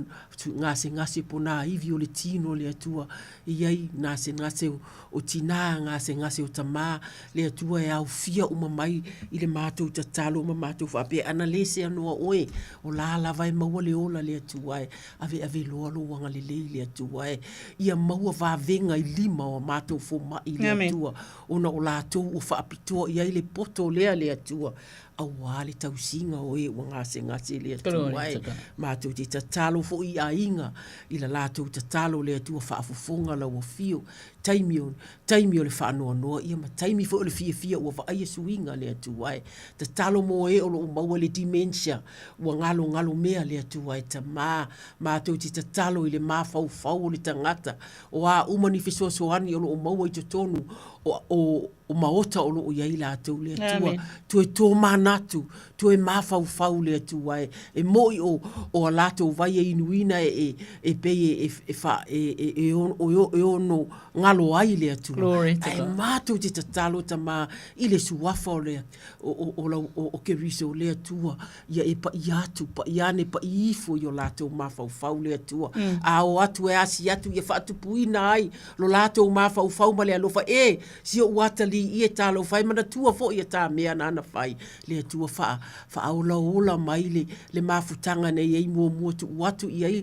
gasegase po nā ivi o le tino le Atua, e i ai gasegase o tinā, gasegase o tamā, le Atua e aofia uma mai i le matou tatalo ma matou faapea, ana le seanoa oe, o la lava e maua le ola le Atua e, aveave loa lou agalelei le Atua e, ia maua vavega i lima o a matou fomai le Atua, ona o latou ua faapitoa i ai le poto lea le Atua, auā le tausiga o e ua gasegase le Atua e. Matou te tatalo foi i aiga i la latou tatalo le Atua faafofoga lau afio, taimi o, taimi o le faanoanoa ia ma taimi foi o le fiafia ua vaaia suiga le Atua e. Tatalo mo e o lo o maua le dementia ua galogalo mea le Atua e Tamā. Matou te tatalo i le mafaufau o le tagata o a uma ni fesoasoani o lo o maua i totonu o, o, o maota o lo o i ai latou le Atua. Toe tōmanatu, toe mafaufau le Atua e, e moʻi o, o a latou vai e inuina e, e, e pei e, e, e, fa, e, e, e, ono, e, e ono ngalo ai le Atua. Glory to Ae God. mātou te tatalo tamā i le suafa o le, o, o, o, lau, o, o Keriso le Atua, ia e paʻi atu, paʻi ane, paʻi ifo i o latou mafaufau le Atua. A o atu e asi atu ia faatupuina ai lo latou mafaufau ma le alofa, e, si oʻu atalii e talofa e manatua foi ia ta mea nana fai, le Atua faa, faaolaola mai le, le mafutaga nei ai muamua tuu atu i ai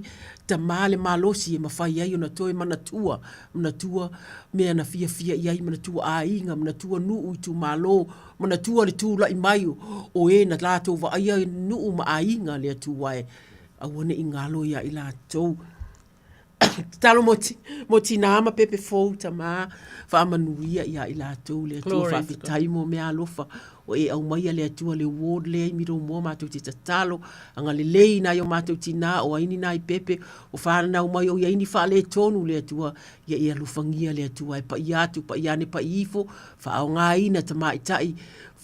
tamā le malosi e mafai ai ona toe manatua, manatua mea na fiafia i ai, manatua aiga, manatua nuu, itumalo, Manatua le tulai mai o e na latou vaaia nuu ma aiga le Atua e aua ne i galo ia i latou. Tatalo mo, mo tinā ma pepe fou tamā, faamanuia ia i latou le Atua, faafetai mo mea alofa o e aumaia le Atua le ward lea i Milomoa matou te tatalo, agalelei nai o matou tinā o ai ni nai pepe o whanau mai o i ai ni faaletonu le Atua, ia e alofagia le Atua e paia atu, paia ane, paia ifo, Faaaogaina tamaitai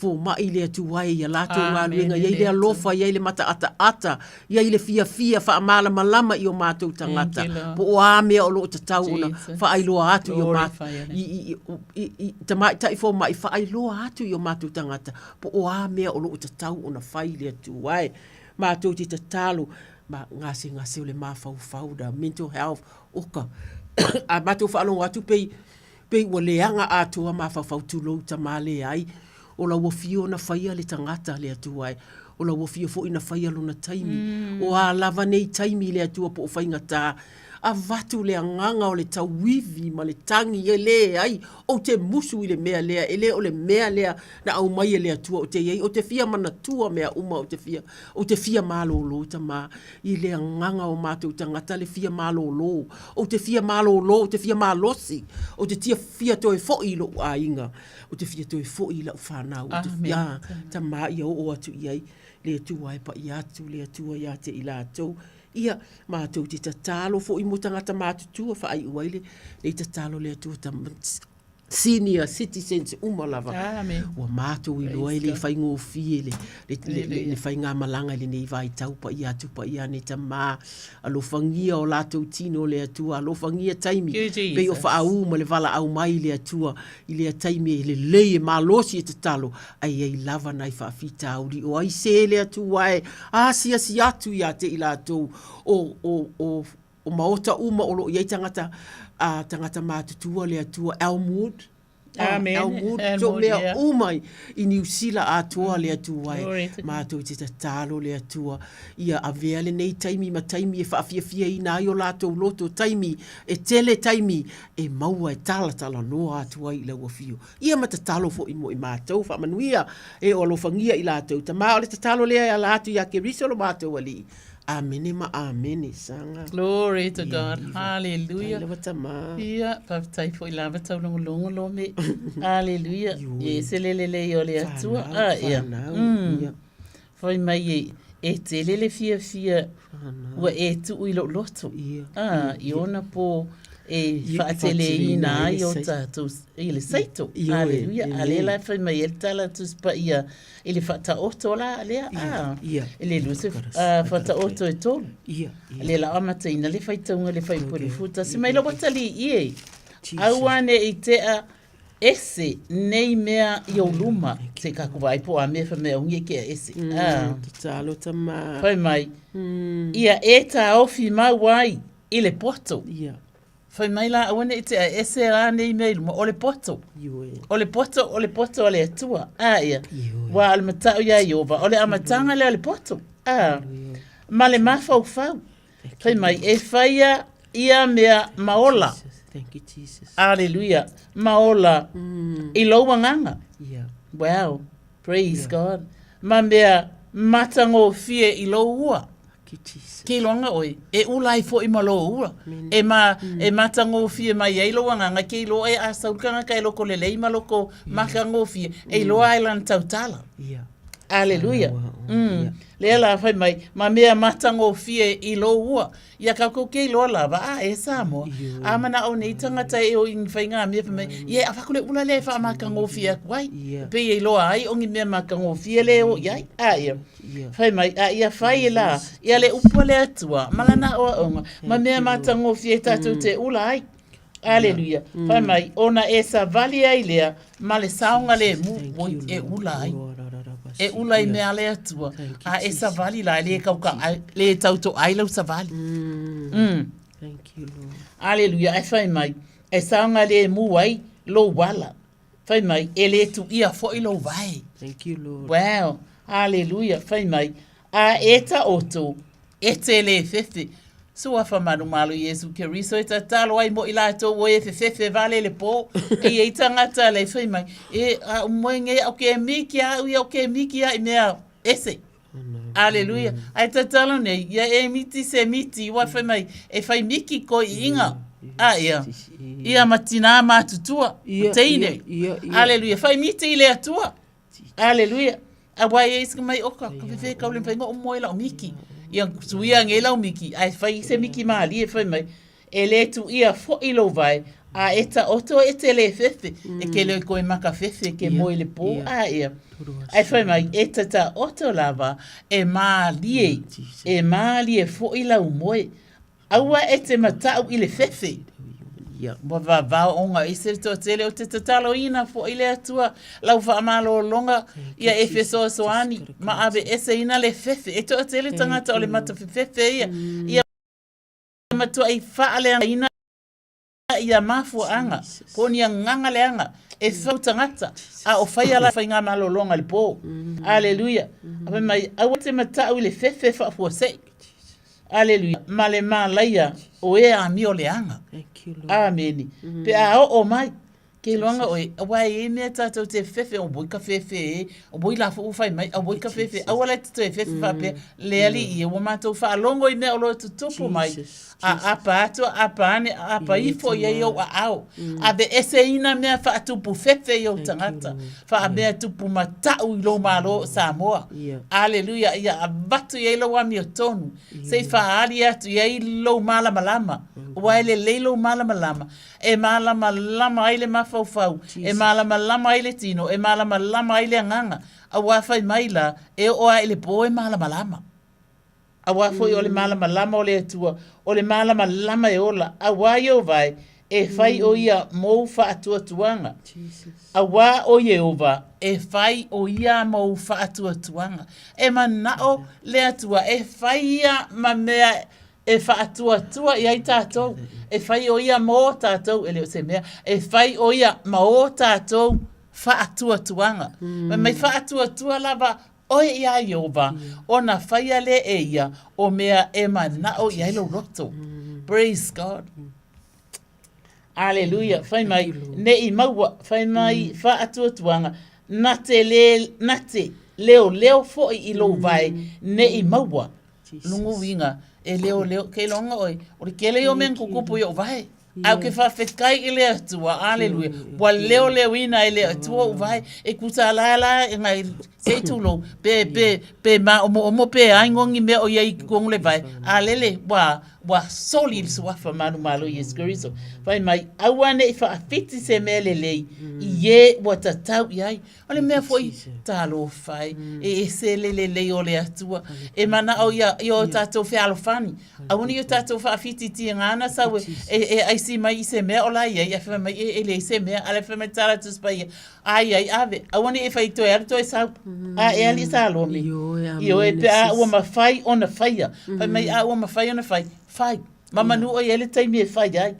fomai le Atua e ia latou galuega, i ai le alofa, i ai le mataataata, i ai le fiafia faamalamalama i o matou tagata, po o a mea o lo o tatau ona faailoa atu i o matou, i tamaitai fomai, faailoa atu i o matou tagata, po o a mea o lo o tatau ona fai le Atua e. Matou te tatalo, ma gasegase o le mafaufau, the mental health, oka, a matou faalogo atu pei, Pei ua leaga atoa mafaufau tulou tamā leai o lau afio na faia le tagata le Atua e, o lau afio foi na faia lona taimi. O a lava nei taimi le Atua po o faigata, Avatu le agaga o le tauivi ma le tagi e leai, ou te musu i le mea lea, e le o le mea lea na aumai e le Atua ou te i ai, ou te fia manatua mea uma, ou te fia, ou te fia malolo, Tama, i le agaga o matou tagata le fia malolo, ou te fia malolo, ou te fia malosi, ou te tia fia toe foi i lou aiga, ou te fia toe foi i lau fanau, ou te fia, Tama, ia oo atu i ai le Atua e paia atu le Atua ia te i latou. Ia, matou te tatalo foi mo tagata matutua, faaiu ai le tatalo le Atua senior citizens uma lava. Amen. Ua matou iloa e le faigofie le, le, le, le, le faigamalaga i lenei vaitau paia atu paia ane tama. Alofagia o latou tino le Atua, alofagia taimi pei o faaū ma le valaau mai le Atua i lea taimi e lelei e malosi e tatalo, ae i ai lava nai faafitauli o ai se le Atua e asiasi atu ia te i latou o, o, o, o maota uma o lo o i ai tagata, a, tagata matutua le Atua, Elmwood, Amen. Elmwood, Elmwood, so mea yeah. uma i, i Niu Sila atoa le Atua e. Glory to God. Mātou te tatalo le Atua ia avea lenei taimi ma taimi e faafiafiaina ai o latou loto, taimi e tele taimi e maua e talatalanoa atu ai i lau afio. Ia ma tatalo foi mo i mātou, faamanuia e o alofagia i latou. Tama o le tatalo lea e ala atu ia Keriso lo mātou Alii. Amene ma amene, saga. Glory to God. Ia, Hallelujah. Faafetai lava tama. Ia, faafetai foi lava taulogologo Lome. Hallelujah. Ioe. E se le lelei o le Atua. Whanau, Ah, ia. whanau, ia. Fai mai e, e tele le fiafia ua e tuu i lou loto. Ia, Ah, ia, i ona po e Ia, faateleina ai le o saito. tatou i le saito. Ioe, Hallelujah. A lea amen. la e fai mai ai le tala Tusi Paia i le faataoto la lea, Ia, ah, ia. i le luse ah, faataoto e tolu. Ia, ia. Lea la amataina le faitauga le faipule futa. Se mai lau atalii e. Jesus. Aua ne i tea ese nei mea i ou luma. Se ka ku vai po a mea fa mea ungi e kea ese. Ah. Tatalo tama. Fai mai, ia e taofi mau ai i le poto. Ia. Fai mai la, aua ne i tea ese la nei mea i luma, o le poto. Ioe. O le poto, o le poto a le Atua. A ia. Ioe. Ua o le matau ia Iova, o le amataga lea o le poto. A. Ma le mafaufau. Fai mai, e faia ia mea ma ola. Thank you, Jesus. Aleluia. Ma ola i lou agaga. Yeah. Wow. Praise God. Ma mea matagofie i lou ua. Thank you, Jesus. Ke iloaga oe, e ula ai foi ma lou ua. E, ma, e matagofie mai ai lou agaga, ke iloa e a sau le tagata e loko lelei ma loko matagofie, e iloa ai lana tautala. Yeah. Aleluia. Lea la fai mai, ma mea matagofie i lou ua. Ia kākou ke iloa lava, a e Samoa. A manao nei tagata e o i ni faiga mea fai mai, ia e avatu le ula lea e faamatagofie atu ai. Pei e iloa ai o ni mea matagofie lea e o i ai. A ia. Fai mai, a ia fai e la, ia le upu a le Atua, ma lana aoaoga, ma mea matagofie tatou te ula ai. Aleluia. Fai mai, ona e savali ai lea ma le saogalemu, oi, e ula ai. E ula i mea a le Atua. A e savali la, e le tau ka, le tau toai lau savali. Thank you, Lord. Aleluia. Ae fai mai, e saogalemu ai lou ala. Fai mai, e le tuia foi lou vae. Thank you, Lord. Wow. Aleluia. Fai mai, a e taoto, e te le fefe. Suafa malumalu Iesu Keriso e tatalo ai mo i latou o e fefefe vale le po. E i ai tagata le fai mai, e a moe ngei au ke miki a ui au ke miki a i mea ese. Aleluia. Ai tatalo nei, ia e miti se miti, ua fai mai, e fai miki ko i inga. A ia, ia ma tinā matutua, teine. Aleluia. Fai miti i le Atua. Aleluia. Aua e isi mai oka, ka fefe kau le whainga o moe lau miki. Ia suia ngei lau miki, ai whai se miki mālie whai mai. E le tu ia fo i lou vai, a e ta oto e te le fefe, e ke leo koe maka fefe ke moe le pō, a ia. Ai whai mai, e ta ta oto lava, e mālie, e mālie fo i lau moe. Aua e te matau i le fefe. Ua vavao ona i se toatele o te tataloina foi le Atua lau faamalologa ia e fesoasoani ma aveeseina le fefe. E toatele tagata o le matafefefe ia, ia matuai faaleagaina ia mafuaaga po o ni agaga leaga e fau tagata a o fai ala faigamalologa i le po. Aleluia. Fai mai, aua te matau i le fefe faafuasei. Aleluia. Ma le malaia o e amio leaga. Amene. Pe a oo mai, ke iloaga oe, aua e i ai mea tatou te fefe, auoi ka fefe e, auoi la foi ua fai mai, auoi ka fefe, aua la e te toe fefe faapea, le Alii e, ua matou faalogo i mea o lo o tutupu mai, a apa atu, a apa ane, a apa ifo i ai ou aao. Aveeseina mea faatupu fefe i ou tagata, faamea tupu matau i lou Malo o Samoa. Aleluia, ia avatu i ai lou amiotonu, se i faaali atu i ai lou malamalama, aua e lelei lou malamalama, e malamalama ai le mafaufau, e malamalama ai le tino, e malamalama ai le agaga, aua fai mai la, e oo lava i le po e malamalama. Aua foi o le malamalama o le Atua, o le malamalama e ola, auā Ieova e, e fai ʻo ia mou faatuatuaga. Auā ʻo Ieova e fai ʻo ia mou faatuatuaga. E manaʻo le Atua e fai ia ma mea e faatuatua i ai tātou, e fai ʻo ia mō tātou, e le o se mea, e fai ʻo ia ma o tātou faatuatuaga. Fai mai faatuatua lava ʻoe iā Ieova, ona faia lea e ia o mea e manaʻo i ai lou loto. Praise God. Aleluia. Fai mai, ne i maua, fai mai, faatuatuaga, na te le, na te leoleo foi i lou vae, ne i maua. Lugu uiga, e leoleo, ke iloga ʻoe, o le kele ia o mea na kukupu i oʻu vae. Ae ou ke faafetai i le Atua, aleluia, ua leoleoina e le Atua oʻu vae, e kūtālā la e ngai se i tulou, pe, pe, pe māomoomo pe aigo ni mea o ia i totonu le vae, a lele, ua, ua soli i le suafa manumalo Iesu Keriso. Fai mai, aua ne i faawhiti se mea lelei i e ua tatau i ai. O le mea foi, talofa e, e ese le lelei o le Atua. E manaʻo ia i o tatou fealofani. Aua ne i o tatou faafitiitiga ana sau e, e, e aisi mai i se mea o la i ai, ae fai mai e, e leai se mea, a le fai mai tala Tusi Paia, ai ai ave, aua ne i e fai toe alu toe sau. A e alii Salome. Ioe, pe a ua mafai ona faia. Fai mai a ua mafai ona fai, fai. Mamanu ʻoe i ai le taimi e fai ai.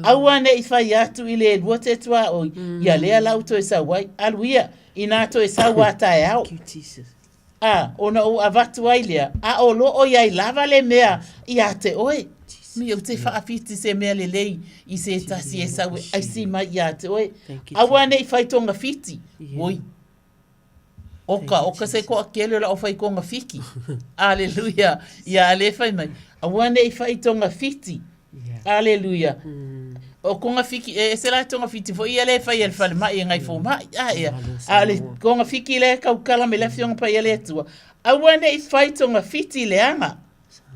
Aua ne i fai atu i le lua te tuaoi, ia lea la u toe sau ai. Alu ia, inā toe sau a taeao. A, ona ou avatu ai lea, a o lo o i ai lava le mea iā te oe. Mi ou te faawhiti se mea lelei i se tasi e sau e aisi mai iā te oe. Aua ne i fai tonga whiti. Oi. Oka, oka se koa kele o la o whai konga whiki. Aleluia. Ia ale whai mai. Aua ne i whai tonga whiti. Aleluia. O konga whiki, e se la tonga whiti fo ia le whai ele whale mai e ngai fo mai. A ia. A le konga whiki le kaukala me le fionga pa ia le atua. Aua ne i whai tonga whiti le anga.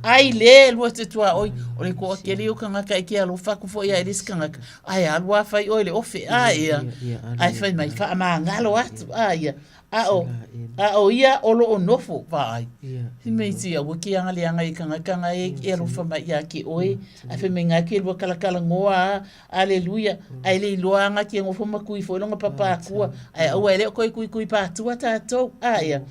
Ai le lua te tuaoi, o le koa kele o kangaka e ke alofa aku foi ia e le isi kangaka, ae alu a fai oe le ofe, a ia, ae fai mai faamagalo atu, a ia, a o, a o ia o loo nofo, vaai. Fai mai ti aua ke anga leaga i kangaka nga e e alofa mai ia ke oe, ae fai mai nga ke lua kalakala ngoa a, aleluia, ae le iloa anga ke ngofo ma kui foi longa papa akua, ae aua e le o koe kui kui patua tatou, a ia.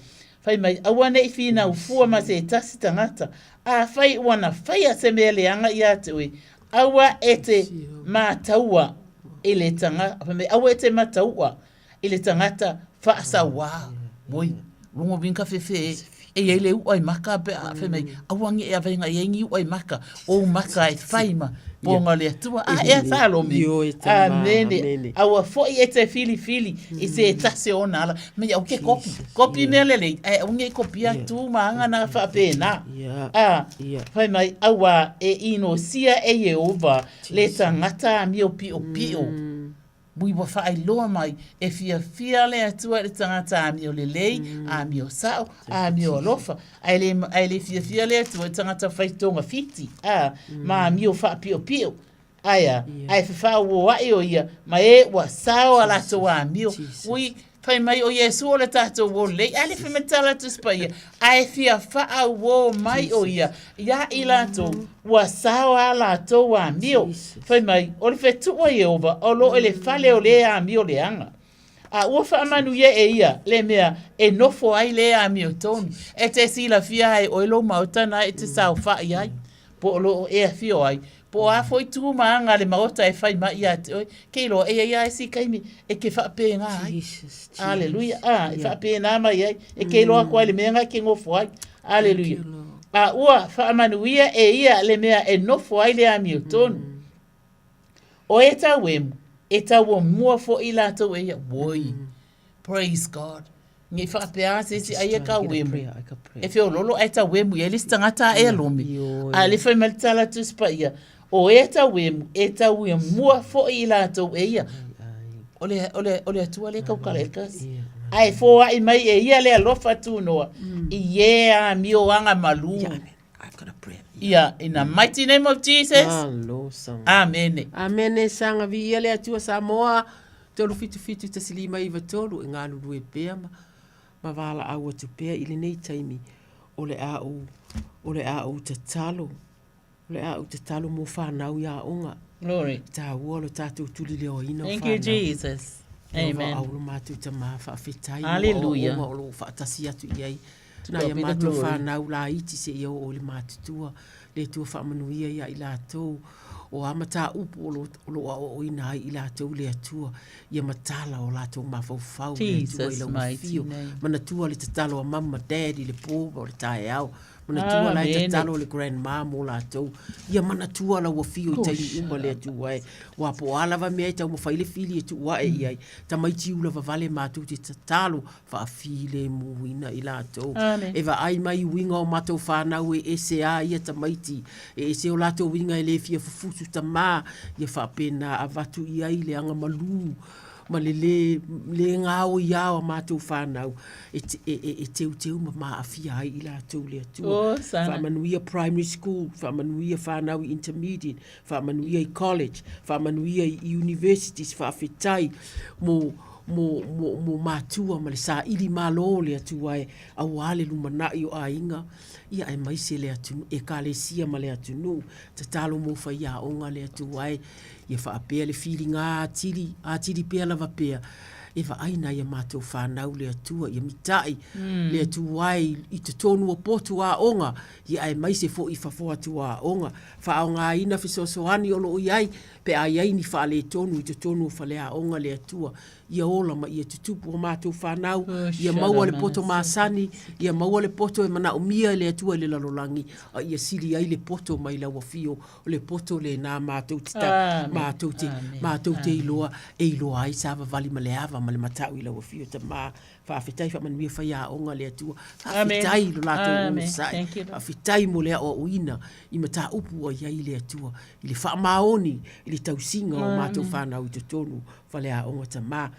Fai mai, aua ne i whīnau fua ma se tasi tangata, afai ua na whaia se mea leaga ia te oe, aua e te mātaua i le tanga, fai mai, aua e te mataua i le tangata whaasauā. Moi, rongo winka whewhe e, e iai le ua i maka pe a, fai mai, aua nge e awhenga i ai ngi ua i maka, ou maka e whai ma, ponga o le Atua. A, ea Salome. Amene. Aua foi e te whiliwhili i se tasi o ona ala. Mai au ke kopi. Kopi mea lelei. Ae au nge kopi atu ma anga na whaapēnā. A, fai mai, aua e inosia e Iehova le tangata a mio pio pio. Mui ua whaailoa mai, e fiafia le Atua i le tangata amio lelei, amio sao, amio alofa. Ae le, ae le fiafia le Atua i le tangata whai tonga whiti, a, ma amio whaapiopio. Ae a, ae whawhauoaʻi o ia, ma e ua sao a latou amio. Ui, fai mai o Iesu o le tatou uo lelei, ae le fai mai tala Tusi Paia, ae fia faauo mai o ia iā i latou, ua sao a latou amio. Fai mai, o le fetuʻu a Ieova, o lo o i le fale o le amio leaga. A ua faamanuia e ia le mea e nofo ai le amio tonu. E te silafia ai oe lou maota na e te saofaʻi ai, po o lo o e afio ai, Po o a foi tū ma anga le maota e whai mai ia te oe, kei loa e ia ai si kaimi e ke whaapēngā ai. Jesus, Jesus. Aleluia. Ah, e whaapēnā mai ai, e kei loa koa i le mea ngai ke ngofo ai. Aleluia. A ua faamanuia e ia le mea e nofo ai le amiotonu. O e tauemu, e tauomua foi i latou e ia. Woi. Praise God. Nei faapea se isi ai e tauemu. E feololo ae tauemu i ai le isi tagata ae lome. A le fai mai le tala Tusi Paia, o e tauemu, e tauemua foi i latou e ia. O le, o le, o le Atua lea e taukala i le kasi. Ae foai mai e ia le alofa tunoa i e amioanga malū. Ia, in the mighty name of Jesus. Malo sanga. Amene. Amene sanga viia le Atua Samoa 377 1593 e galulue pea ma ma valaau atu pea i lenei taimi o le a ou o le a ou tatalo o le a ou tatalo mo whanau i aoga. Glory. Tāua lo tātou tulileoaina o Thank you, Jesus. Amen. Au lo mātou tamā whaawhetai. Hallelujah. O lo whaatasi atu i ai. Nā ia mātou whānau laiti seia oo i le matutua, le Atua faamanuia ia i latou, o a mataupu o lo, o lo o aoaoina ai i latou le Atua, ia matala o latou mafaufau le Atua i Jesus lau mighty afio. name. Manatua le tatalo a mum ma dad i le po ma o le taeao. Manatua la e Amene. tatalo le grandma mo latou. Ia manatua lau afio i taimi uma le Atua e. Ua po o a lava mea e taumafai le fili e tuu ae i ai. Tamaiti ula vavale matou te tatalo faafilemuina i latou. Amen. E vaai mai i uiga o matou whanau e ese a ia tamaiti, e ese o latou uiga e le fia fufusu tamā, ia faapena avatu i ai le agamalu ma le le, le gaoi a o matou whanau e, e, e, e teuteu ma maafia ai i latou le Atua. Oh, sana. Faamanuia primary school, faamanuia whanau i intermediate, faamanuia i college, faamanuia i universities, faafetai mo, mo, mo, mo matua ma le saili malo o le Atua e auā le lumanai o aiga, ia aemaise le atunuu, ekalesia ma le atunuu. Tatalo mo faiaoga le Atua e, ia faapea le filiga atili, atili pea lava pea, e vaai nai a matou whanau le Atua, ia mitai mm. le Atua e i totonu o potu aoga, ia aemaise foi i fafo atu o aoga. Faaaogaina fesoasoani o lo o i ai pe a i ai ni faaletonu i totonu o faleaoga le Atua. Ia ola ma ia tutupu o matou fanau, ia maua le poto masani, ia maua le poto e manaomia e le Atua i le lalolagi, a ia sili ai le poto mai lau afio, o le poto lena matou te ta, matou te, matou te iloa, e iloa ai savavali ma le ava ma le matau i lau afio Tama. Faafetai faamanuia faiaoga le Atua. Faafetai i lo latou onosai. Faafetai mo le aoaoina i mataupu ua i ai le Atua i le faamaoni i le tausiga o matou fanau i totonu faleaoga Tama.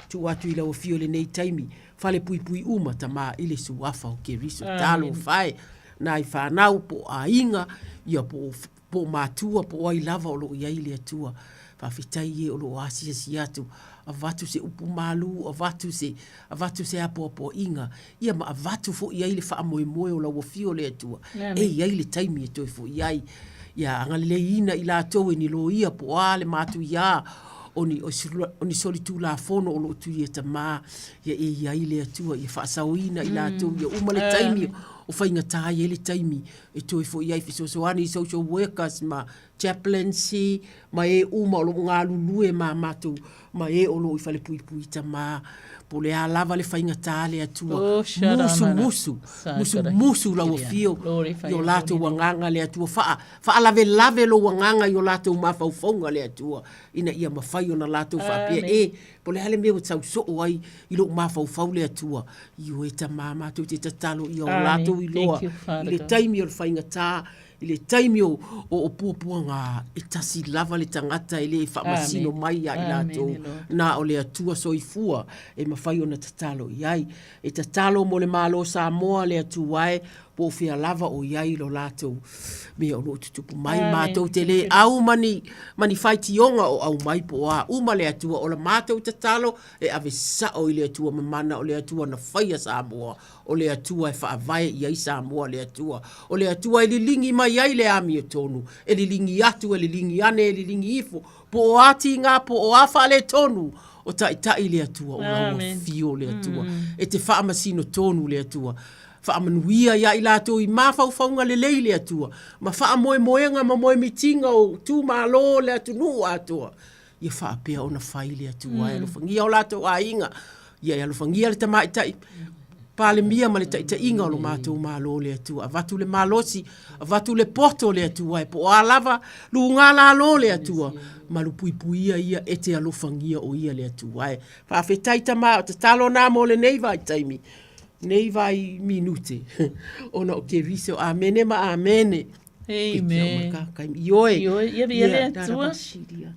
Tuu atu i lau afio i lenei taimi, fale puipui uma Tama i le suafa o Keriso. Talofa e, nai fanau po o aiga, ia po o po o matua, po o ai lava o lo o i ai le Atua. Faafetai e o lo o asiasi atu, avatu se upu malū, avatu se, avatu se apoapoaiga, ia ma avatu foi i ai le faamoemoe o lau afio le Atua, e i ai le taimi e toe foi ai. Ia agaleleiina i latou e ni loia po o a le matuiā o ni, o ni solitulafono o lo o tui e Tamā, ia e i ai le Atua, ia faasaoina i latou, ia uma le taimi o faigata ai le taimi e toe foi ai fesoasoani i social workers ma chaplaincy ma e uma o lo o galulue ma matou ma e o lo o i falepuipui tama po o le a lava le faigata le Atua Oh, musu musu musu musu lau afio i o latou agaga le Atua faa faalavelave lou agaga i o latou mafaufauga le Atua ina ia mafai ona latou faapea e Po o le a le mea ua tau soo ai i lou mafaufau le Atua, ioe Tama, matou te tatalo ia o latou iloa i le taimi o le faigata, i le taimi o, o, o puapuaga, e tasi lava le tagata e le faamasino mai ia i latou, na o le Atua soifua e mafai ona tatalo i ai. E tatalo mo le Malo o Samoa le Atua e, po o fea lava o i ai lo latou mea o lo o tutupu mai. Matou te le au ma ni, ma ni faitioga o aumai po o a uma le Atua. O la matou tatalo e ave sao i le Atua mamana, o le Atua na faia Samoa, o le Atua e faavae i ai Samoa le Atua. O le Atua e liligi mai ai le amiotonu, e liligi atu, e liligi ane, e liligi ifo, po o a tiga, po o a faaletonu, o taitai le Atua, o lau afio le Atua. E te faamasino tonu le Atua. Faamanuia ia i latou i mafaufauga lelei le Atua, ma faamoemoega ma moemitiga o itumalo o le atunuu atoa, ia faapea ona fai le Atua e alofagia o latou aiga, ia e alofagia le tamaitai. Palemia ma le taitaiga o lo matou Malo le Atua. Avatu le malosi, avatu le poto le Atua e po o a lava luga lalo le Atua, malupuipuia ia e te alofagia o ia le Atua e. Faafetai Tama o tatalo na mo lenei vaitaimi, nei vai minute ona o Keriso. Amene ma amene. Amen. Ioe. Ioe, ia viia le Atua.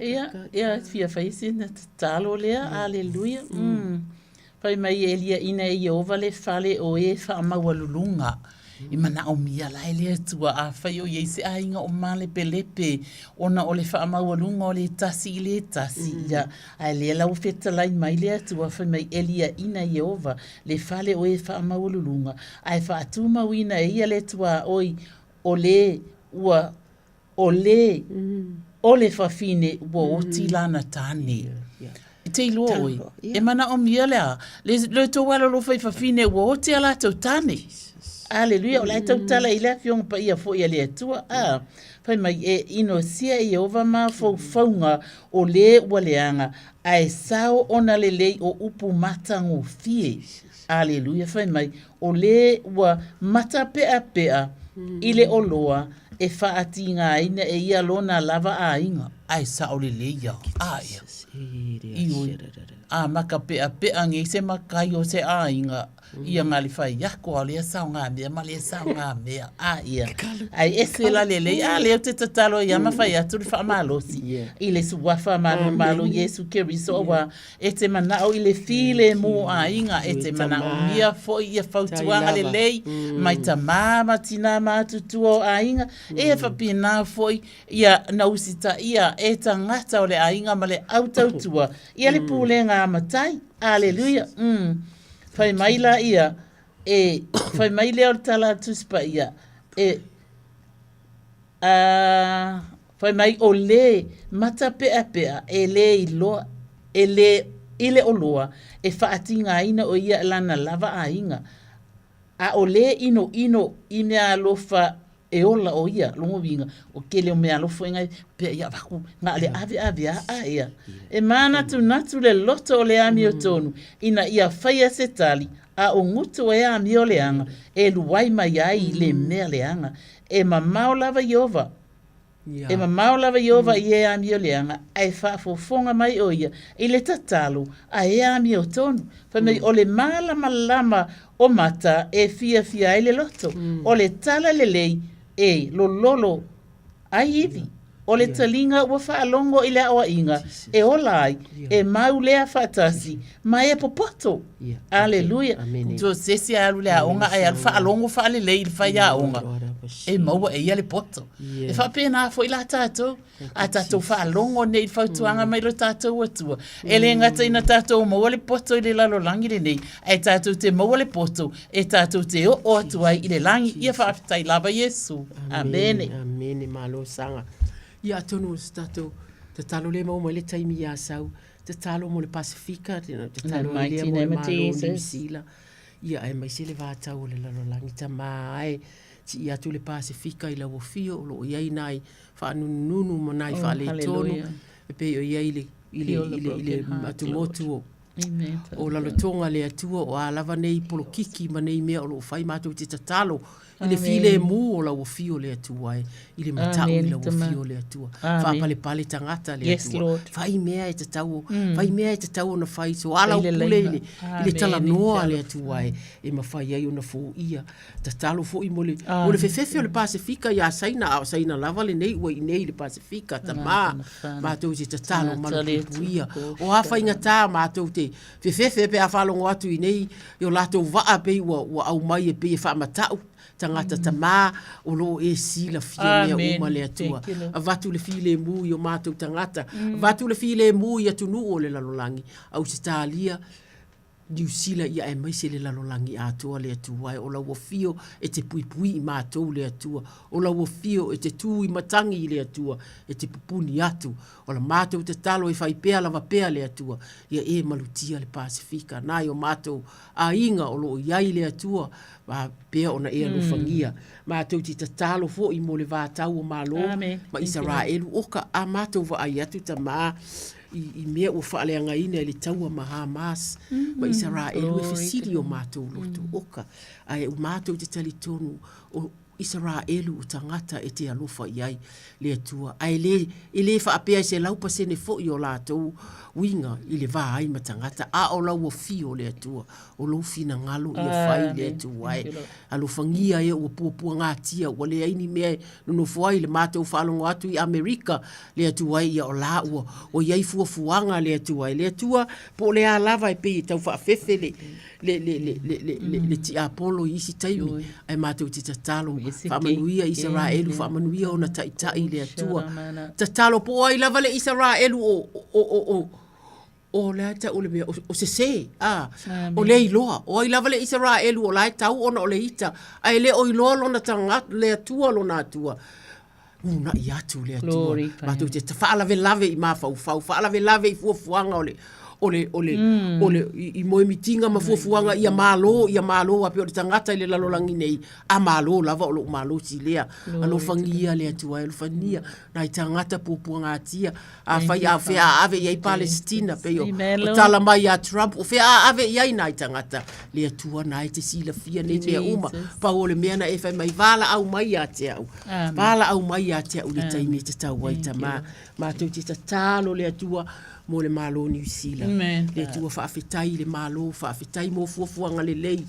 Ia, ia fia fai sina tatalo lea. Aleluia. Mm. Fai mai e liaʻina e Ieova le fale o e faamaualuluga, i manaʻomia la e le Atua afai o i ai se aiga o malepelepe, ona o le faamaualuga o le tasi i le tasi, ia, ae lea la ua fetalai mai le Atua, fai mai e liaʻina e Ieova le fale o e faamaualuluga, ae faatumauina e ia le tuaoi o le ua O le, o le fafine ua oti lana tane. I te iloa oe, e manaomia le a? Le, le tou alolofa i fafine ua oti a latou tane. Aleluia, o la e tautala i le Afioga Paia foi a le Atua. A, fai mai, e inosia e Ieova mafaufauga o le ua leaga, ae sao ona lelei o upu matagofie. Aleluia, fai mai, o le ua matapeapea i le oloa e faatigaina e ia lona lava aiga. Ae sao lelei ia. A ia. Ioe. A makapeapea nei se makai o se aiga, ia nga le fai ako a lea sao nga mea ma lea sao nga mea. A ia. Ae ese la lelei. A lea ou te tatalo ai ma fai atu le faamalosi i le Suafa Malumalu Iesu Keriso aua E te manao i le filemu o aiga, e te manaomia foi ia fautuaga lelei mai tamā ma tinā matutua o aiga, e faapena foi ia na usitaia e tagata o le aiga ma le au tautua ia le pulega a matai. Aleluia. Mm. Fai mai la ia, e, fai mai lea o le tala a Tusi Paia, e, Ā, fai mai o lē matapeapea e lē iloa, e lē i le oloa e faatigaina o ia lana lava aiga, a o lē ʻinoʻino i mea alofa e ola o ia, lona uiga, o kele o mea alofa inga pea ia avaku na le aveave a ia. E mānatunatu le loto o le amiotonu ina ia faia se tali, a o gutu e amio leaga e luai mai ai le mea leaga. E mamao lava Ieova, e mamao lava Ieova i e amio leaga, ae faafofoga mai ʻo ia i le tatalo a e amiotonu. Fai mai, o le mālamalama o mata e fiafia ai le loto, o le tala lelei e lololo ai ivi. O le taliga ua faalogo i le aoaiga e ola ai, e mau lea faatasi ma e popoto. Aleluia. So se isi e alu i le aoga ae alu faalogo faalelei i le faiaoga, e maua e ia le poto. E faapena foi la tatou, a tatou faalogo nei i le fautuaga mai lo tatou Atua, e le gata ina tatou maua le poto i le lalolagi lenei, ae tatou te maua le poto e tatou te oo atu ai i le lagi. Ia faafetai lava Iesu. Amene. Amene. Malo saga. Ia atonu o se tatou tatalo lea e maua mai le taimi ia Sau, tatalo mo le Pasefika, tatalo ai lea mo le Malo o Niu Sila, ia aemaise le vatau o le lalolagi. Tama e, sii atu le Pasefika i lau afio o lo o i ai nai faanunununu ma nai faaletonu e pei o i ai i le, i le, i le, i le atumotu o O Lalotoga le Atua o a lava nei polokiki ma nei mea o lo o fai matou te tatalo i le filemu o lau afio le Atua e i le matau i lau afio le Atua faapalepale tagata le Atua fai mea e tatau fai mea e tatau ona fai soalaupule i le i le talanoa le Atua e e mafai ai ona foia Tatalo foi mo le, mo le fefefe o le Pasefika iā Saina, a o Saina lava lenei ua i inei i le Pasefika, tamā, matou te tatalo malupuipuia. O a faigata matou te fefefe pe a faalogo atu i nei i o latou vaa pei ua, ua aumai e pei e faamata'u tagata tamā o lo o e silafia mea uma le Atua. Avatu le filemu i o matou tagata, avatu le filemu i atunuu o le lalolagi, Ausetalia, Niu Sila ia aemaise le lalolagi atoa le Atua e o lau afio e te puipui i matou le Atua o lau afio e te tu i matagi i le Atua e te pupuni atu o la matou tatalo e fai pea lava pea le Atua ia e malutia le Pasefika nai o matou aiga o lo o i ai le Atua ma pea ona e alofagia matou te tatalo foi mo le vatau o Malo ma Isaraelu oka a matou vaai atu tamā. i mea ua faaleagaina i le taua ma Hamas ma Isaraelu e fesili o matou loto oka ae o matou te talitonu o Isaraelu o tagata e te alofa i ai le Atua ae le e le faapea e 100% foi o latou uiga i le va ai ma tagata a o lau afio le Atua o lou finagalo ia fai le Atua e alofagia e ua puapuagatia ua leai ni mea e nonofo ai le matou faalogo atu i Amerika le Atua e ia o la ua ua i ai fuafuaga le Atua e le Atua po o le a lava e pei e tau faafefe le le le le le le le le tiapolo i isi taimi ae matou te tatalo faamanuia Isaraelu faamanuia ona taitai le Atua tatalo po o ai lava le Isaraelu o o o o o le a tau o le mea o sese a o le iloa o ai lava le Isaraelu o la e tau ona o le ita ae le o iloa lona tagata le Atua lona Atua uunai atu le Atua matou te faalavelave i mafaufau faalavelave i fuafuaga o le o le o le o le i moemitiga ma fuafuaga ia malo ia malo a pei o le tagata i le lalolagi nei a malo lava o lou malosi lea alofagia le Atua e alofagia nai tagata puapuagatia Afai a o fea a ave i ai Palesitina, pei o, o tala mai a Trump, o fea a ave i ai nai tagata, le Atua na e te silafia nei mea uma. Pau o le mea na e fai mai, valaau mai ia te au. Valaau mai ia te au le taimi e tatau ai, Tama. Matou te tatalo le Atua mo le Malo o Niu Sila. Le Atua faafetai i le Malo, faafetai mo fuafuaga lelei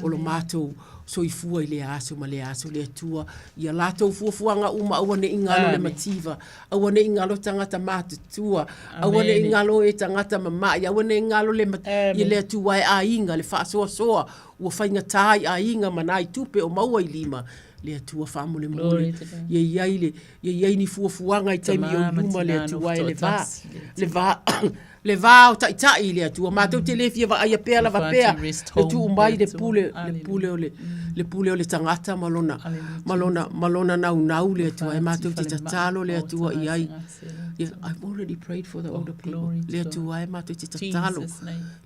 o lo matou soifua i lea aso ma lea aso, le Atua, ia latou fuafuaga uma aua ne i galo le mativa, Aua ne i galo tagata matutua, aua ne i galo e tagata mama'i, aua ne i galo le, i le Atua e aiga, le faasoasoa, ua faigata i aiga ma nai tupe o maua i lima, le Atua faamolemole, ia i ai le, ia i ai ni fuafuaga i taimi o i luma le Atua e le va, le va, le va o taitai i le Atua. Matou te le fia vaaia pea lava pea le tuu mai le pule, le pule o le, le pule o le tagata ma lona, ma lona, ma lona naunau le Atua. E matou te tatalo le Atua i ai. Yeah, I've already prayed for the older people. Le Atua e matou te tatalo.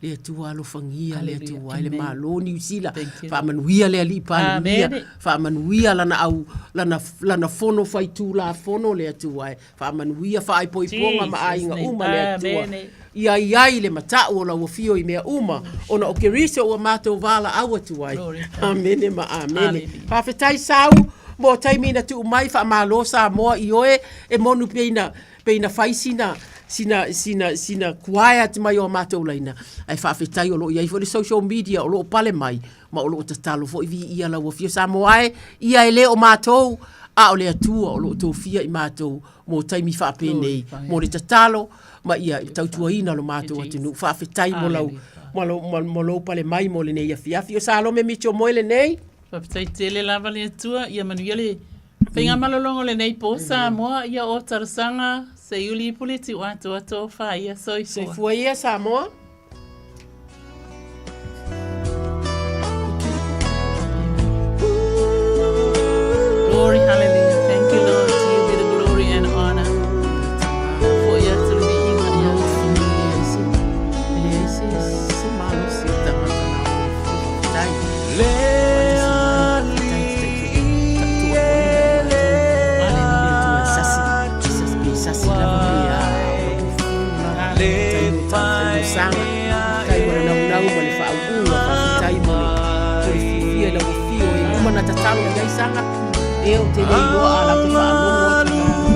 Le Atua alofagia le Atua e le Malo Niu Sila. Faamanuia le Alii Palemia. Faamanuia lana au, lana, lana fono faitulafono le Atua e. Faamanuia faaipoipoga ma aiga uma le Atua. Ia i ai le matau o lau afio i mea uma, ona o Keriso ua matou valaau atu ai. Amene ma amene. Faafetai Sau mo taimi na tuu mai, faamalo Samoa i oe e monu pei na pei na fai sina sina sina sina quiet mai o a matou laina, ae faafetai o lo o i ai foi le social media o lo o pale mai ma o lo o tatalo foi viia lau afio Samoa e, ia e le o matou, a o le Atua o lo o tofia i matou mo taimi faapenei, mo le tatalo ma ia tautuaina lo matou atunuu. Faafetai mo lau, mo lou, mo lou pale mai mo lenei afiafi. O Salome Mitchell Moe lenei. Faafetai tele lava le Atua, ia manuia le faigamalologa o lenei po Samoa, ia o talosaga, Seiuli Puleti Atoato Faia. Soifua. Soifua ia Samoa. Glory, hallelujah. Thank you, Lord. To you be the glory and honor. For your to be Faafetai mo le naunau ma le faauuga, faafetai mo le mo le fiafia i lau afio e uma na tatalo i ai saga, e ou te le iloa a latou faalogo atu i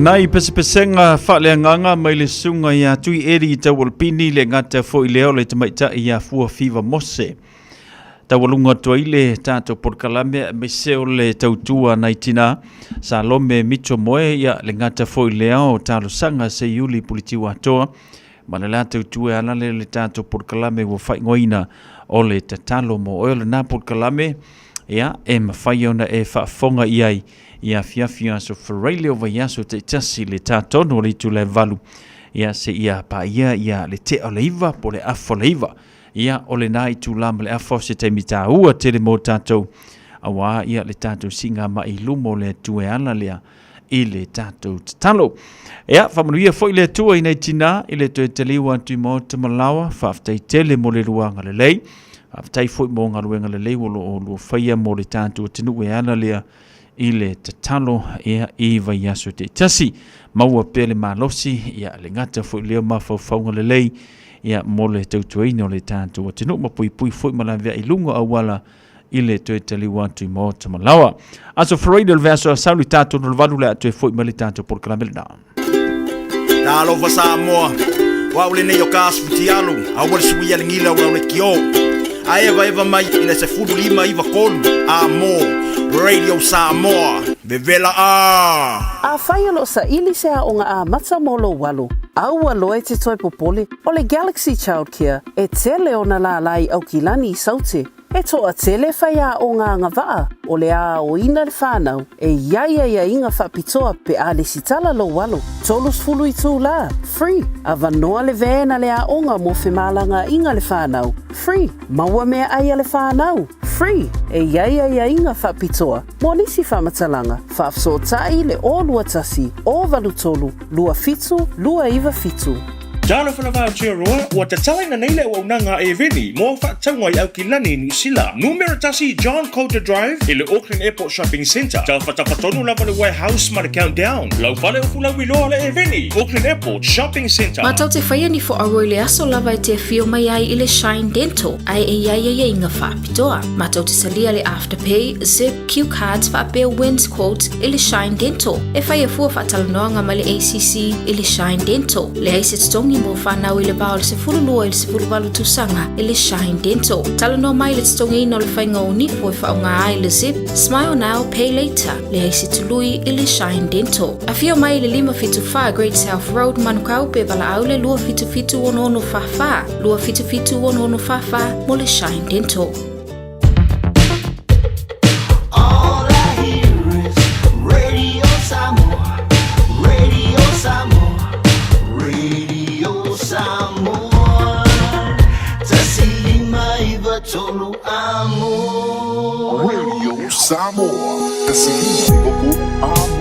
Nai pesepesega faaleagaga mai le susuga ia Tui Eli Taualapini le gata foi lea o le tamaitai ia Fua Fiva Mose. Taualuga atu ai le tatou polokalame aemaise o le tautua nai tina Salome Mito Moe ia le gata foi lea o talosaga Seiuli Puletiu Atoa ma le latou tue ala lea le tatou polokalame ua faaigoaina o le tatalo mo oe. O lena polokalame ia e mafai ona e faafofoga i ai i afiafi o aso Faraile o vaiaso taitasi le tatonu o le itula e 8 ia seia paia ia le tea o le 9 po o le afa o le 9. Ia o lena itula ma le afa o se taimi taua tele mo tatou auā ia le tatou siigamai i luma o le Atua e ala lea i le tatou tatalo. Ia, faamanuia foi le Atua i nai tinā i le toe taliu atu i maota ma laoa, faafetai tele mo le luaga lelei. Faafetai foi mo galuega lelei o lo o lua faia mo le tatou atunuu e ala lea i le tatalo ia, i vaiaso taitasi. Maua pea le malosi, ia, le gata foi lea o mafaufauga lelei ia, mo le tautuaina o le tatou atunuu ma puipui foi ma laveai i luga o auala i le toe taliu atu i maota ma laoa. Aso Faraile o le vaiaso a Saulu i tatou no le valu le a toe foi mai le tatou polokalame lena. Talofa Samoa, o au lenei o ka asu futialu, aua le suia le gila o lau le kio. A evaeva mai i le 15 93 a mo Radio Samoa, vevela a! Afai o lo o saili se aoga amata mo lou alo, aua loa e te toe popole, o le Galaxy Childcare e tele ona lālā i Aukilani i Saute. E toatele faiaoga agavaa o le aoina le whanau e i ai aiaiga faapitoa pe a lesitala lou alo. 30 itulā, free, avanoa le van a le aoga mo femalagaaiga le whanau, free, maua meaai a le whanau, free, e i ai aiaiga faapitoa mo nisi faamatalaga, faafesootai le 021 083 27 297. Talofa lava Aotearoa, ua tatalaina nei le auaunaga a Eveni mo au faatauga i Aukilani, Niu Sila. Numera 1 John Coulter Drive i le Auckland Airport Shopping Centre. Tafatafa tonu lava le Warehouse ma le Countdown. Lau fale ufu lauiloa le Eveni, Auckland Airport Shopping Centre. Matou te faia ni foaua i le aso lava e te afio mai ai i le Shine Dental ae e i ai aiaiga faapitoa. Matou te salia le Afterpay, Zip, Cue Cards faapea Wins Quote i le Shine Dental. E faia fua faatalanoaga ma le ACC i le Shine Dental. Leai se totogi mo whanau i le va o le 12 i le 18 tausaga i le Shine Dental. Talanoa mai le totogiina o le faiga o nifo e faaaoga ai le Zip, Smile Now, Pay Later. Leai se tului i le Shine Dental. Afio mai i le 574 Great South Road, Manukau pe valaau le 277 6644, 277 6644 mo le Shine Dental. All I hear is Radio Samoa, Radio Samoa, Radio Samoa. 1593 amo. Radio Samoa, 1593 amo.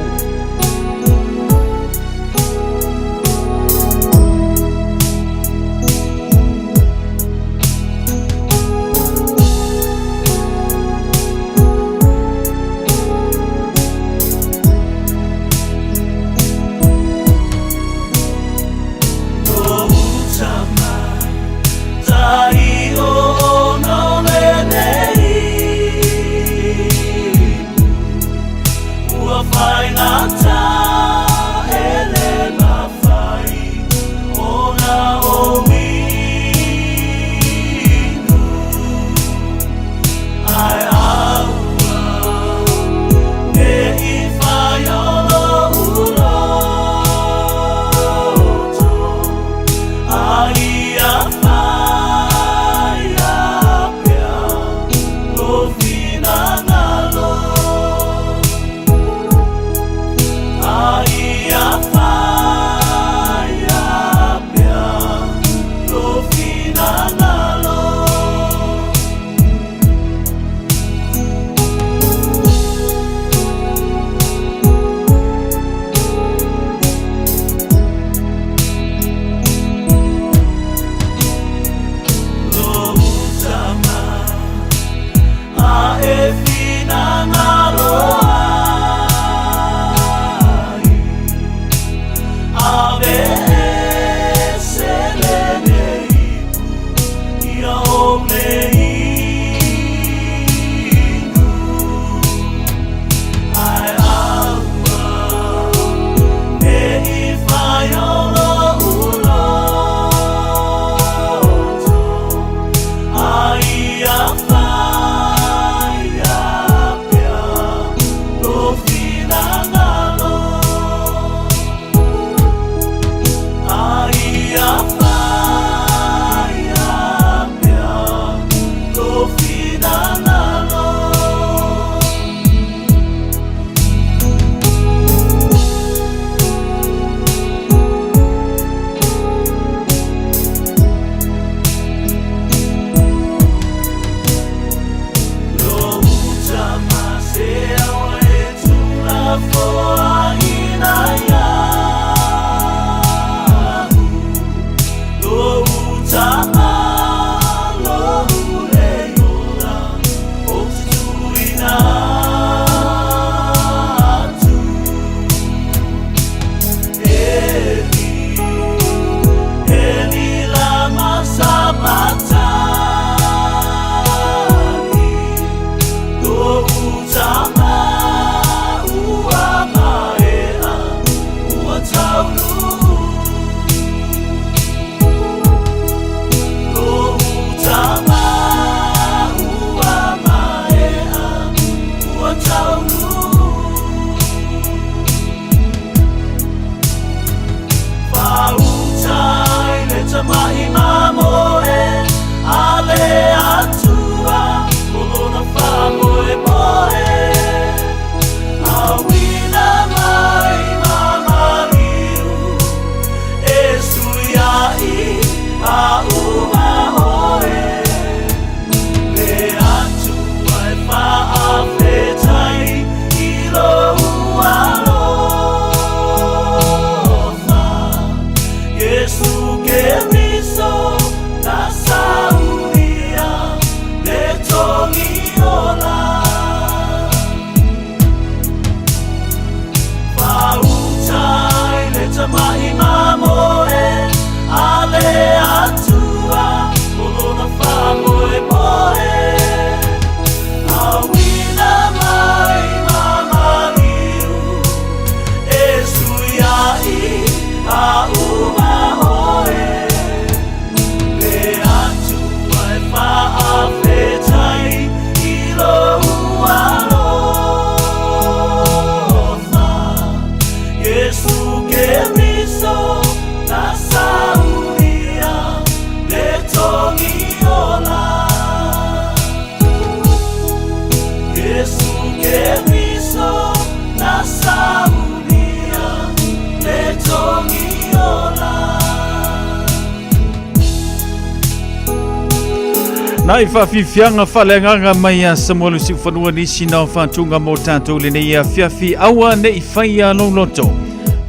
Nai faafiafiaga faaleagaga mai ia Samuelu Siufanua nisi na o faatuga mo tatou lenei afiafi aua ne i faia lou loto.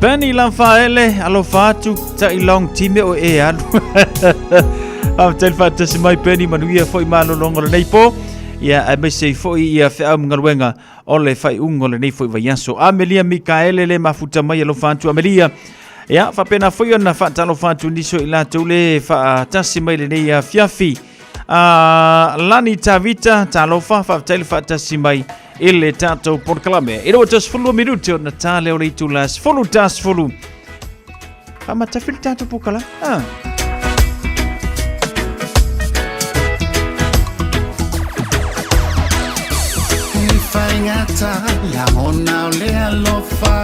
Bernie Lamfaele, alofa atu, tai long time o e alu. Faafetai le faatasi mai Bernie, manuia foi malologa o lenei po. Ia, aemaise ai foi ia feau ma galuega o le faaiuga o lenei foi vaiaso. Amelia Mikaele le mafuta mai, alofa atu Amelia. Ia, faapena foi ona faatalofa atu nisi o i latou le faatasi mai lenei afiafi. Lani Tavita, talofa, faafetai le faatasi mai i le tatou polokalame. I 22 minute ona tā lea o le itula 10:10. Faamatafi le tatou polokalame. Ah. Faigata lagona o le alofa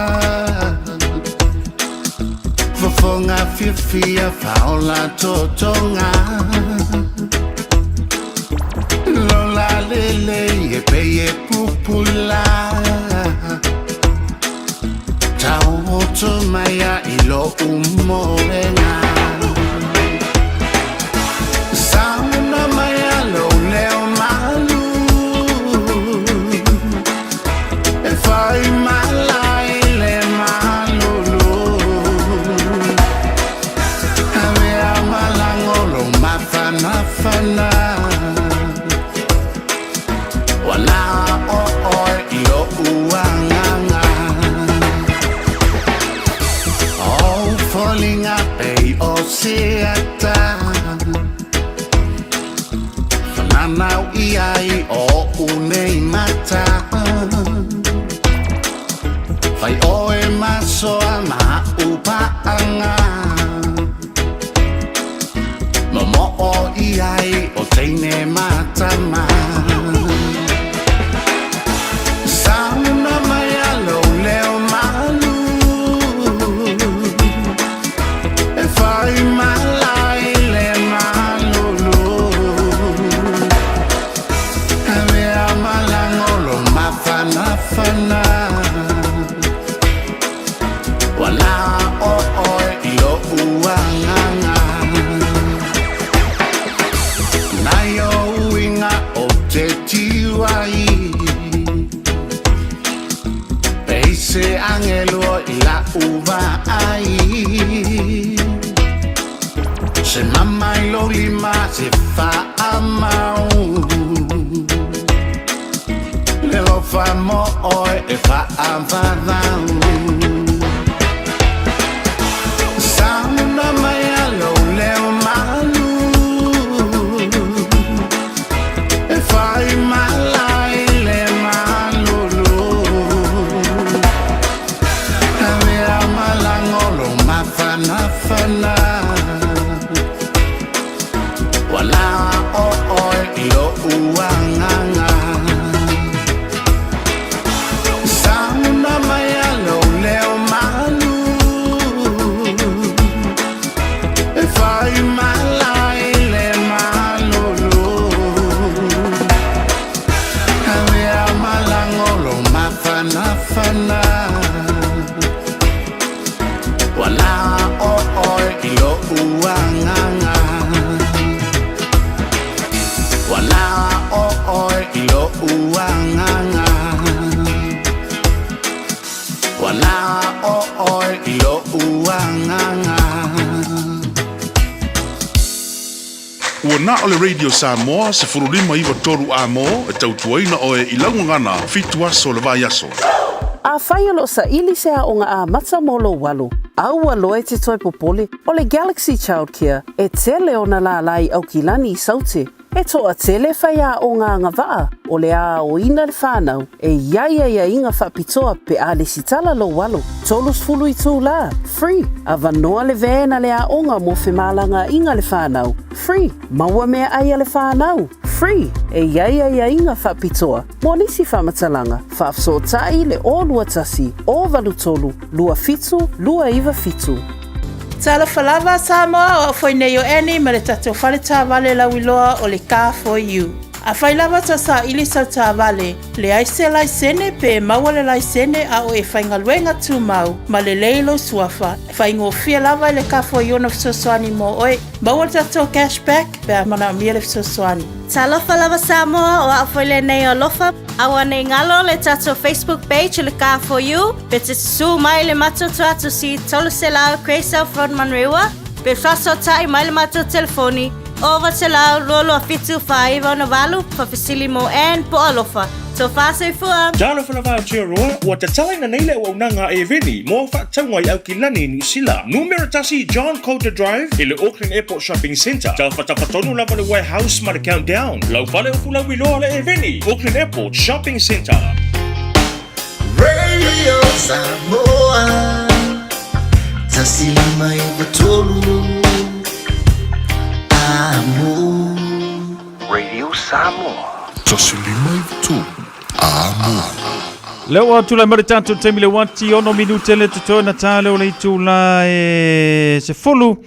Fofoga fiafia faola totoga Lola lelei e pei e pupula Tauoto mai a i lo'u moega Sauna mai a lou leo malu E fai mala i le malulu Avea malago lou mafanafana Ua na o oe i lo'u agaga Ou foliga pei o se ata Whananau i ai o o'u nei mata Fai oe masoa ma a'u pa'aga Momo'o i ai o teine matama Sauna mai a lou leo malu E fai mala i le malulu Avea malago lou mafanafana Ua na o oe i lo'u agaga Nai o uiga o te tiu ai Pei se agelu o i la'u vaai Se mama i lou lima se faamau Le alofa mo oe e faavavau Sauna mai a lou leo malu E fai mala i le malulu Avea malago lou mafanafana Ua na o oe i lo'u agaga Sauna mai a lou leo malu E fai mala i le malulu Avea malago lou mafanafana Ua na o oe i lo'u agaga Ua na o oe i lo'u agaga Ua na o oe i lo'u agaga. Ua na o le Radio Samoa 15 93 A-mo e tautuaina oe i lau gagana fitu aso o le vaiaso. Afai o lo o saili se aoga amata mo lou alo, aua loa e te toe popole, o le Galaxy Childcare e tele ona lālā i Aukilani i Saute. E toatele faiaoga agavaa o le aoina le whanau e i ai aiaiga faapitoa pe a lesitala lou alo. 30 itulā, free, avanoa le van a le aoga mo femalagaaiga le whanau, free, maua meaai a le whanau, free, e i ai aiaiga faapitoa mo nisi faamatalaga, faafesootai le 021 083 27 297. Talofa lava Samoa, o au foi nei o Annie ma le tatou fale taavale lauiloa o le Car For You. Afai lava tou saili sau taavale, leai se laisene pe maua le laisene a o e faigaluega tumau ma lelei lou suafa, faigofie lava i le Car For You ona fesoasoani mo oe. Maua le tatou cash back pe a manaomia le fesoasoani. Talofa lava Samoa, o au foi lenei o Alofa. Aua nei galo le tatou Facebook page o le Car4U, pe te susu mai le matou tuatusi 300 Grey South Road Manurewa, pe fasootai mai le matou telefoni 0900 227 4968, faafesili mo Ann po o Alofa. Tofa soifua! Talofa lava Aotearoa, ua tatalaina nei le auaunaga a Eveni mo au faatauga i Aukilani i Niu Sila. Numera tasi John Coulter Drive i le Auckland Airport Shopping Centre. Tafatafa tonu lava le Warehouse ma le Countdown. Lau fale o Fulauiloa le Eveni, Auckland Airport Shopping Centre. Radio Samoa 1593 Amo. Radio Samoa. 1593 Amo. Lea ua tulai mai le tatou taimi le uati ono minute le totoe na tā leo le itula e 10.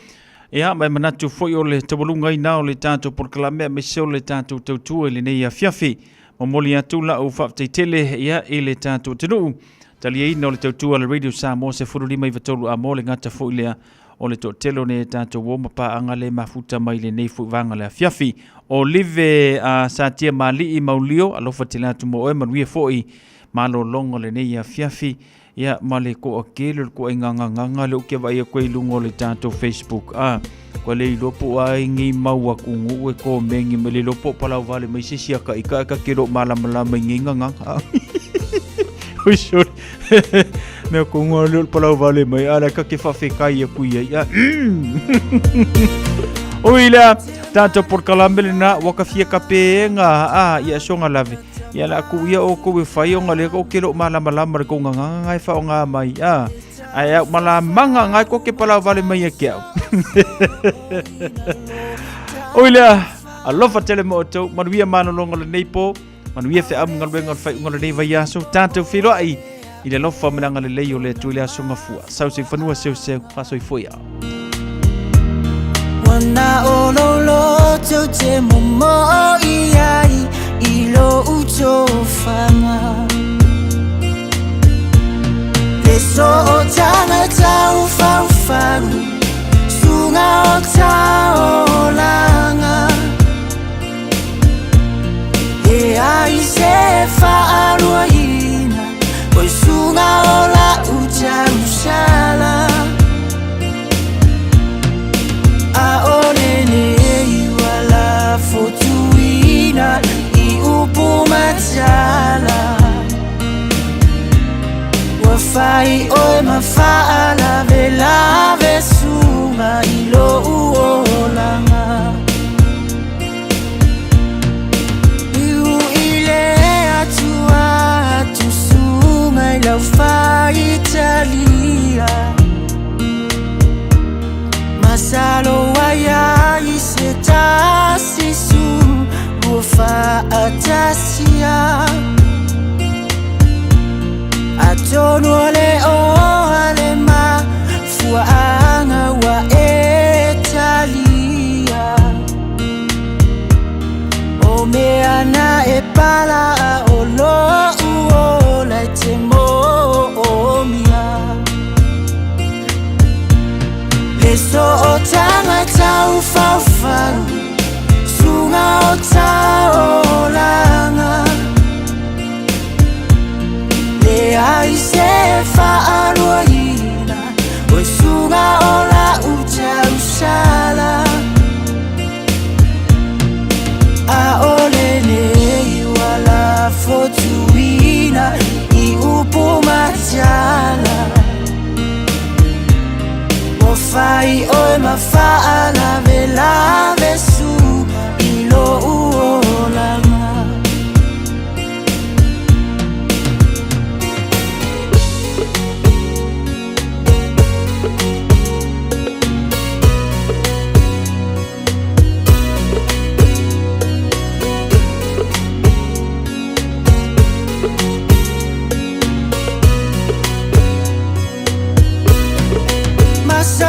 Ia, ma e manatu foi o le taualuga ina o le tatou polokalame aemaise o le tatou tautua i lenei afiafi. Momoli atu lau faafetai tele ia i le tatou atunuu. Taliaina o le tautua a le Radio Samoa 1593 Amo le gata foi lea o le toatele o nei tatou uo ma paaga le mafuta mai lenei foi vaega le afiafi. Olive Satia Mali'i Maulio, alofa tele atu mo oe, manuia foi malologa o lenei afiafi. Ia, ma le toatele o le toaiga gagaga lea ou te vaai atu ai i luga o le tatou Facebook. A, ua le iloa po o ai nei mau atunuu e komeni mai, le iloa po o palauvale mai se isi ata ita ae ta te le o malamalama i nei gagaga. Oi, sorry. Mea tonu lava lea o le palauvale mai, a o la e ta te faafetai atu i ai. A, Ui lea, tatou polokalame lena, ua ta fia tapeega, a, ia soga lave. Ia la ku ia o kou e whai o ngā lea o ke lo malamalama le kou nganganga ngai wha o ngā mai. A, ai au malamanga ngai ko ke palau vale mai e ke au. Oi lea, alofa tele mo outou, manuia malologa o lenei po, manuia feamu galuega o le faaiuga o lenei vaiaso, tatou feiloai i le alofa ma le agalelei o le Atua i le aso gafua. Sau se fanua seuseu, faasoifua ia. Ua na o lou loto te momoo i ai i lou tofaga Le sootaga taufaufau suga o taolaga E ai se faaluaina Oi suga o la'u tausala Aʻole nei ua lafotuina i upu matala Ua fai oe ma faalavelave suga i loʻu olaga I ui le Atua tusuga i lau faitalia Masalo ai ai se tasi su ua faatasia Atonu o le oa le mafuaaga ua e talia O mea na e pala o loʻu ola e te moomia Le sootaga taufaufau suga o taolaga Leai se faaluaina Oi suga o la'u tausala Aʻole nei ua lafotuina i upu matala Ua fai oe ma faalavelave su i loʻu olaga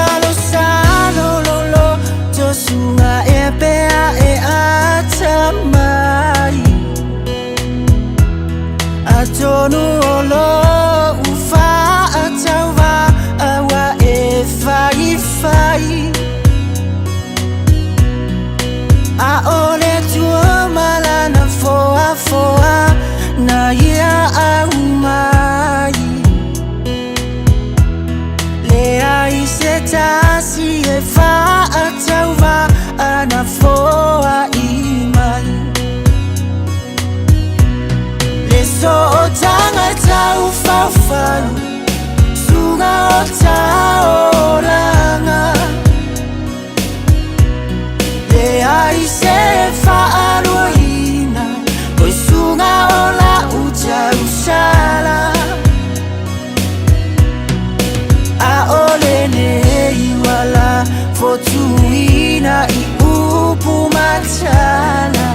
Masalosalo lolo tosuga e tasi e faatauva ana foai mai. Le sootaga taufaufau suga o taolaga le ai se faaluaina o suga o lau tausala. A ole nei wala fotuina i upu matala.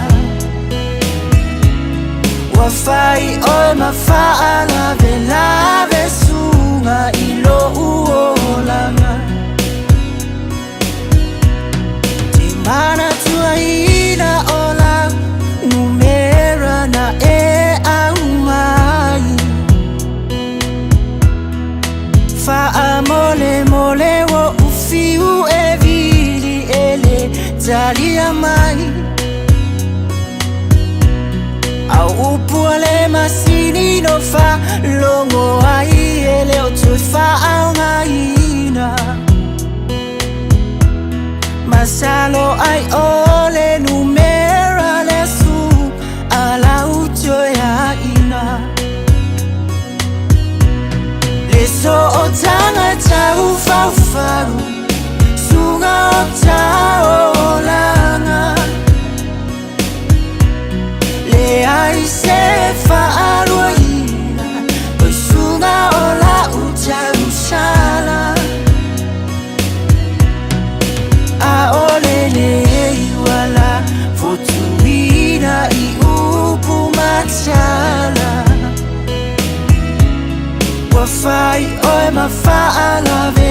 Ua fai oe ma faalavelave suga i lou olaga. Te manatuaina o lau numera na e aumai. Faamolemole o ufiu e vili e le talia mai. Au upu a le masini no faalogo ai e le o toe faaaogaina. Masalo ai o le numera le su a lau toeaina. Le sootaga taufaufau suga o taolaga. Le ai se faaluaina o suga o lau tausala. A ole nei wala fotuina i upu matala. Ua fai oe ma faalavelave